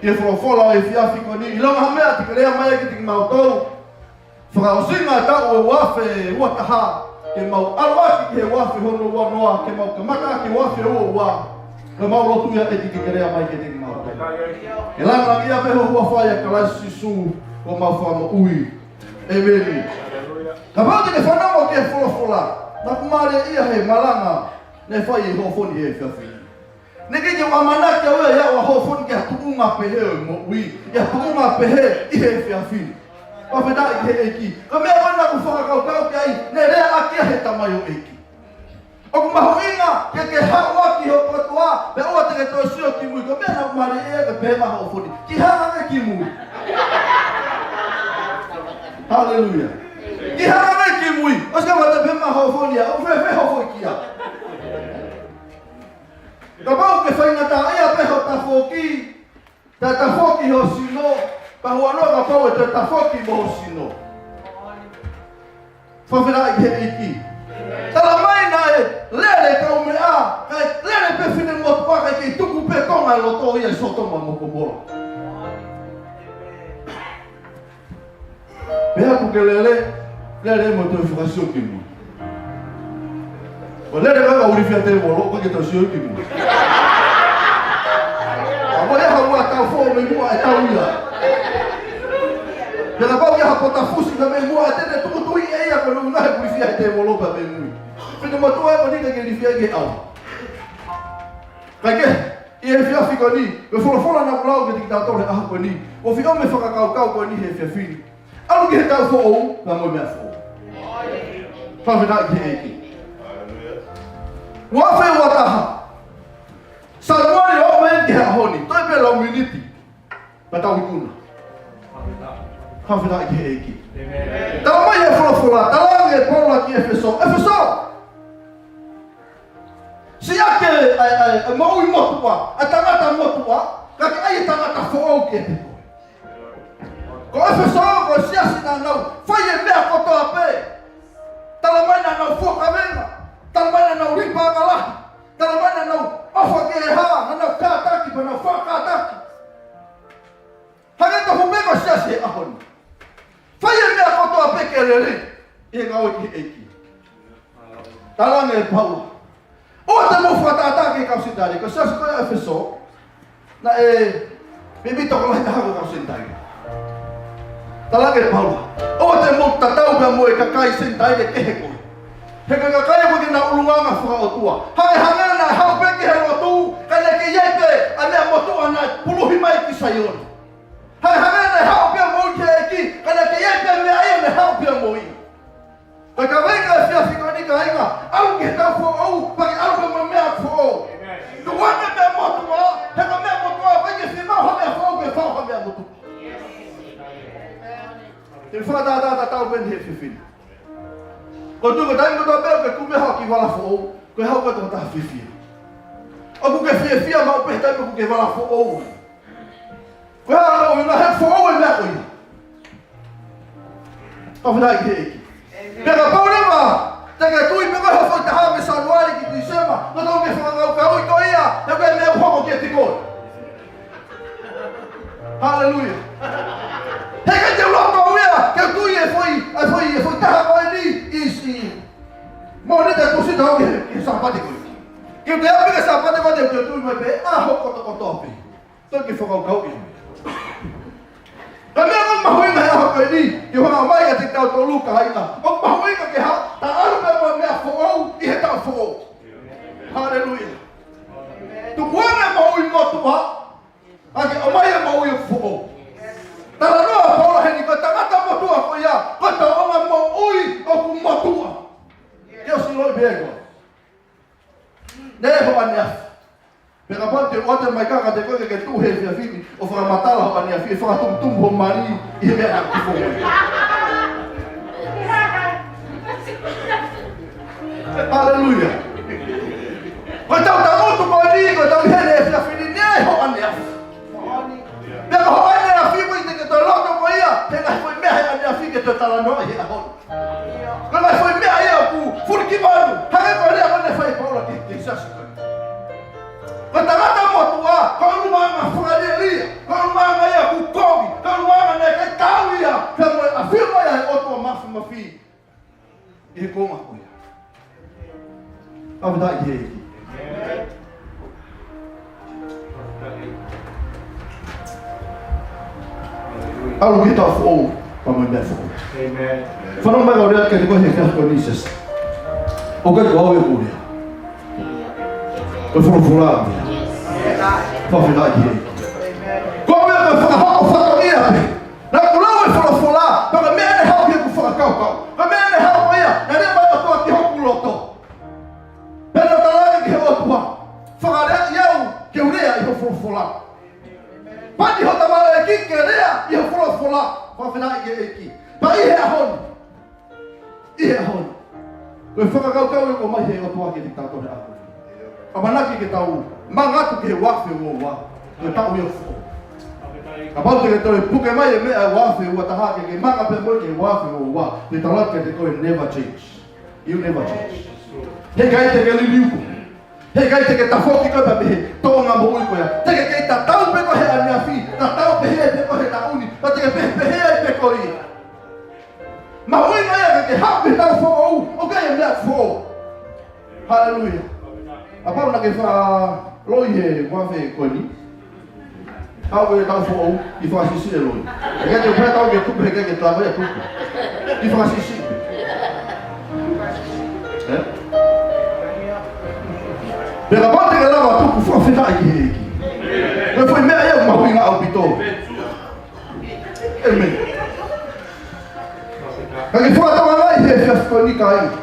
ʻI he folofola ʻo e efiafi ko eni, ʻilonga ha meʻa te ke lea mai ai kiate kimautolu, fakaʻosinga e taʻu ʻe ua afe ua taha, ke mau ʻalu ʻaki ki he ua afe hono ua noa, ke mau kamata ʻaki e ua afe ua ua, ke mau lotu ia ʻEiki ke ke lea mai kiate kimautolu. Ke lāngilangiʻia pē ho huafa ʻia Kalaisi Sīsū ko homau Fakamoʻui. ʻĒmeni. Kapau te ke fanongo ki he folofola, naʻa ku mālieʻia he malanga naʻe fai ʻe Hofoni he efiafi ni. Naʻe ʻikai ke u ʻamanaki au ia ʻe aʻu ʻa Hofoni ki ha tuʻunga pehē ʻo e moʻui, ʻi ha tuʻunga pehē ʻi he efiafi ni. Fakafetaʻi ki he ʻEiki. Ko e meʻa ko ē naʻa ku fakakaukau ki ai, naʻe lea ʻaki ia he tamaioʻeiki. ʻOku mahuʻinga ke ke haʻu ʻaki ho kotoa, pea ʻoua te ke toe sio ki mui. Ko e meʻa naʻa ku mālieʻia ai, pehē mai ʻe Hofoni, ke hanga ange ki mui. Haleluia. Ke hanga ange ki mui. ʻOsi ka mata pehē mai ʻe Hofoni ia, ʻoku fēfē ho foʻi kia? Kapau ʻoku ke faingataʻaʻia pē ho tafoki, tafoki ho sino, pea huanoa kapau ʻe toe tafoki mo ho sino. Fakafetaʻi ki he ʻEiki. Tala mai naʻe lele e kaumeʻa, kae lele pē finemotuʻa, kae kei tuku pē konga e loto ia ʻi Sōtoma mo Komola. Pea ʻoku ke lele, lele mo toe fakasio ki mui. ʻO lele mai ka ulifia tēvolo, ʻoku ke toe sio ki mui. ʻA mo e haʻu ʻa tau fō mei muʻa ʻe tau ia. Pea kapau ke ha pota fusi ka mei muʻa, ʻe te te tukutuku ʻe ia ko e ʻuhinga he ulifia he tēvolo pea mei mui. Finemotuʻa ko eni ka ke ulifia ke au. Kae kehe, ʻi he efiafi ko eni, ko e folofola naʻa ku lau kiate kitautolu he ʻaho ko eni, ʻoku fiemaʻu e fakakaukau ko eni he efiafi ni. ʻAlu ki he taʻu foʻou, pea mo e meʻa foʻou. Fakafetaʻi ki he ʻEiki. Ua afe ua taha. Sānuali ʻo aʻu mai ki he ʻaho ni, toe pē lau miniti. Pea tau ikuna. Fakafetaʻi ki he ʻEiki. ʻĒmeni. Tala mai he folofola, tala ange ʻe Paula ki ʻEfesō. ʻEfesō! Siʻaki ʻa e, ʻa e, ʻa e moʻui motuʻa, ʻa e tangata motuʻa, kae ʻai e tangata foʻou kiate koe. Ko ʻEfesō, ko e siasi naʻa nau fai e meʻa kotoa pē. Talamai naʻa nau fua kavenga. Talamai naʻa nau lipa anga lahi. Talamai naʻa nau ʻofa ki he hā, naʻa nau kātaki, pea nau faʻa kātaki. Hangē tofu pē ko e siasi he ʻaho ni. Fai e meʻa kotoa pē ke lelei ʻi he ngāue ki he ʻEiki. Talaange ʻe Paula, ʻoua te mou fakatātā ki he kau Senitaile. Ko e siasi ko ē ʻa ʻEfesō, naʻe pipito ko lahi taha ko e kau Senitaile. Talaange ʻe Paula, ʻoua te mou tatau pea mo e kakai Senitaile kehe ko ē. He ko e kakai ʻoku ʻikai ke nau ʻulungaanga fakaʻotua. Hangehangē naʻe haʻu pē ki he lotu, ka naʻe kei ʻi ai pē ʻa e meʻa motuʻa naʻe puluhi mai ki Saione. Hangehangē naʻe haʻu pē ʻa moʻui ki he ʻEiki, ka naʻe kei ʻi ai pē meʻa ia naʻe haʻu pē ʻa moʻui. Ka ko e kaveinga ʻo e efiafi ko eni, kāinga, ʻalu ki he taʻu foʻou, pea ke ʻalu pē mo e meʻa foʻou. Tuku ange e meʻa motuʻa, he ko e meʻa motuʻa, ʻoku ʻikai ke fiemaʻu ha meʻa foʻou ke fai ha meʻa motuʻa. Te u fakatātā tatau pē eni he efiafi ni. Ko e tuʻu ko e taimi kotoa pē ʻoku ke kumi ha kiʻi vala foʻou, ko e haʻu ko e tokotaha fiefia. ʻOku ke fiefia maʻu pē he taimi ʻoku ke vala foʻou. Ko e hā hono ʻuhinga? He foʻou e meʻa ko ia. Fakafetaʻi ki he ʻEiki. Pea kapau leva te ke tui pē koe he foʻi taha mei Sānuali ki Tīsema, naʻa tau ke fakakaukauʻi koe ia, he ko e meʻa ʻoku hoko kiate koe. Haleluia. He ʻikai te u loto au ia ke u tui e foʻi, e foʻi, e foʻi taha ko eni ʻi, ʻi Mōnite, Tūsite ʻo aʻu ki he, ki he Sāpate ko ē. Ke u toe aʻu ki he Sāpate ko ē te u tui mai pē, ʻaho kotokotoa pē. Toki fakakaukauʻi. Ka ko e meʻa ʻoku mahuʻinga he ʻaho ko eni, ke u hanga mai kiate kitautolu kāinga. ʻOku mahuʻinga ke ha, ta ʻalu pē mo e meʻa foʻou ʻi he taʻu foʻou. Haleluia. Tuku ange e moʻui motuʻa, kae ʻomai e moʻui foʻou. Talanoa ʻa Paula heni ko e tangata motuʻa ko ia, ko e tōʻonga moʻui ʻoku motuʻa. Ke ʻosi ʻiloʻi pē ʻe koe. Naʻe hoʻo ʻaneafi. Pea kapau te u ʻoatu e maika kiate koe ke ke tuʻu he efiafi ni ʻo fakamatala hoʻo ʻaneafi, ʻe fakatumutumu hoʻo mali ʻi he meʻa naʻa ke foʻou. Haleluia. Ko ʻetau tangutu ko eni, ko ʻetau ʻi heni he efiafi ni, naʻe hoʻo ʻaneafi. Pea ko hoʻo ʻaneafi ʻoku ʻikai te ke toe loto koe ia, he naʻe foʻi meʻa he ʻaneafi ke toe talanoaʻi he ʻaho ni. Ko e ngaahi foʻi meʻa ia ʻoku fulikivanu, hangē ko e lea ko ē naʻe fai ʻe Paula ki, ki he siasi ko ē. Ko e tangata motuʻa, ko e ʻulungaanga fakalielia, ko e ʻulungaanga ia ʻoku kovi, ko e ʻulungaanga naʻe ʻikai taau ia pea mo e ʻafio mai ʻa e ʻOtua Māfimafi ʻi he konga ko ia. Fakafetaʻi ki he ʻEiki. ʻAlu ki he taʻu foʻou, pea mo e meʻa foʻou. Amen. Fanongo mai kau lea kiate koe he efiafi ko eni, siasi. ʻOku ʻikai ko au ia ʻoku lea. Ko e folofola ia. Fakafetaʻi ki he ʻEiki. Ko au ia ko e fakahoko fatongia pē. Naʻa ku lau e folofola, pea ko e meʻa naʻe haʻu ki heʻeku fakakaukau. Ko e meʻa naʻe haʻu ko ia, naʻe lea mai e ʻOtua ki hoku loto. Pea naʻa ku talaange ki he ʻOtua, fakaleaʻi au ke u lea ʻi ho folofola. Pani ho tamaliki ke lea ʻi ho folofola. Fakafetaʻi ki he ʻEiki. Pea ʻi he ʻaho ni, ʻi he ʻaho ni, ko e fakakaukau ʻoku ʻomai he ʻOtua kiate kitautolu he ʻaho ni. ʻAmanaki ke tau manga atu ki he ua afe ua ua, ko e taʻu ia ʻoku foʻou. Kapau te ke toe puke mai e meʻa ua afe ua taha ke ke manga pē mo e ki he ua afe ua ua, te u tala atu kiate koe, never change. You never change. He ʻikai te ke liliu koe. He ʻikai te ke tafoki koe pea mei he tōʻonga moʻui ko ia. Te ke kei tatau pē koe he ʻaneafi, tatau pē he, pē koe he taʻu ni, pea te ke pehē, pehē ai pē koe ia. Mahuʻinga ia ke ke haʻu ki he taʻu foʻou, ʻoku ʻi ai e meʻa foʻou. Haleluia. Kapau naʻa ke faʻa loi he ua afe ko eni, haʻu ki he taʻu foʻou, ʻi fakasiʻisiʻi e loi. ʻIkai te u pehē ʻe au ke tuku, he ʻikai ke tau ia tuku. ʻI fakasiʻisiʻi. Ē? Pea kapau te ke lava ʻo tuku, fakafetaʻi ki he ʻEiki. Ko e foʻi meʻa ia ʻoku mahuʻinga ʻaupito. Amen. Ka ke fakatokangaʻi he efiafi ko eni, kāinga.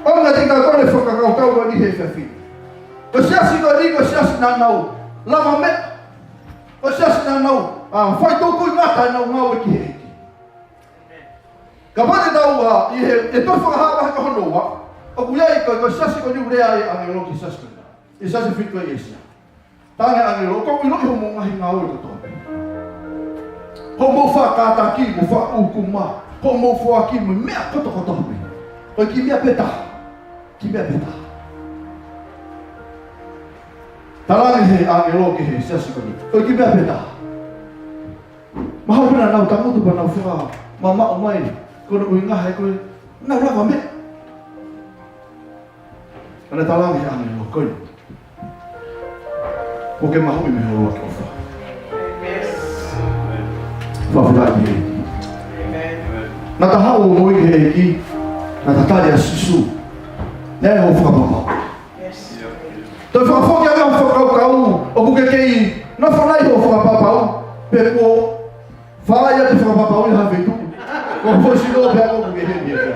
ʻOku ʻikai te u kole fakakaukau ko eni he efiafi. Ko e siasi ko eni, ko e siasi naʻa nau lavameʻa. Ko e siasi naʻa nau, ā, fai tukuingata ʻenau ngāue ki he ʻEiki. Kapau te tau, ā, ʻi he, ʻi he tohi Fakahā vahe ko hono ua, ʻoku ʻi ai ko e, ko e siasi ko eni ʻoku lea ai e ʻāngelo ki he siasi ko eni. ʻI he siasi fitu ko ē ʻi ʻĒsia. Talaange ʻe he ʻāngelo, ʻoku ou ʻiloʻi hoʻomou ngaahi ngāue kotoa pē. Hoʻomou faʻa kātaki, mo faʻa ʻūkuma, hoʻomou foaki mo e meʻa kotokotoa pē. Ko e kiʻi meʻa pē taha. Kiʻi meʻa pē taha. Talaange ʻe he ʻāngelo ki he siasi ko eni, ko e kiʻi meʻa pē taha. Mahalo pē naʻa nau tangutu pea nau fakamamaʻo mai, ko hono ʻuhinga he ko ʻenau lavameʻa. Pea ne talaange ʻe he ʻāngelo ko eni, kuo ke mahuʻi mei ho ʻuluaki ʻofa. Fakafetaʻi ki he ʻEiki. Naʻa ta haʻu ʻo moʻui ki he ʻEiki, naʻa ta tali ʻa Sīsū. Naʻe ʻi ai hoʻo fakapapau. Toe fakafoki ange hoʻo fakakaukau, ʻoku ke kei nofo nai hoʻo fakapapau, pe kuo fāʻeleʻi ʻa e fakapapau ʻi ha feituʻu. Ko e foʻi sino pē ʻoku ke heni ai.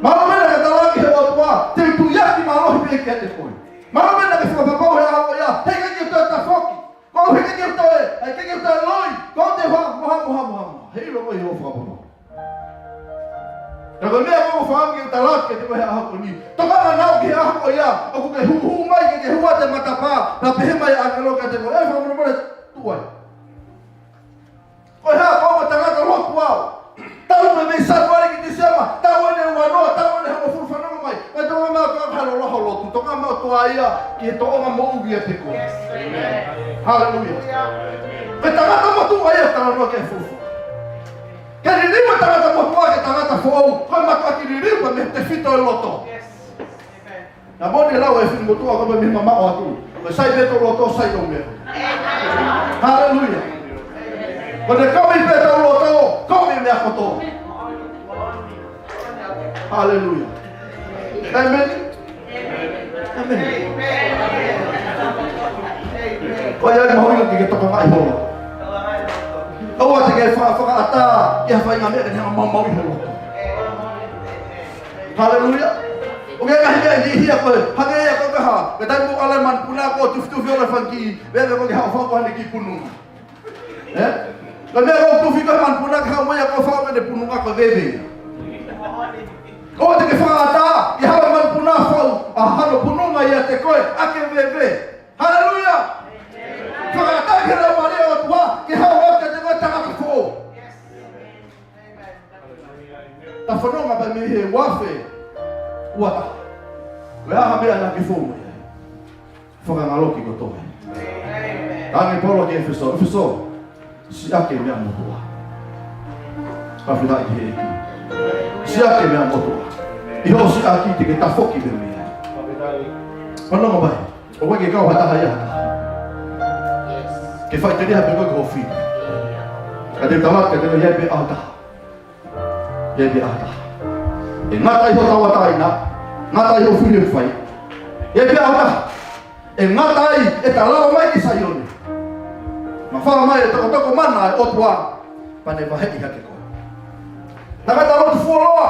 Mālō meʻa naʻe talaange ʻe he ʻOtua, te u tuiaki mālohi pē kiate koe. Mālō meʻa naʻa ke fakapapau he ʻaho ko ia, heʻikai ke u toe tafoki. Ko au heʻikai ke u toe, heʻikai ke u toe loi. Ko au te u hā, mo hā, mo hā, mo hā, mo hā. Heiʻilo ko e ʻi hoʻo fakapapau. Ka ko e meʻa ʻoku ou fakaʻamu ke u talaki kiate koe he ʻaho ko eni. Tokanga naʻa ke he ʻaho ko ia, ʻoku ke huʻuhuʻu mai ke ke hū atu he matapā, pea pehē mai ʻa e ʻāngelo kiate koe, ʻe fakamolemole tuʻu ai. Ko e hā, ko au ko e tangata lotu au. Talu mei Sānuali ki Tīsema, taʻu eni ʻe uanoa, taʻu eni ʻe hongofulu fanongo mai. Ko e tokanga mai ʻa e kau ʻi he lotu, tokanga mai ʻa e ʻOtua ia ke toʻo mai moʻui kiate koe. Haleluia. Ko e tangata motuʻa ia ʻoku talanoa ki ai e fuofua. Ke liliu e tangata motuʻa ki he tangata foʻou, ko e mātuʻaki liliu pē mei he tefito e loto. Naʻa mo e lau ʻa e fefine motuʻa ko e meʻa mamaʻo atu. Ko e sai pē ʻetau loto, sai ʻetau meʻa. Haleluia. Ko e kumi pē ʻetau loto, kumi e meʻa kotoa. Haleluia. Amen. Amen. Ko ia ai mahuʻinga ke ke tokangaʻi ho loto. ʻOua te ke fa-, fakaʻatā ki ha faʻahinga meʻa ke ne hanga ʻo maumauʻi ho loto. Haleluia. ʻOku ʻi ai e ngaahi meʻa ʻe niʻihi ia ko e, hangē ia ko e hā, ko e taimi ʻoku ʻalu e manupuna ko e tufitufi ʻo e fanga kiʻi veve ko ē ke haʻu ʻo fai ko ē ha kiʻi pununga. Ē? Ko e meʻa ko e tufi ko ē manupuna ke haʻu mai ia ko e fai ko ē e pununga ko e veve. ʻOua te ke fakaʻatā ke haʻu e manupuna ʻo fai ʻa hono pununga ʻiate koe ʻaki e veve. Haleluia. Fakaʻatā ki he Laumālie ʻo e ʻOtua ke haʻu ʻo ʻiate koe tangata foʻou. Ta fanongo mai mei he uafe ua taha. Ko e hā ha meʻa naʻa ke fou mai ai? Fakangaloki kotoa. Talaange ʻe Paula ki ʻEfesō, ʻEfesō, siʻaki e meʻa motuʻa. Fakafetaʻi ki he ʻEiki. Siʻaki e meʻa motuʻa. ʻI hoʻo siʻaki te ke tafoki pē mei ai. Fanongo mai. ʻOua ke kau ha taha ia ha taha. Ke faʻiteliha pē koe ki ho fili. Ka te u tala atu kiate koe ʻe ʻi ai pē ʻaho taha. ʻE ʻi ai pē ʻaho taha. ʻE ngata ai hoʻo tauʻatāina, ngata ai hoʻo fili ʻoku fai. ʻE ʻi ai pē ʻaho taha. ʻE ngata ai ʻeta lava mai ki Saione. Mafao mai e tokotoko mana ʻa e ʻOtua, pea ne vaheʻi hake koe. Tangata lotu fuoloa,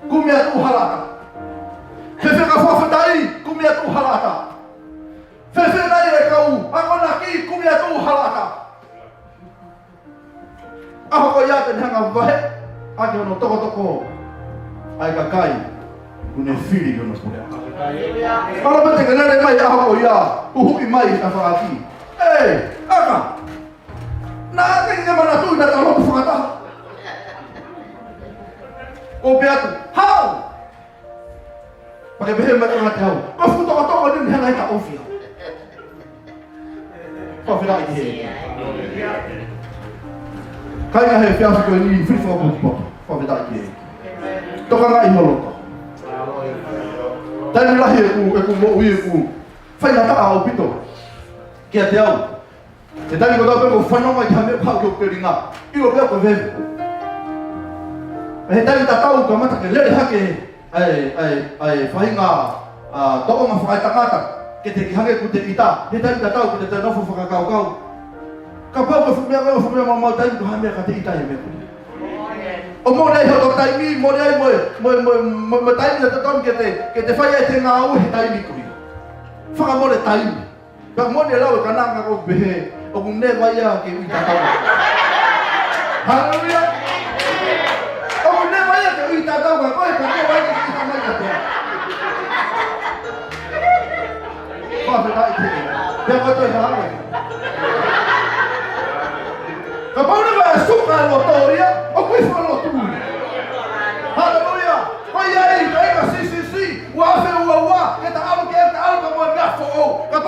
kumi atu ʻo halaʻatā. Fēfē ka fakafetaʻi, kumi atu ʻo halaʻatā. Fēfē nai e kau akonaki, kumi atu ʻo halaʻatā. ʻAho ko ia te ne hanga ʻo vaheʻi ʻaki hono tokotoko ʻa e kakai ʻoku ne fili ki hono puleʻanga. Mālō pē te ke lele mai ʻaho ko ia, huhuʻi mai e tafaʻaki. ʻEi, ʻaka! Naʻa ke ke manatuʻi naʻa ta lotu fakataha. ʻO pehē atu, haʻu! Pea ke pehē mai kiate au, ko e fuʻu tokotoko eni naʻe hanga ʻe he taʻofi au. Fakafetaʻi ki he ʻEiki. Kāinga, he efiafi ko eni, fili fakapotopoto. Fakafetaʻi ki he ʻEiki. Tokangaʻi ho loto. Taimi lahi ʻeku, ʻeku moʻui ʻeku faingataʻa ʻaupito kiate au. He taimi kotoa pē ʻoku ou fanongo ai ki ha meʻa ʻoku haʻu ki hoku telinga, ʻilo pē ʻoku veve. He taimi tatau ʻoku kamata ke lele hake ʻa e, ʻa e, ʻa e faʻahinga, ʻa, tōʻonga fakaetangata, ke te ke hangē ʻoku te ʻita, he taimi tatau ʻoku te toe nofo fakakaukau. Kapau ko e fuʻu meʻa, ko e fuʻu meʻa maumau taimi, ko ha meʻa ka te ʻita he meʻa ko ē. ʻO mole ai hoto taimi, mole ai mo e, mo e, mo e, mo e, mo e taimi naʻe totonu ke te, ke te fai ai ʻete ngāue he taimi ko ia. Fakamole taimi. Ka moʻoni e lau ʻa e kananga ʻoku pehē, ʻoku neva ia ke ʻita tatau. Haleluia. ʻOku neva ia ke ʻita tatau, ka ko e ka neva ia ke ʻita mai kiate au. Fakafetaʻi ki he ʻEiki. Pea ko e toe hale. Kapau naʻe suka e loto ia, ʻoku ʻi ai e lotu.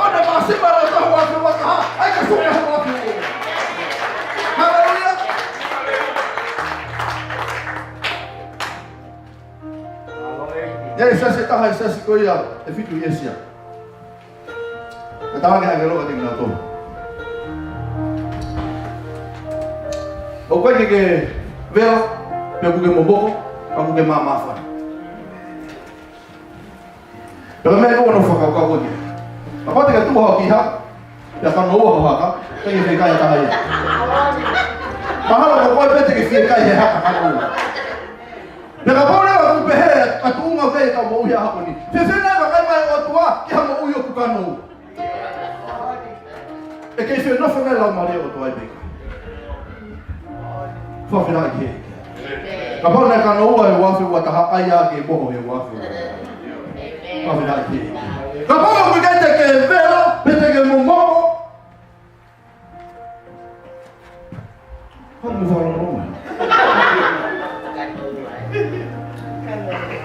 Ko e māsima ʻo e uafe ua taha, ʻai ke sio ki he uafe ua ua. Haleluia. ʻI ai e siasi ʻe taha, e siasi ko ia ʻe fitu ʻi ʻĒsia. Naʻe talaange ʻe he ʻāngelo kiate kinautolu, ʻoku ʻikai ke ke vela, pe ʻoku ke momoko, pe ʻoku ke māmāfana. Pea ko e meʻa ʻoku ou fakakaukau ki ai. Kapau te ke tuʻu hake ʻi ha, pea kano ua ho haka, ʻikai ke fiekaia ha taha ia. Mahalo ko koe pē te ke fiekaia he haka kano ua. Pea kapau leva ʻoku pehē ʻa e tuʻunga ʻoku ʻi ai ʻetau moʻui he ʻaho ko eni, fēfē nai e vakai mai ʻa e ʻOtua ki ha moʻui ʻoku kano ua? ʻE kei fie nofo nai e Laumālie ʻo e ʻOtua ai pē? Fakafetaʻi ki he ʻEiki. Kapau naʻe kano ua he uafe ua taha, ʻai ia ke moho he uafe ua ua. Fakafetaʻi ki he ʻEiki. Kapau ʻoku ʻikai te ke vela, pe te ke momoko, hangē ko e fakalongolongo.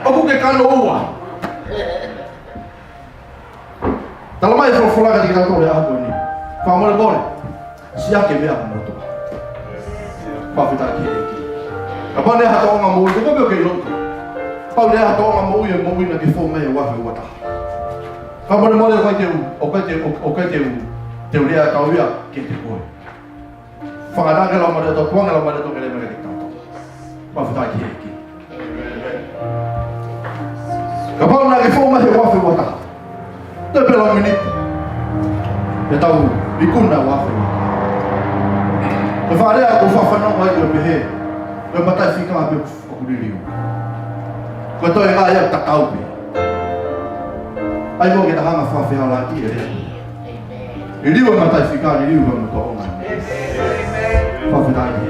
ʻOku ke kano ua. Talamai ʻe he folofola kiate kitautolu he ʻaho ko eni, fakamolemole, siʻaki e meʻa ʻa e motuʻa. Fakafetaʻi ki he ʻEiki. Kapau naʻe ʻi ai ha tōʻonga moʻui, ko koe pē ʻoku ke ʻilo. Kapau naʻe ʻi ai ha tōʻonga moʻui, e moʻui naʻa ke fou mai he uafe ua taha, fakamolemole, ʻoku ʻikai te u, ʻoku ʻikai te u, ʻoku ʻikai te u, te u lea ʻa e kau ia kiate koe. Fakatauange lau mare tau, tuange lau mare tau ke lea mai kiate kitautolu. Fakafetaʻi ki he ʻEiki. Kapau naʻa ke fou mai he uafe ua taha, toe pē lau miniti, pea tau ikuna e uafe ua taha. Ko e fakalea ʻoku ou fanongo ai ʻoku pehē, ko e mataifika pē ʻoku liliu. Ko e toenga ia ʻoku tatau pē. ʻAi muʻa ke ta hanga ʻo fakafehalaaki e lea. Liliu e mataifika, liliu e motuʻa. Fakafetaʻi.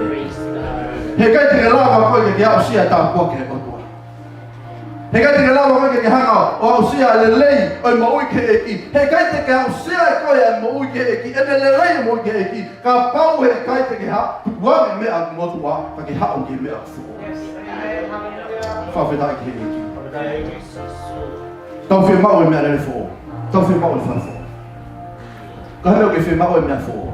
He ʻikai te ke lava koe ke ke aʻusia e tāpuaki ʻa e ʻOtua. He ʻikai te ke lava koe ke ke hanga ʻo aʻusia e lelei ʻo e moʻui ki he ʻEiki. He ʻikai te ke aʻusia ʻe koe e moʻui ki he ʻEiki, ʻene lelei e moʻui ki he ʻEiki, kapau he ʻikai te ke hanga ʻo tukuange e meʻa motuʻa, ka ke haʻu ki he meʻa foʻou. Fakafetaʻi ki he ʻEiki. Tau fiemaʻu e meʻalele foʻou. Tau fiemaʻu e fale foʻou. Ko e hā e meʻa ʻoku ke fiemaʻu e meʻa foʻou?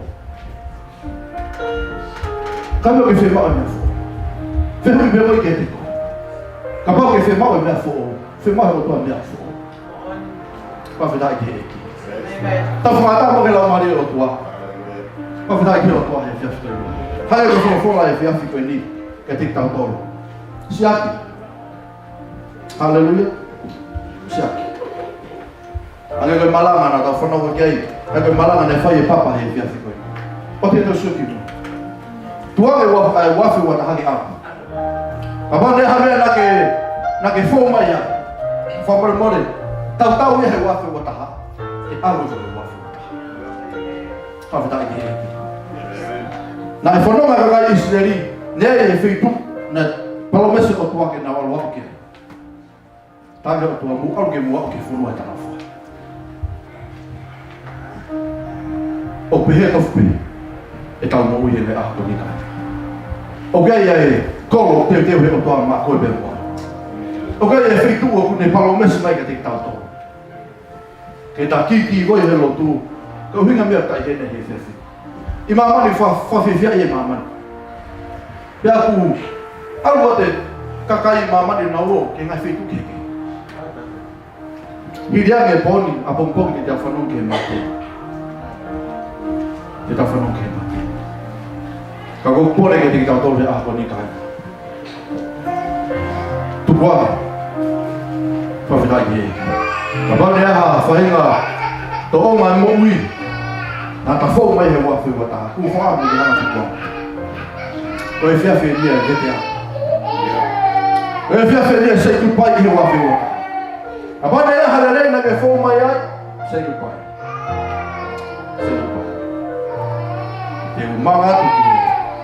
Ko e hā e meʻa ʻoku ke fiemaʻu e meʻa foʻou? Fehuʻi pē koe kiate koe. Kapau ʻoku ke fiemaʻu e meʻa foʻou, fiemaʻu ʻe he ʻOtua e meʻa foʻou. Fakafetaʻi ki he ʻEiki. Tau fakataha mo e Laumālie ʻo e ʻOtua. Fakafetaʻi ki he ʻOtua he efiafi ko eni. Hā e folofola he efiafi ko eni kiate kitautolu? Siʻaki. Haleluia. Siʻaki. Hangē ko e malanga naʻa tau fanongo ki ai. Hangē ko e malanga naʻe fai ʻe Papa he efiafi ko eni. ʻOua te tau sio ki muʻa. Tuange e ua, e uafe ua taha ke ʻalu. Kapau naʻe ʻi ai ha meʻa naʻa ke, naʻa ke fou mai ai, fakamolemole, tautau ia he uafe ua taha. ʻE ʻalu ia he uafe ua taha. Fakafetaʻi ki he ʻEiki. Naʻe fononga e kakai ʻIsileli, naʻe ʻi he feituʻu naʻe palōmesi e ʻOtua ke nau ʻalu ki ai. Talaange ʻe he ʻOtua, mou ʻalu ke mou aʻu ki he fonua ʻe talaʻofa. ʻOku pehē tofu pē ʻetau moʻui he ʻaho ko eni, kāinga. ʻOku ʻi ai e kolo teuteu ʻa e ʻOtua maʻa koe pea mo au. ʻOku ʻi ai e feituʻu ʻoku ne palōmesi mai kiate kitautolu. Ke ta kīkī ko ē he lotu, ko e ʻuhinga e meʻa ʻoku ta ʻi heni he efiafi. ʻI māmani fa-, fakafiefia ʻi māmani. Pea ʻoku ʻalu atu e kakai ʻi māmani ʻo nau ō ki he ngaahi feituʻu kehekehe. Hili ange e pō ni, ʻapongipongi te ta fanongo ki he mate. Te ta fanongo ki he mate. Ka ʻoku ou pole kiate kitautolu he ʻaho ko eni, kāinga. Tuku ā. Fakafetaʻi ki he ʻEiki. Kapau naʻe ʻi ai ha faʻahinga tōʻonga moʻui naʻa ta fou mai he uafe ua taha, kuo fakaʻamu ke hanga ʻo tuku ā. Ko e efiafi eni ia e vete ā. Ko e efiafi eni ia e say goodbye ki he uafe ua taha. Kapau naʻe ʻi ai ha lelei naʻa ke fou mai ai, say goodbye. Te u manga atu ki he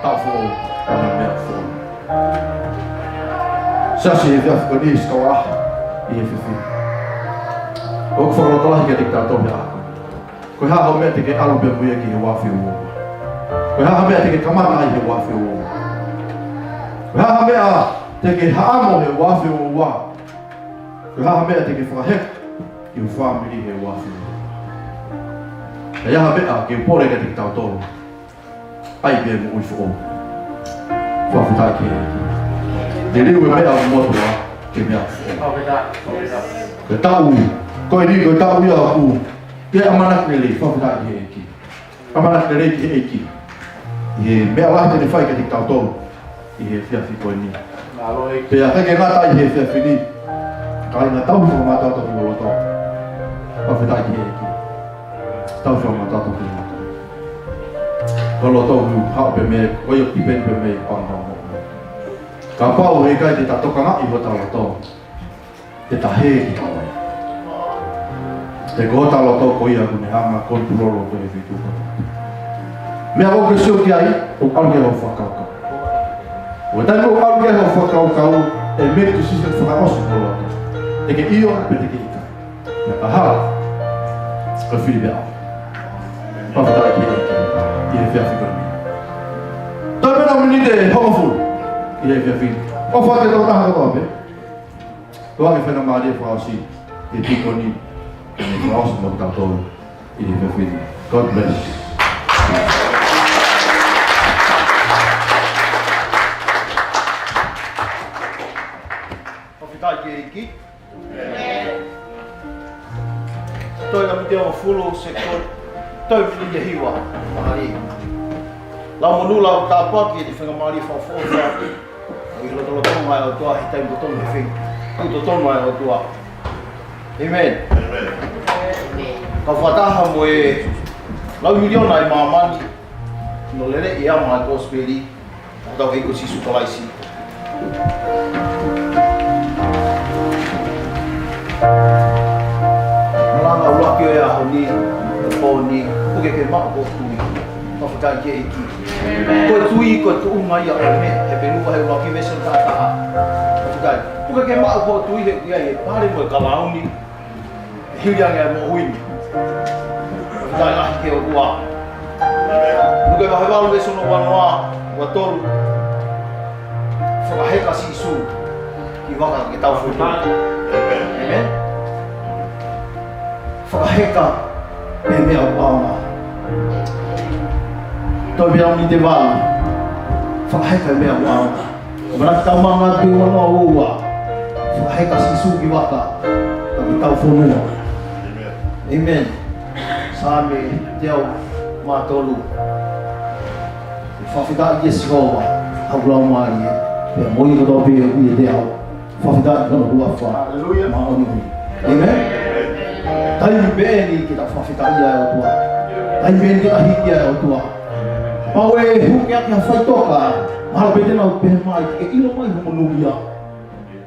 taʻu foʻou, ʻa e meʻa foʻou. Siasi, he efiafi ko eni, siʻi kau ʻaho ʻi he efiafi. ʻOku ou fakalotolahi kiate kitautolu he ʻaho ko eni. Ko e hā ha meʻa te ke ʻalu pea mo ia ki he uafe ua ua? Ko e hā ha meʻa te ke kamata ai he uafe ua ua? Ko e hā ha meʻa te ke haʻamo he uafe ua ua? Ko e hā ha meʻa te ke fakaheka ki ho fāmili he uafe ua ua? ʻI ai ha meʻa ke u pole kiate kitautolu, ʻai pē moʻui foʻou. Fakafetaʻi ki he ʻEiki. Te liliu e meʻa ʻoku motuʻa ki he meʻa ʻoku foʻou. Ko e taʻu, ko eni ko e taʻu ia ʻoku ke ʻamanaki lelei, fakafetaʻi ki he ʻEiki. ʻAmanaki lelei ki he ʻEiki ʻi he meʻa lahi te ne fai kiate kitautolu ʻi he efiafi ko eni. Pea ʻikai ke ngata ʻi he efiafi ni, ka ʻi he ngaahi taʻu fakamātoato ki ho loto. Fakafetaʻi ki he ʻEiki. Taʻu fakamātoato ki ho loto. Ho loto ʻoku haʻu pē mei, ko ia ʻoku kiʻi pē mei he panga mo. Kapau he ʻikai te ta tokangaʻi hota loto, te ta hē ki he ʻOtua. He ko hota loto ko ia ʻoku ne hanga ʻo kontulolo ko e feituʻu kotoa. Meʻa ʻoku ke sio ki ai, ʻoku ʻalu ki ai hoʻo fakakaukau. ʻI he taimi ʻoku ʻalu ki ai hoʻo fakakaukau, ʻe make decision fakaʻosi ho loto. Te ke ʻio pe te ke ʻikai. Meʻa ka hala, ko e fili meʻa. Fakafetaʻi ki he ʻEiki ʻi he efiafi ko eni. Toe pē ha miniti ʻe hongofulu ʻi he efiafi ni. ʻOfa ke tau taha kotoa pē. Ko e faingamālie fakaʻosi ʻe he tīkoni ke ne fakaʻosi mo kitautolu ʻi he efiafi ni. God bless. Fakafetaʻi ki he ʻEiki. Toe ha miniti ʻe hongofulu, se ko e toe miniti ʻe hiva. Mālie. Lau monū, lau tāpuaki, ʻi he faingamālie fakaʻofoʻofa ʻi he lotolotonga ʻo e ʻOtua, ʻi he taimi totonu, he feituʻu totonu ʻo e ʻOtua. ʻĒmeni. Kau fakataha mo e laui miliona ʻi māmani, ʻi hono lele ʻi he ʻamanaki kosipeli ʻo hotau ʻEiki ko Sīsū Kalaisi. Malanga ʻuluaki ʻo e ʻaho ni, ʻo e pō ni, puke ke maʻu hoʻo tui. Fakafetaʻi ki he ʻEiki. Ko e tui, ko e tuʻunga ia ʻo e meʻa, Hepelū vahe ʻuluaki veesi taha taha. Fakafetaʻi. Puke ke maʻu hoʻo tui he ʻoku ʻi ai e pale mo e kalauni. Hili ange ʻa e moʻui ni. Fakafetaʻi lahi ki he ʻOtua. Luke vahe valu veesi hono ua noa, ua tolu. Fakaheka Sīsū ki vaka ke tau fonua. ʻĒmeni. Fakaheka pē meʻa ʻoku ʻaonga. Toe pē ha miniti ʻe valu. Fakaheka e meʻa ʻoku ʻaonga. ʻOku ʻamanaki ke tau maʻu ʻa e ua noa ua ua. Fakaheka Sīsū ki vaka, ka ke tau fonua. ʻĒmeni. Saame teau mā tolu. Fakafetaʻi ki he Sihova, ʻa hoku laumālie, pea mo ia kotoa pē ʻoku ʻiate au. Fakafetaʻi ki hono huafa māʻoniʻoni. ʻĒmeni. Taimi pē eni ke tau fakafetaʻia e ʻOtua. Taimi pē eni ke tau hiki ai e ʻOtua. Pau ʻe hū ke ʻaki ha faʻitoka, mahalo pē te nau pehē mai, ke ʻilo mai hoʻo monūʻia.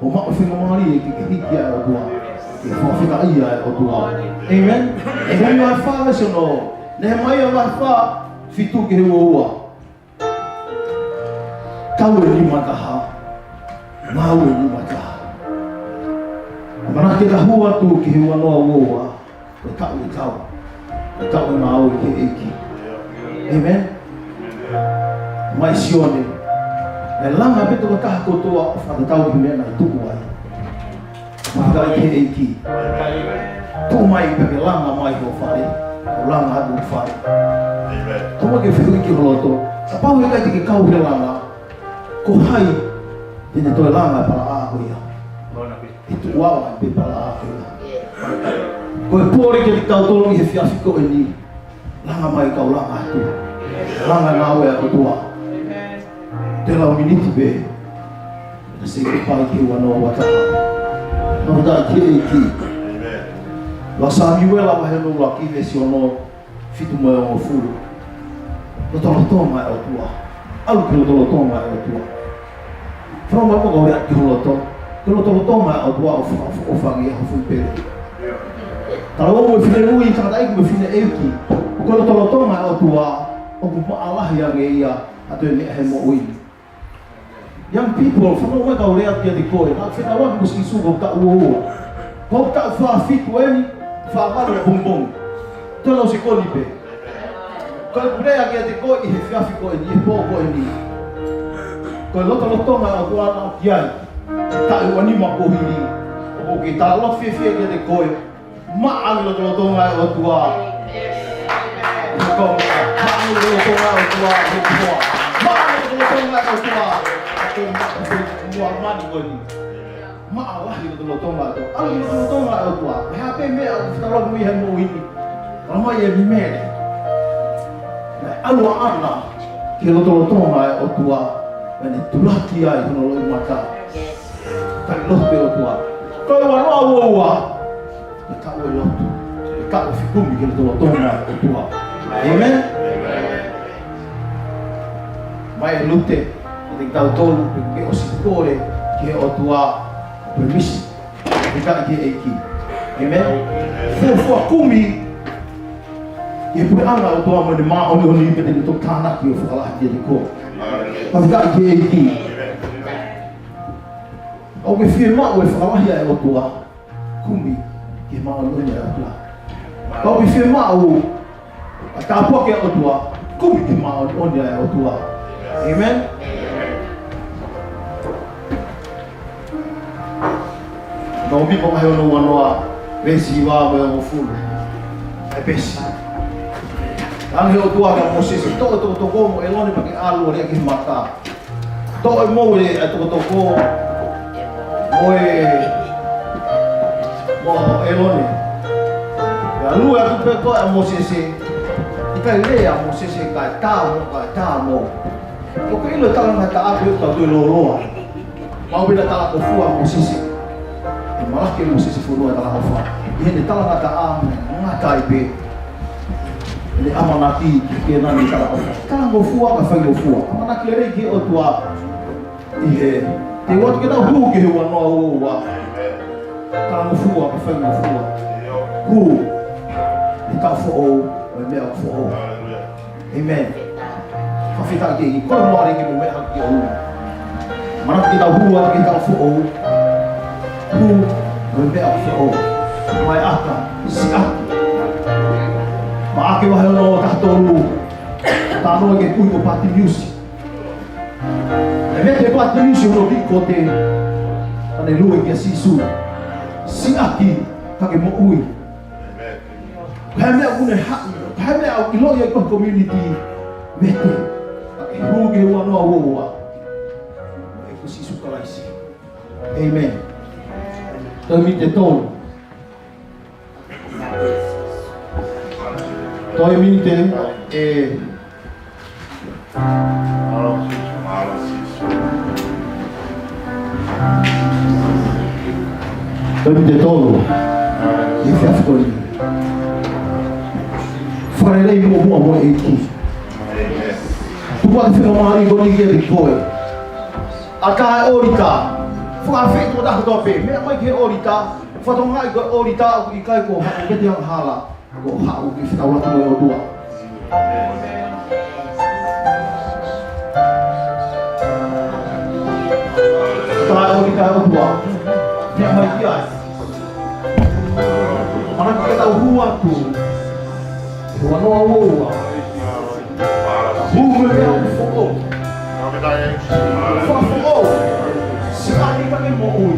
ʻO maʻu faingamālie ke ke hiki ai e ʻOtua. Ke fakafetaʻia e ʻOtua. ʻĒmeni. ʻĒmeni. Nehemaia vahe fā, veesi ono. Nehemaia vahe fā, fitu ki he ua ua. Tau e nima taha. Ngāue nima taha. ʻAmanaki ke tau hū atu ki he ua noa ua ua. Ko e taʻu ʻe tau. Ko e taʻu ʻe ngāue ki he ʻEiki. ʻĒmeni. Mai Sione. Naʻe langa pē tokotaha kotoa ʻo fakatatau ki he meʻa naʻe tuku ai. Fakafetaʻi ki he ʻEiki. Tuʻu mai pea ke langa mai hoʻo fale. Ke langa atu hoʻo fale. Tau ke fehuʻi ki ho loto. Kapau ʻe ʻikai te ke kau he langa, ko hai te ne toe langa e palaʻā ko ia? ʻE tuʻu ʻa e palaʻā ko ia. Ko e pole kiate kitautolu ʻi he efiafi ko eni. Langa mai kau langa atu. Langa ngāue ʻa e ʻOtua. Toe lau miniti pē. Naʻe sio ki he ua noa ua taha. Fakafetaʻi ki he ʻEiki. Lau Samiuela vahe hono ʻuluaki veesi ono, fitu mo e hongofulu. Lotolotonga e ʻOtua. ʻAlu ki he lotolotonga e ʻOtua. Fanongo mai pea ke lea ki ho loto. Ko e lotolotonga e ʻOtua ʻoku fakaʻofoʻofa ange ia ho foʻi pele. Talu mo e finemui, tangataʻeiki mo e fineʻeiki. Ko e lotolotonga e ʻOtua ʻoku maʻalahi ange ia ʻa e toe meʻa he moʻui. Young people, fanongo mai kau lea kiate koe, naʻa ke fetaulaki mo Sīsū ko e taʻu ua ua. Ko e taʻu fā fitu eni, fā valu ʻapongipongi. Toe lau sekoni pē. Ko ʻeku lea kiate koe ʻi he efiafi ko eni, ʻi he pō ko eni. Ko e lotolotonga e ʻOtua naʻa ke ʻi ai. Taʻu ʻe nima kuo hili. ʻOku ou tala fiefia kiate koe. Maʻa e lotolotonga e ʻOtua. Maʻa e lotolotonga ʻo e ʻOtua, he ʻOtua. Maʻa e lotolotonga ʻo e ʻOtua. Ko e maʻa, ko e mua mani ko eni. Maʻa lahi e lotolotonga ʻo e ʻOtua. ʻAlu e lotolotonga ʻo e ʻOtua. Ko e hā pē meʻa ʻoku fetaulaki mo ia he moʻui ni. Tala mai ʻe Mele, naʻe ʻalu ʻa ʻAna ki he lotolotonga ʻo e ʻOtua, naʻa ne tulaki ai hono loʻimata. Tali lotu ki he ʻOtua. Ko e ua noa ua ua. Naʻe taʻu e lotu. Naʻe taʻu e fekumi ki he lotolotonga ʻo e ʻOtua. ʻĒmeni? Mai e Lute, ʻo te kitautolu, ke ʻosi kole ki he ʻOtua, pemisi. Fakafetaʻi ki he ʻEiki. ʻĒmeni? Fuofua kumi, ʻi he puleʻanga ʻo e ʻOtua mo ʻene māʻoniʻoni pea te ne toki tānaki ʻo fakalahi kiate koe. Fakafetaʻi ki he ʻEiki. ʻOku ke fiemaʻu e fakalahi ʻa e ʻOtua, kumi ki he māʻoniʻoni ʻa e ʻOtua. ʻOku ke fiemaʻu ʻa e tāpuaki ʻa e ʻOtua, kumi ki he māʻoniʻoni ʻa e ʻOtua. ʻĒmeni? Nōmipa vahe ono ua noa, veesi hiva mo e hongofulu. ʻA e veesi. Talaange ʻe he ʻOtua kia Mōsese, toʻo e tokotoko mo ʻĒlone pea ke ʻalu ʻo lea ki he mata. Toʻo ʻe Mōsese e tokotoko mo e, mo ʻĒlone. Pea lue atu pē ko ē ʻa Mōsese, ʻikai lea ʻa Mōsese kae tā mo, kae tā mo. ʻOku ke ʻilo e talangataʻa pē ʻoku tau toe lōloa. Maʻu pē ʻena talangofua ʻa Mōsese. ʻE malaki ʻe Mōsese fonua e talangofua. ʻI heʻene talangataʻa mo e ngata ai pē. ʻEne ʻamanaki ki he Kēnani, talangofua. Talangofua kae faingofua. ʻAmanaki lelei ki he ʻOtua. ʻI he, te u ʻoatu ke tau hū ki he ua noa ua ua. Talangofua kae faingofua. Hū. ʻI he taʻu foʻou, ʻo e meʻa ʻoku foʻou. ʻĒmeni. Fakafetaʻi ki he ʻEiki, ko e moʻoni ke mou meʻa hake ki ʻolunga. ʻAmanaki ke tau hū atu ki he taʻu foʻou. Hū, mo e meʻa foʻou. Maʻake, siʻaki. Maʻake vahe ono taha tolu. Talanoa ki he kui ko Pātimiusi. Naʻe vete ʻe Pātimiusi hono kiʻi kote. Pea ne lue kia Sīsū. Siʻaki, ka ke moʻui. Ko e hā e meʻa ʻoku ne haʻu, ko e hā e meʻa ʻoku ʻiloʻi ai ko e community, vete. Ka ke hū ki he ua noa ua ua. ʻEiki ko Sīsū Kalaisi. ʻĒmeni. Toe miniti ʻe tolu. Toe miniti ʻe Toe miniti ʻe tolu. ʻI he efiafi ko eni. Fakalelei muʻomuʻa mo e ʻEiki. Tuku atu e faingamālie ko eni kiate koe. ʻAtā e ʻōlita. Fakaafeʻi kotoa pē. Meʻa mai ki he ʻōlita. Fakatokangaʻi ko e ʻōlita ʻoku ʻikai ko ha, ko e vete angahala. Ko haʻu ke fetaulaki mo e ʻOtua. Tae o ki tae ʻOtua. Meʻa mai ki ai. ʻAmanaki ke tau hū atu. Ua noa ua ua. Hū mo e meʻa ʻoku foʻou. Fakafoʻou. Siʻaki ka ke moʻui.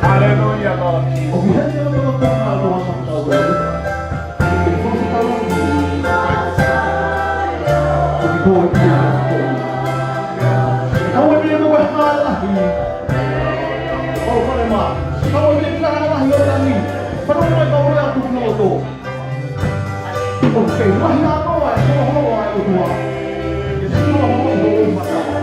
Hallelujah, Lord Jesus. ʻOku kei lahi ʻa e ʻOtua. ʻOku kei lahi ʻa e ʻOtua. ʻOku kei lahi ʻa e ʻOtua. ʻOku kei lahi ʻa e ʻOtua.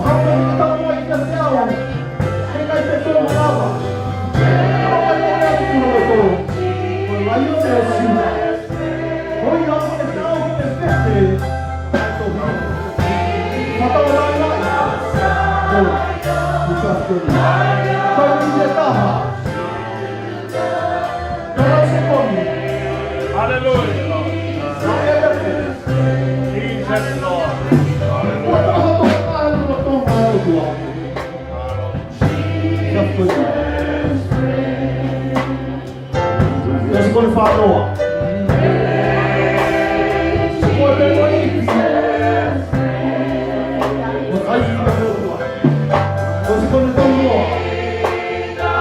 ʻOku kei lahi ʻa e ʻOtua. ʻOku kei lahi ʻa e ʻOtua. ʻOku kei lahi ʻa e ʻOtua. ʻOku kei lahi ʻa e ʻOtua. ʻOku kei lahi ʻa e ʻOtua. Hallelujah. Jesus, Lord. Hallelujah. That's what it's all about.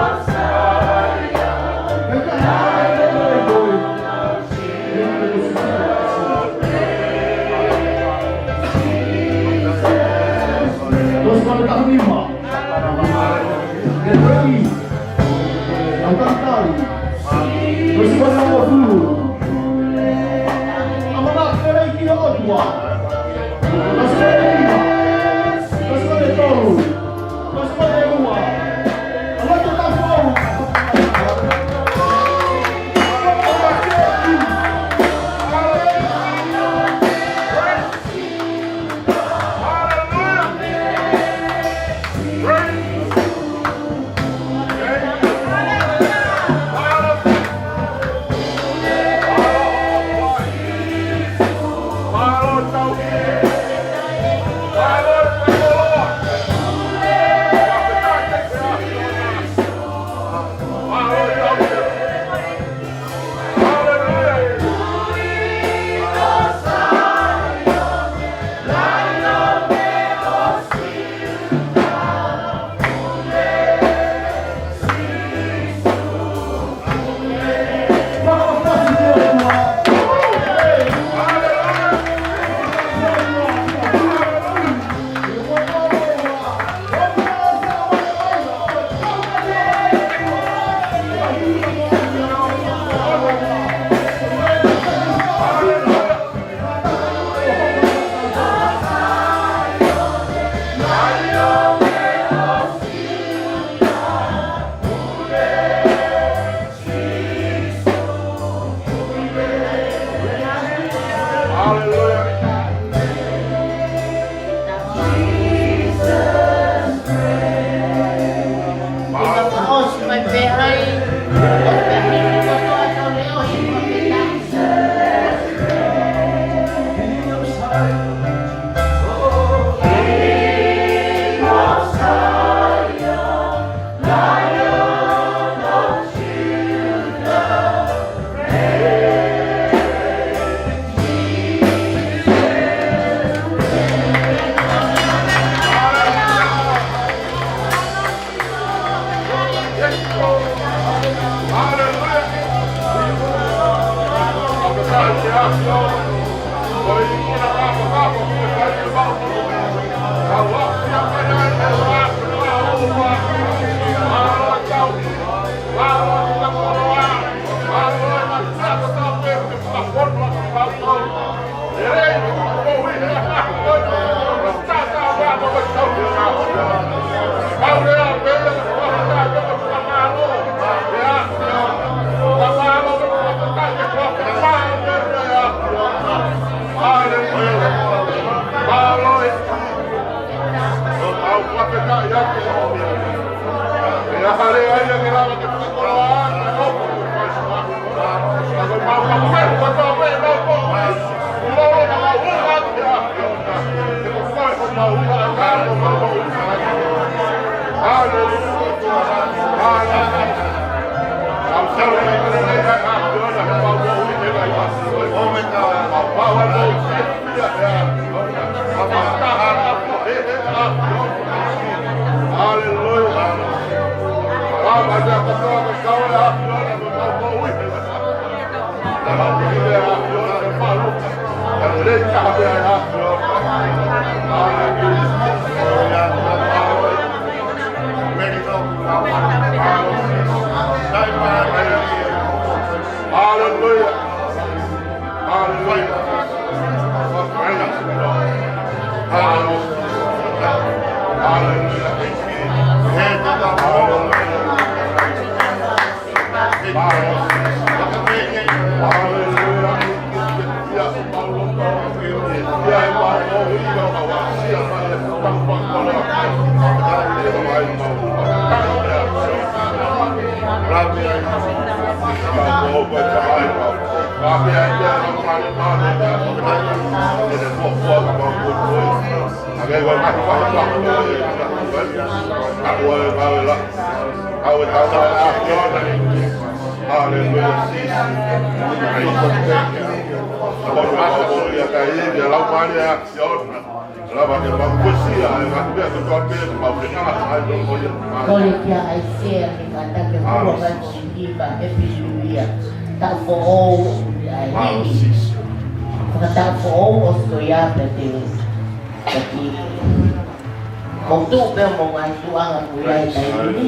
Hallelujah. Hallelujah. Hallelujah. Hallelujah. Hallelujah, Jesus. Hallelujah. Lava ke mau kuesia, e ngaahi meʻa kotoa pē, mau fenga, ai, no, ko ia. Kole kia ʻAisea, he kātaki ʻo hua mai ko e hiva, Happy New Year. Taʻu foʻou, ʻa e himi. Fakataʻu foʻou, ʻosi ko ia pē te u taki. Mou tuʻu pē mo ngaahi tuʻunga ko ia ʻi he taimi ni.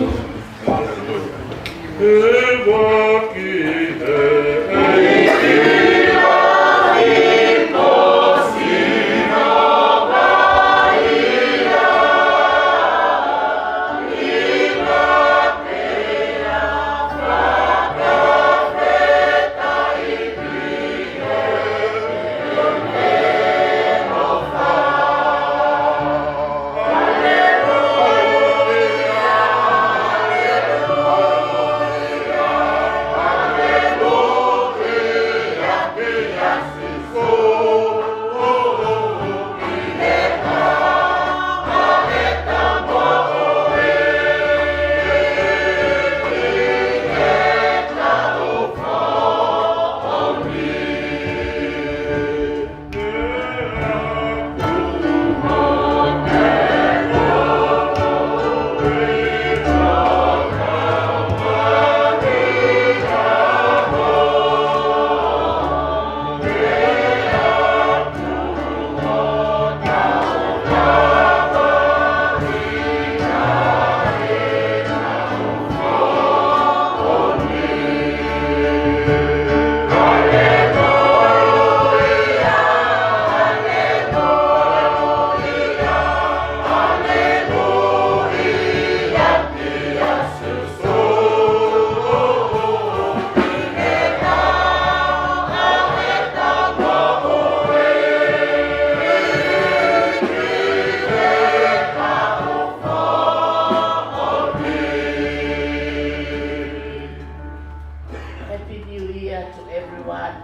Happy New Year to everyone.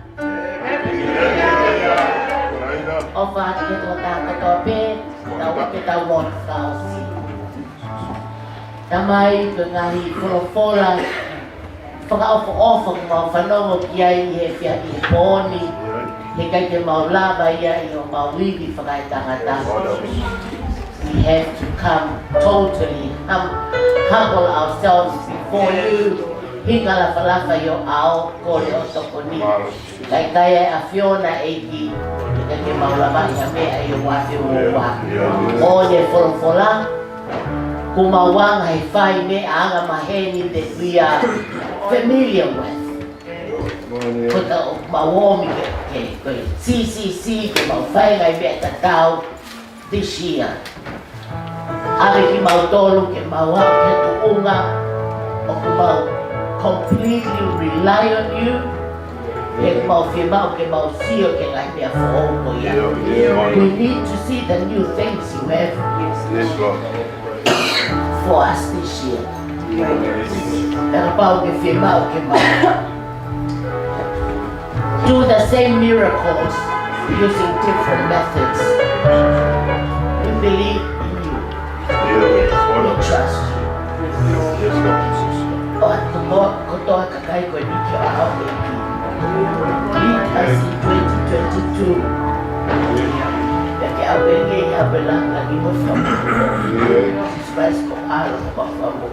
ʻOfa atu ki he tokotaha kotoa pē, tau ke tau lotu fakaʻosi. Tamai, ko e ngaahi folofola fakaʻofoʻofa kuo mau fanongo ki ai ʻi he efiafi ni, he ʻikai ke mau lava ia ʻi homau ivi fakaetangata. We have to come totally hum-, humble ourselves before you. Hika lafalafa ʻi ho ʻao, kole ʻo tokoni. Kae ʻikai ʻa e ʻAfiona, ʻEiki, ʻikai ke mau lava ʻi ha meʻa ʻi he uafe ua. ʻO ne folofola, kuo mau anga he fai meʻa anga maheni that we are familiar with. Ko e taʻu mau ō mai ke, ke, ko e C C C, ke mau fai ngaahi meʻa tatau this year. ʻAve kimautolu ke mau aʻu ki he tuʻunga ʻoku mau completely rely on you. He ʻoku mau fiemaʻu ke mau sio ki he ngaahi meʻa foʻou ko ia. We need to see the new things you have. Yes, Lord. for us this year. Pea kapau ʻoku ke fiemaʻu ke mau do the same miracles using different methods. We believe in you. We trust you. ʻOatu mo e kotoa e kakai ko eni ki ho ʻao, ʻEiki. Lead us in twenty twenty-two. Pea ke ʻave ke ʻave langa ni mo fama. Spice ko alo mo fama.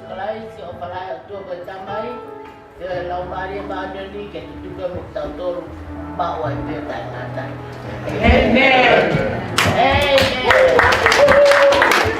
Kalaisi, ʻofa lahi ʻa e ʻOtua ko e Tamai, ʻa e Laumālie Māʻoniʻoni ke tutuku mo kitautolu maʻu ai pē ʻo taʻengata. ʻĒmeni. ʻĒmeni.